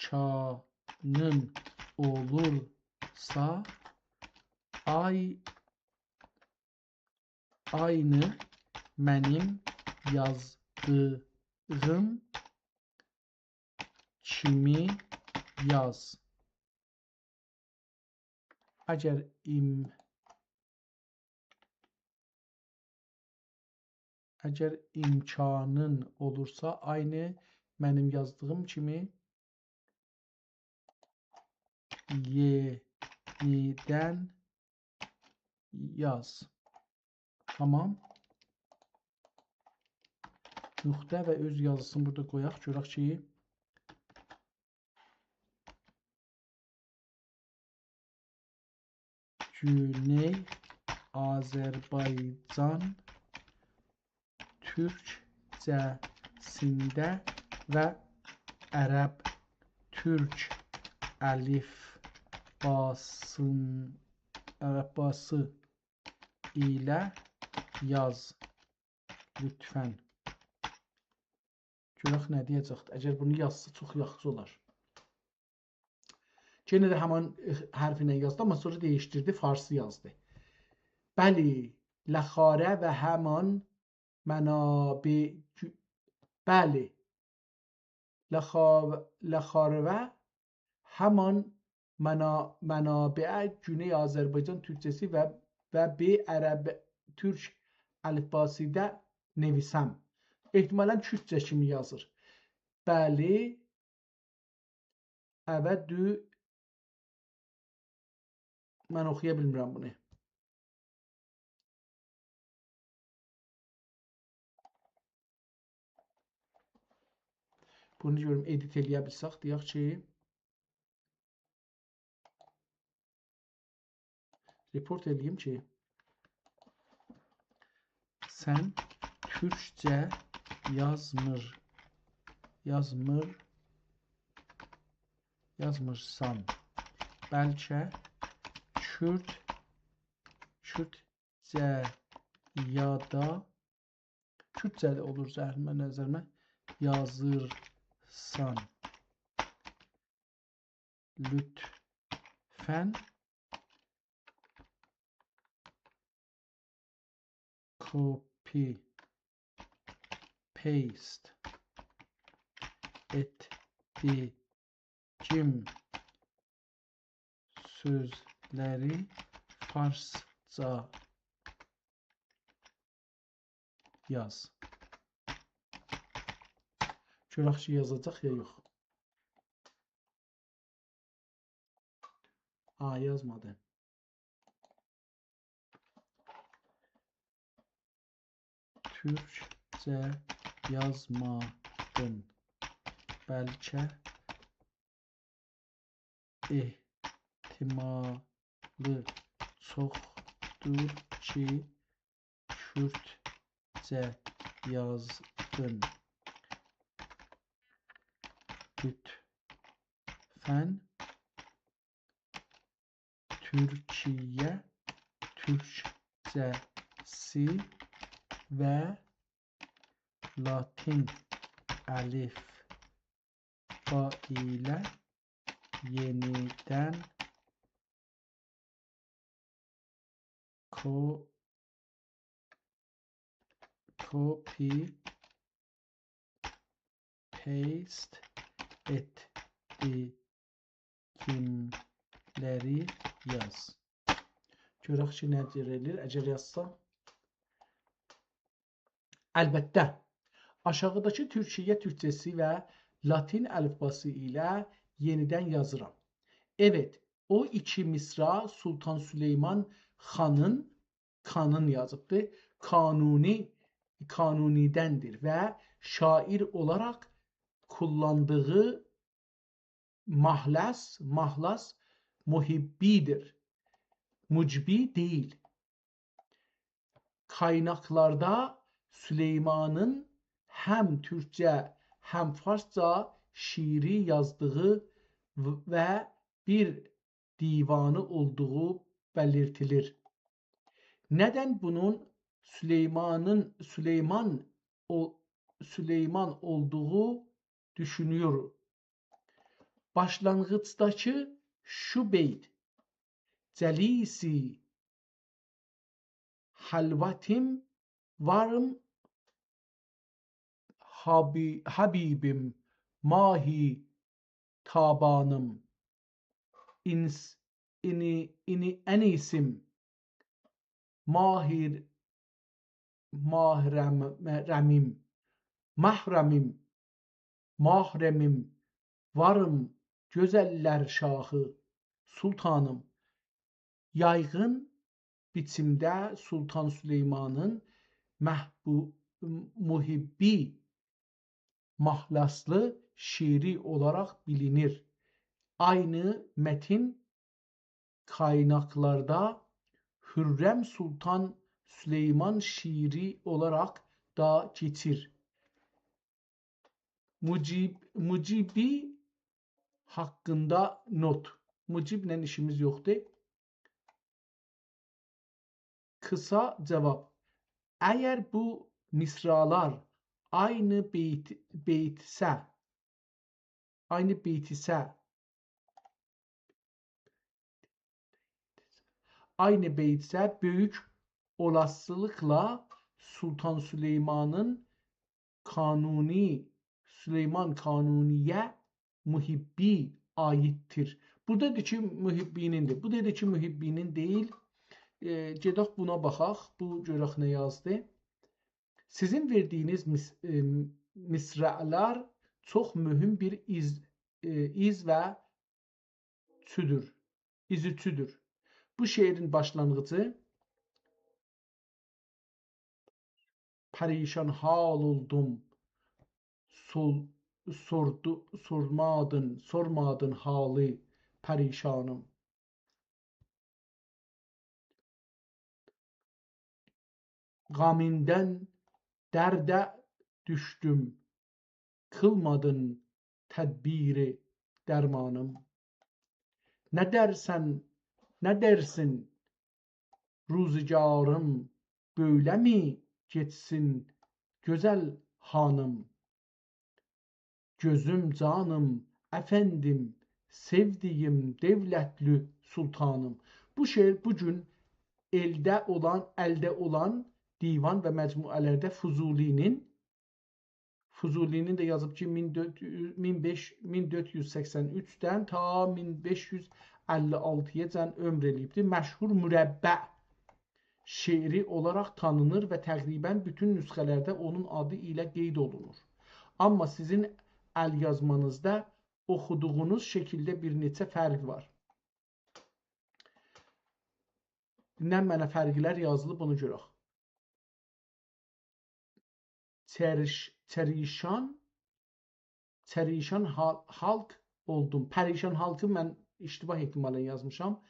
امکانین اولورسا، آی-، عینی منیم یازدیغیم کیمی یاز. اگر ایم-، اگر امکانین اولورسا، عینی منیم یازدیغیم کیمی یئنیدن یاز. تامام. نقطه و اؤز یازیسینی بورادا قویاق، گؤرک کی، گونئی آذربایجان تورکجه‌سینده و عرب تورک الفباسین-، الفباسی ایله یاز، لطفاً. گؤرک نه دئیه‌جکدیر. اگر بونو یازسا، چوخ یاخشی اولار. یئنه ده همان، ائ، حرفی ایله یازدی، آمما سونرا دییشدیردی، فارسی یازدی. بلی، لخاره و همان منابع، بلی. لخا-، لخاره و همان منا-، منابع گونئی آذربایجان تورکجه‌سی و، و به عرب تورک الفباسی‌ده نویسم. احتمالاً کوردجه کیمی یازیر. بلی، اوه دو، من اوخویا بیلمیرم بونو. بونو گؤروم، ادیت ائله‌یه بیلسک، دئیک کی، رپورت ائله‌ییم کی، سن تورکجه یازمیر، یازمیر، یازمیرسان. بلکه کورد، کوردجه یا دا، کوردجه ده اولور زهر-، نظریمه، یازیرسان. لطفاً copy paste ائتدیگیم سؤزلری فارسجا یاز. گؤرک کی، یازاجاق یا یوخ. آ، یازمادی. تورکجه یازمادین. بلکه احتمالی چوخدور کی، کوردجه یازدین. لطفاً تورکیه تورکجه‌سی و لاتین الفبا ایله یئنیدن کو-، copy paste ائتدیگیملری یاز. گؤرک کی، نه جور ائله‌ییر، اگر یازسا. البته، آشاغیداکی تورکیه تورکجه‌سی و لاتین الفباسی ایله یئنیدن یازیرام. Evet, o iki misra Sultan Süleyman Han'ın، کانین یازیبدی، کانونی، کانونی‌دندیر و شاعر اولاراق کوللاندیغی ماخلاص، ماخلاص محبی‌دیر، معجبی دئییل. Kaynaklarda Süleyman'ın hem Türkçe hem Farsça şiiri yazdığı v-, ve bir divanı olduğu belirtilir. Neden bunun Süleyman'ın, Süleyman o-, Süleyman olduğu düşünüyor. Başlangıçtaki şu beyt: Celisi halvatim varım habi-, Habibim, Mahi Tabanım, ins-, ini, ini enisim, Mahir, Mahrem-, Remim, Mahremim, Mahremim, varım, gözeller şahı, sultanım. Yaygın biçimde Sultan Süleyman'ın mehbu-, muhibbi mahlaslı şiiri olarak bilinir. Aynı metin kaynaklarda Hürrem Sultan Süleyman şiiri olarak da geçir. Mucib-, Mucibi hakkında not. Muciblə işimiz yoxdur. Kısa cevap. Eğer bu mısralar aynı beyt, beytse, aynı beyt ise, aynı beyt ise büyük olasılıkla Sultan Süleyman'ın Kanuni, Süleyman Kanuni'ye muhibbi aittir. بورادا دئییر کی، محبی‌نین‌دیر. بو دا دئییر کی، محبی‌نین دئییل. ائ، گئدک بونا باخاق. بو گؤرک نه یازدی. Sizin verdiğiniz mis-, e, mısralar çok mühim bir iz, e, iz ve çüdür, üzücüdür. Bu şiirin başlangıcı: پریشان حال اولدوم سل-، سوردو، سورمادین، سورمادین حالی پریشانیم. غمیندن درده دوشدوم، قیلمادین تدبیری درمانیم. نه درسن، نه درسین، روزگاریم بؤیله‌می گئچسین، گؤزل خانیم؟ گؤزوم، جانیم، افندیم، سئودیگیم، دؤولتلی سلطانیم. بو شعر بو گون ائلده اولان، الده اولان دیوان و مجموعه‌لرده فضولی‌نین، فضولی‌نین ده یازیب کی، مین دؤرد، مین بئش، مین دؤرد یوز سکسن اوچدن تا مین بئش یوز اللی آلتی‌یاجان عؤمر ائله‌ییبدی. مشهور مربع شعری اولاراق تانینیر و تقریباً بوتون نسخه‌لرده اونون آدی ایله قید اولونور. آمما سیزین ال‌یازمانیزدا اوخودوغونوز شکیلده بیر نئچه فرق وار. نمنه فرقلر یازیلیب، اونو گؤرک. چریش-، چریشان، چریشان حال-، خالق اولدوم. پریشان خالقی من اشتباه احتمالاً یازمیشام.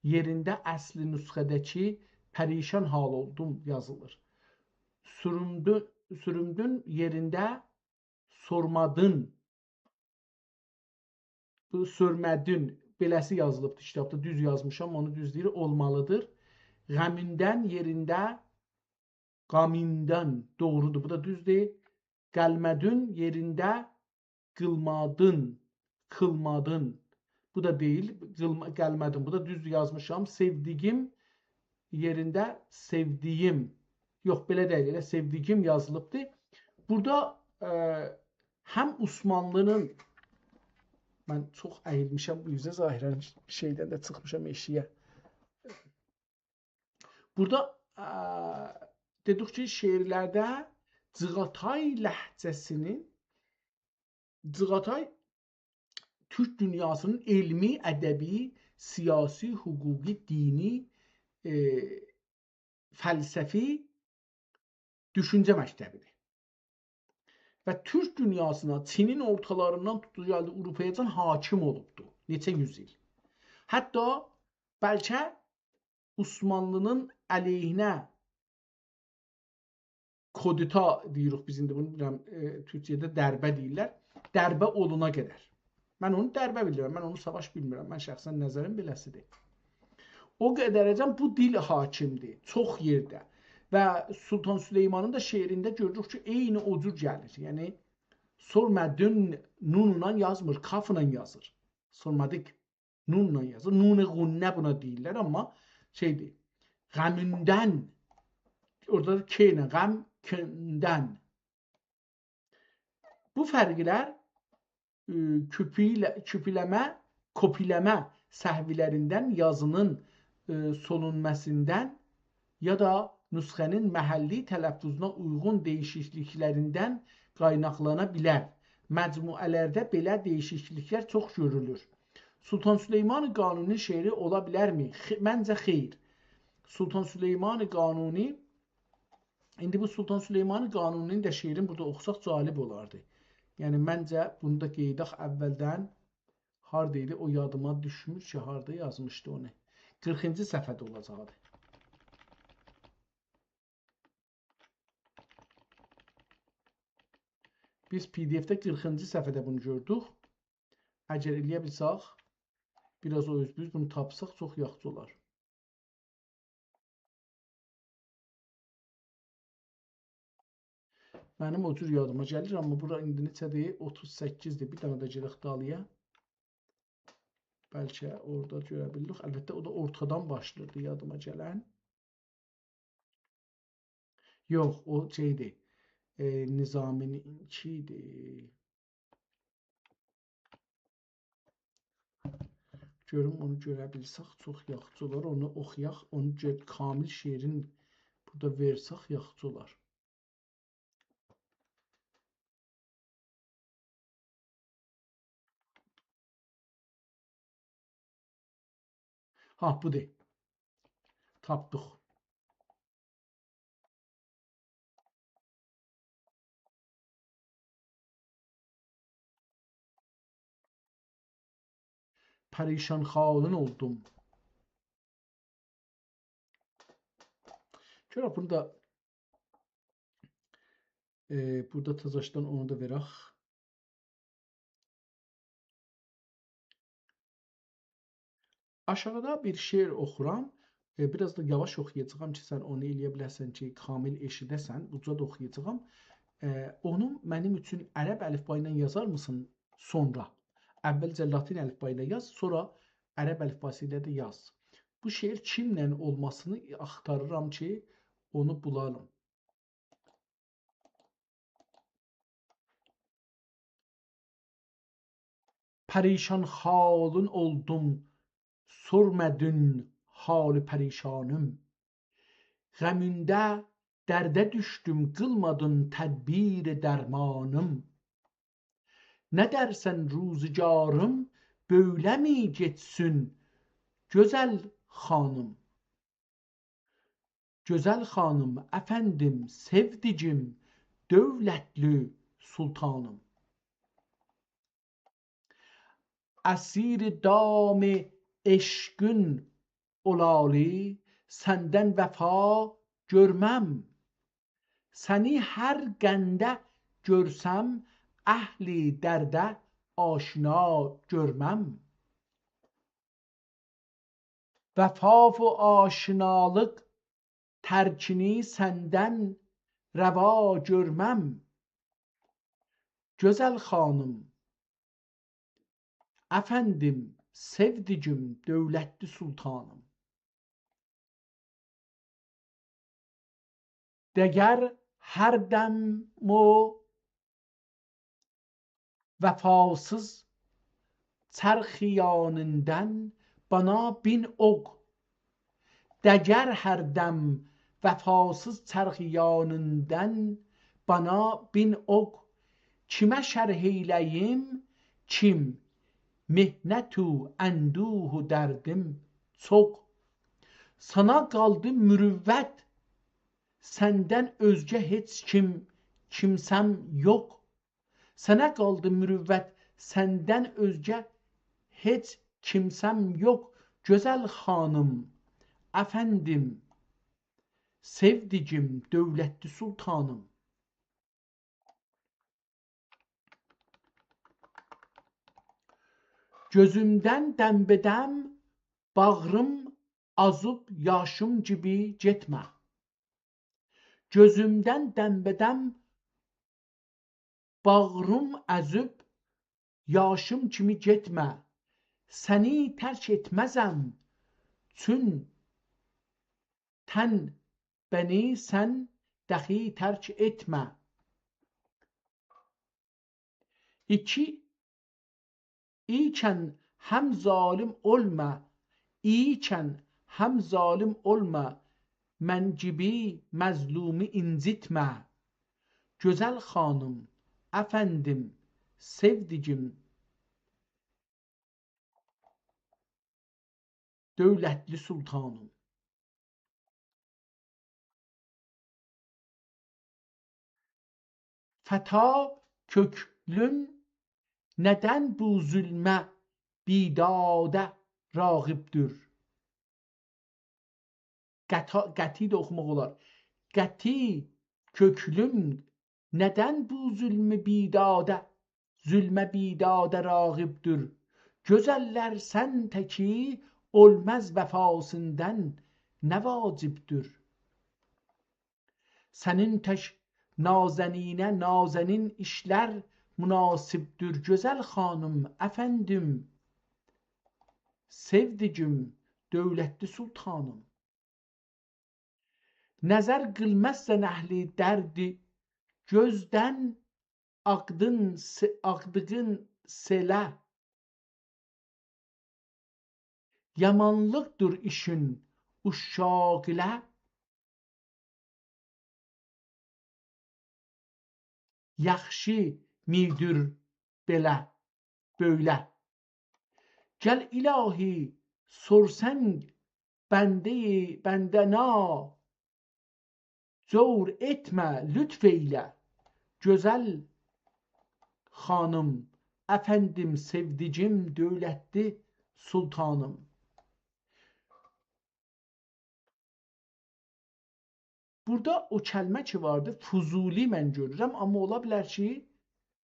یئرینده اصلی نسخه‌ده‌کی پریشان حال اولدوم یازیلیر. سورومدو-، سورومدون یئرینده سورمادین، بو سورمه‌دون، بئله‌سی یازیلیبدیر کیتابدا، دوز یازمیشام، اونو دوز دئییر، اولمالیدیر. غمیندن یئرینده قامیندان، دوغرودور، بو دا دوزدور. قلمه‌دون یئرینده قیلمادین، قیلمادین. بو دا دئییل، قیلما-، قلمه‌دون. بو دا دوز یازمیشام. سئودیگیم یئرینده سئودیییم. یوخ، بئله دئییل، ائله سئودیگیم یازیلیبدی. بورادا، ائ، هم عثمانلی‌نین، من چوخ اییلمیشم بو اوزه، ظاهراً شئیدن ده چیخمیشام ائشییه. بورادا، ائ، دئدیک کی، شعرلرده جیغاتای لهجه‌سی‌نین، جیغاتای تورک دونیاسی‌نین علمی، ادبی، سیاسی، حقوقی، دینی، ائ، فلسفی دوشونجه مکتبی‌دیر. و تورک دونیاسینا چینین اورتالاریندان توتوب گلدی آوروپایاجان حاکم اولوبدو نئچه یوز ایل. حتی بلکه عثمانلی‌نین علیهینه کودتا دئییریک بیز ایندی بونو، بیلیرم، ائ، تورکیه‌ده ضربه دئییرلر. ضربه اولانا قدر. من اونو ضربه بیلیرم، من اونو ساواش بیلمیرم. من شخصاً نظریم بئله‌سی‌دیر. او قدره‌جن بو دیل حاکم‌دیر چوخ یئرده. و سلطان سلیمانین دا شعرینده گؤروروک کی، عینی او جور گلیر. یعنی، سورمه‌دون نونلا یازمیر، کافلا یازیر. سورمه‌دیک نونلا یازیر. نون غنه بونا دئییرلر، آمما شئی‌دیر، غمیندن. اورادا دا ک ایله، غم، کندن. بو فرقلر، ائ، کوپیله-، کوپیله‌مه، کوپیله‌مه سهولریندن، یازی‌نین، ائ، سؤنونمه‌سیندن یا دا نسخه‌نین محلی تلفظونا اویغون دییشیکلیکلریندن قایناقلانا بیلر. مجموعه‌لرده بئله دییشیکلیکلر چوخ گؤرولور. سلطان سلیمان قانونی شعری اولا بیلرمی؟ خ-، منجه خئیر. سلطان سلیمان قانونی، ایندی بو سلطان سلیمان قانونی‌نین ده شعرین بورادا اوخوساق جالب اولاردی. یعنی، منجه بونو دا قئییدک اولدن. هاردا ایدی، او یادیما دوشمور کی، هاردا یازمیشدی اونو. قیرخینجی صفحه‌ده اولاجاقدی. بیز پی دی اف‌ده قیرخینجی صفحه‌ده بونو گؤردوک. اگر ائلیه بیلسک، بیر آز او اوزبوز بونو تاپساق، چوخ یاخشی اولار. منیم او جور یادیما گلیر، آمما بورا ایندی نئچه‌دیر؟ اوتوز سککیزدیر. بیر دنه ده گئدک دالییا. بلکه اورادا گؤره بیلیریک. البته، او دا اورتادان باشلاییردی، یادیما گلن. یوخ، او شئی‌دیر. ائ، نظامی‌نینکی ایدی. گؤروم، اونو گؤره بیلسک، چوخ یاخشی اولار. اونو اوخویاق، اونو گؤ-، کامل شعرین بورادا وئرسک، یاخشی اولار. ها، بودور. تاپدیق. پریشان خالین اولدوم. گؤرک بونو دا، ائ، بورادا تزاشدان اونو دا وئرک. آشاغیدا بیر شعر اوخورام. ائ، بیر آز دا یاواش اوخویاجاغام کی، سن اونو ائلیه بیله‌سن کی، کامل ائشیده‌سن. اوجا دا اوخویاجاغام. ائ، اونو منیم اوچون عرب الفبایی ایله یازار میسین سونرا؟ اولجه لاتین الفبایی ایله یاز، سونرا عرب الفباسی ایله ده یاز. بو شعر کیمله اولماسینی آختاریرام کی، اونو بولاریم. پریشان خالین اولدوم، سورمادین حال پریشانیم. غمینده درده دوشدوم، قیلمادین تدبیر درمانیم. نه دئرسن روزگاریم بؤیله‌می گئتسین، گؤزل خانیم؟ گؤزل خانیم، افندیم، سئودیگیم، دؤولتلی سلطانیم. اسیر دام عشقین اولالی، سندن وفا گؤرمم. سنی هر قنده گؤرسم، اهل درده آشنا گؤرمم. وفا و آشنالیق ترکینی سندن روا گؤرمم. گؤزل خانیم، افندیم، سئودیگیم، دؤولتلی سلطانیم. دگر هر دم و وفاسیز چرخ یانیندان بانا بین اوق. دگر هر دم وفاسیز چرخ یانیندان بانا بین اوق. کیمه شرح ائیله‌ییم، کیم؟ محنت و اندوه و دردیم چوخ. سانا قالدی مروت، سندن اؤزگه هئچ کیم، کیمسه‌م یوخ. سنه قالدی مروت، سندن اؤزگه هئچ کیمسه‌م یوخ. گؤزل خانیم، افندیم، سئودیگیم، دؤولتلی سلطانیم. گؤزومدن دم‌به‌دم باغریم آزیب یاشیم کیمی گئتمه. گؤزومدن دم‌به‌دم باغریم آزیب یاشیم کیمی گئتمه. سنی ترک ائتمزم، چون تن بنی سن دخی ترک ائتمه. ایکی، ایکن هم ظالم اولما، ایکن هم ظالم اولما، من کیمی مظلومو اینجیتمه. گؤزل خانیم، افندیم، سئودیگیم، دؤولتلی سلطانیم. فتی کؤکلوم ندن بو ظلمه بیداده راغبدور؟ قطا-، قطی ده اوخوماق اولار. فتی کؤکلوم ندن بو ظلمه بیداده، ظلمه بیداده راغبدور؟ گؤزللر سن تکی اولماز وفاسیندان نه واجبدور؟ سنین تک نازنینه نازنین ایشلر مناسبدور. گؤزل خانیم، افندیم، سئودیگیم، دؤولتلی سلطانیم. نظر قیلمازسان اهل دردی، گؤزدن آخدین سئ-، آخدیغین سئله. یامانلیقدیر ایشین اوشاق ایله، یاخشی میدیر بئله، بؤیله. گل الهی، سور سن بنده‌ی-، بنده‌نا، جور ائتمه، لطف ائیله. گؤزل خانیم، افندیم، سئودیگیم، دؤولتلی سلطانیم. بورادا او کلمه کی واردی، فضولی من گؤرورم، آمما اولا بیلر کی،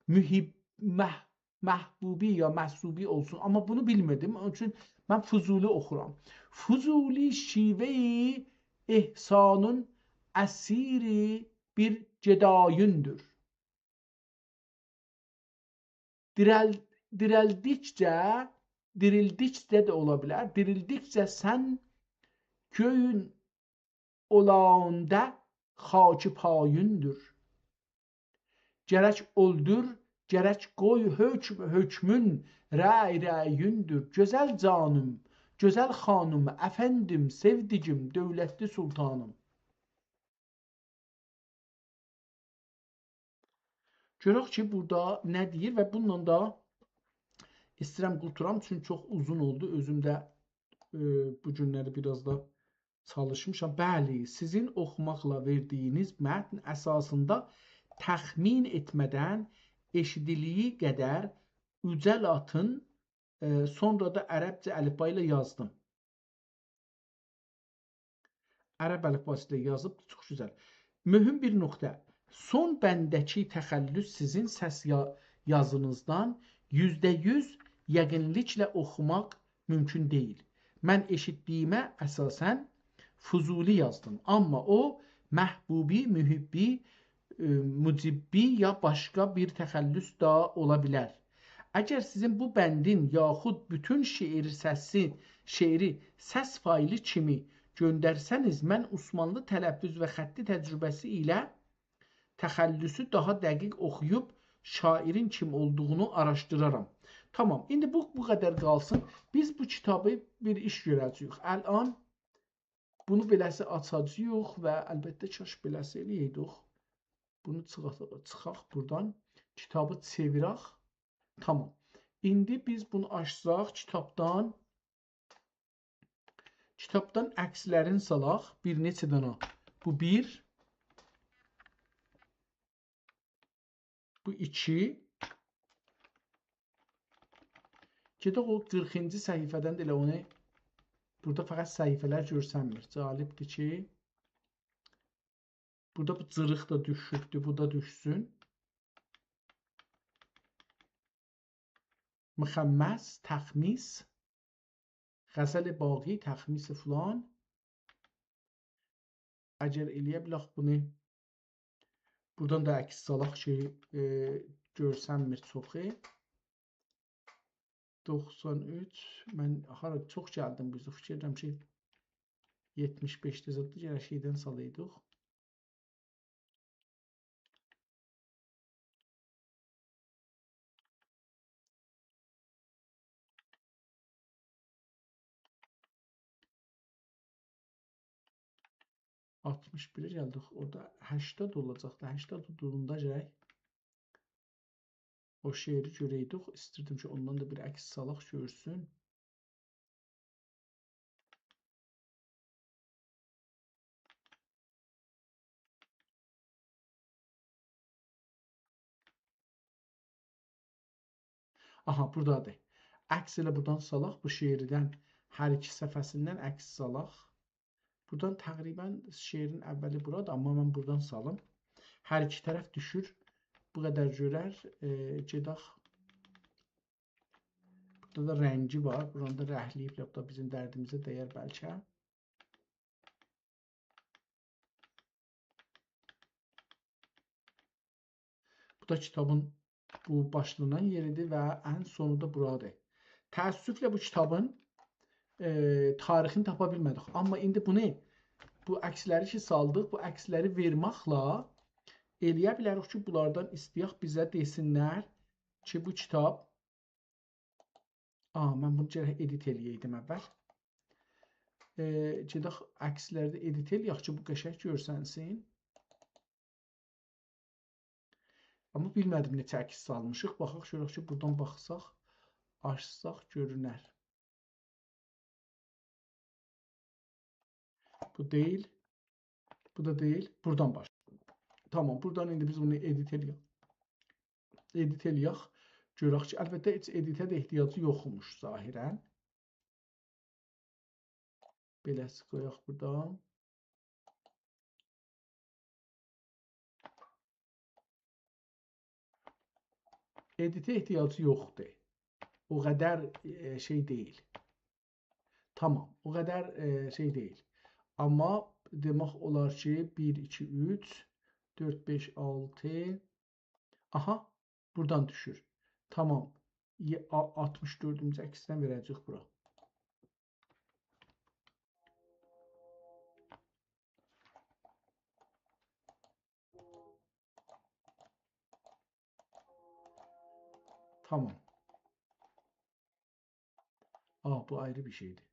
محب-، مح-، محبوبی یا محسوبی اولسون. آمما بونو بیلمه‌دیم، اونون اوچون من فضولی اوخورام. فضولی شیوه‌ی احسانین اسیری بیر گدایون‌دور. دیرل-، دیرلدیکجه، دیریلدیکجه ده اولا بیلر. دیریلدیکجه سن گؤیون اولاندا خاکی پایوندور. گرک اؤلدور، گرک قوی حکم، حکمون رأی رأیوندور. گؤزل جانیم، گؤزل خانیم، افندیم، سئودیگیم، دؤولتلی سلطانیم. گؤرک کی، بورادا نه دئییر و بونونلا دا ایسته‌ییرم قورتارام، چونکی چوخ اوزون اولدو. اؤزوم ده، ائ، بو گونلری بیر آز دا چالیشمیشام. بلی، سیزین اوخوماقلا وئردیگینیز متن اساسیندا تخمین ائتمه‌دن ائشیدیلدیگی قدر اوجالاتین، ائ، سونرا دا عربجه الفبا ایله یازدیم. عرب الفباسی ایله یازیب، چوخ گؤزل. مهم بیر نقطه. سون بندده‌کی تخلص سیزین سس یا-، یازینیزدان یوزده یوز یقینلیکله اوخوماق مومکون دئییل. من ائشیتدیگیمه اساساً فضولی یازدیم. آمما او محبوبی، محبی، ائ، مجیبی یا باشقا بیر تخلص دا اولا بیلر. اگر سیزین بو بندین یاخود بوتون شعر سسی، شعری سس فایلی کیمی گؤندرسه‌نیز، من عثمانلی تلفظ و خطی تجربه‌سی ایله تخلصو داها دقیق اوخویوب شاعرین کیم اولدوغونو آراشدیرارام. تامام، ایندی بو، بو قدر قالسین. بیز بو کیتابی بیر ایش گؤره‌جه‌ییک. الان بونو بئله‌سی آچاجاغیق و البته کاش بئله‌سی ائله‌یه‌یدیک. بونو چیخاق، چیخاق بورادان. کیتابی چئویرک. تامام. ایندی بیز بونو آچساق، کیتابدان، کیتابدان عکسلرین سالاق. بیر نئچه دانا. بو بیر. بو ایکی. گئدک او قیرخینجی صفحه‌دن ده ائله اونو، بورادا فقط صفحه‌لر گؤرسنمیر. جالبدیر کی، بورادا بو جیریق دا دوشوبدور، بو دا دوشسون. مخمس، تخمیس، غزل باقی، تخمیس فلان. اگر ائله‌یه بیلک بونو، بورادان دا عکس سالاق کی، ائ، گؤرسنمیر چوخو. دوخسان اوچ، من هارا چوخ گلدیم بو اوزه، فیکیر ائدیرم کی، یئتمیش بئشده زادی گرک شئیدن سالایدیق. آلتمیش بیره گلدیک. اورادا هشتاد اولاجاقدی. هشتاد اودوغوندا گرک او شعری گؤره‌یدیک. ایستیردیم کی، اوندان دا بیر عکس سالاق گؤرسون. آها، بورادادیر. عکس ائله بورادان سالاق، بو شعردن هر ایکی صفحه‌سیندن عکس سالاق. بورادان تقریباً شعرین اولی بورادیر، آمما من بورادان سالیم. هر ایکی طرف دوشور. بو قدر گؤرر. ائ، گئدک. بورادا دا رنگی وار. بورانی دا رنگله‌ییبلر. بو دا بیزیم دردیمیزه دیر بلکه. بو دا کیتابین بو باشلانان یئریدیر و ان سونو دا بورادیر. تأسفله بو کیتابین، ائ، تاریخینی تاپا بیلمه‌دیک. آمما ایندی بونو، بو عکسلری کی سالدیق، بو عکسلری وئرمکله ائلیه بیلریک کی، بونلاردان ایسته‌یک بیزه دئسینلر کی، بو کیتاب آ، من بونو گرک ادیت ائلیه‌یدیم اول. ائ، گئدک عکسلری ده ادیت ائلیه‌ک کی، بو قشنگ گؤرسنسین. آمما بیلمه‌دیم نئچه عکس سالمیشیق. باخاق، گؤرک کی، بورادان باخساق، آچساق گؤرونر. بو دئییل. بو دا دئییل. بورادان باش. تامام، بورادان ایندی بیز بونو ادیت ائلیه‌ک. ادیت ائلیه‌ک. گؤرک کی، البته هئچ ادیته ده احتیاجی یوخموش ظاهراً. بئله‌سی قویاق بورادا. ادیته احتیاجی یوخدور. او قدر، ائ، شئی دئییل. تامام، او قدر، ائ، شئی دئییل. آمما دئمک اولار کی، بیر، ایکی، اوچ، دؤرد، بئش، آلتی. آها، بورادان دوشور. تامام. یئ-، آ-، آلتمیش دؤردونجو عکسدن وئره‌جه‌ییک بورا. تامام. آ، بو آیری بیر شئیدیر.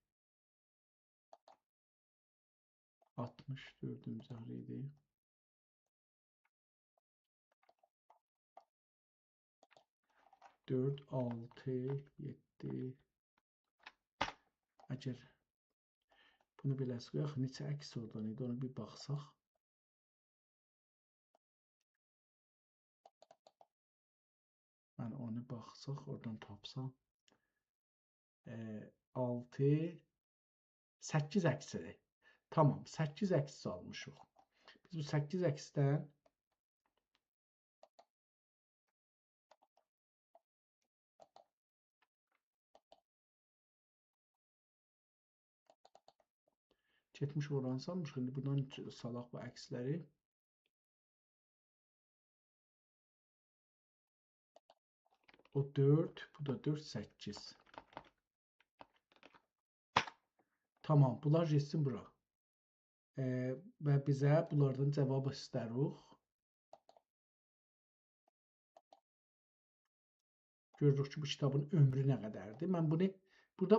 آلتمیش دؤردونجو هارا ایدی؟ دؤرد، آلتی، یئددی. اگر بونو بئله قویاق، نئچه عکس اورادان ایدی، اونو بیر باخساق. من اونو باخساق، اورادان تاپسام. ائ، آلتی، سککیز عکسیدیر. تامام، سککیز عکس سالمیشیق. بیز بو سککیز عکسدن گئتمیش اورانی سالمیشیق. ایندی بورادان سالاق بو عکسلری. او دؤرد، بو دا دؤرد، سککیز. تامام، بونلار گئتسین بورا. ائ، و بیزه بونلاردان جاواب ایسته‌روخ. گؤروروک کی، بو کیتابین عؤمرو نه قدردیر. من بونو بورادا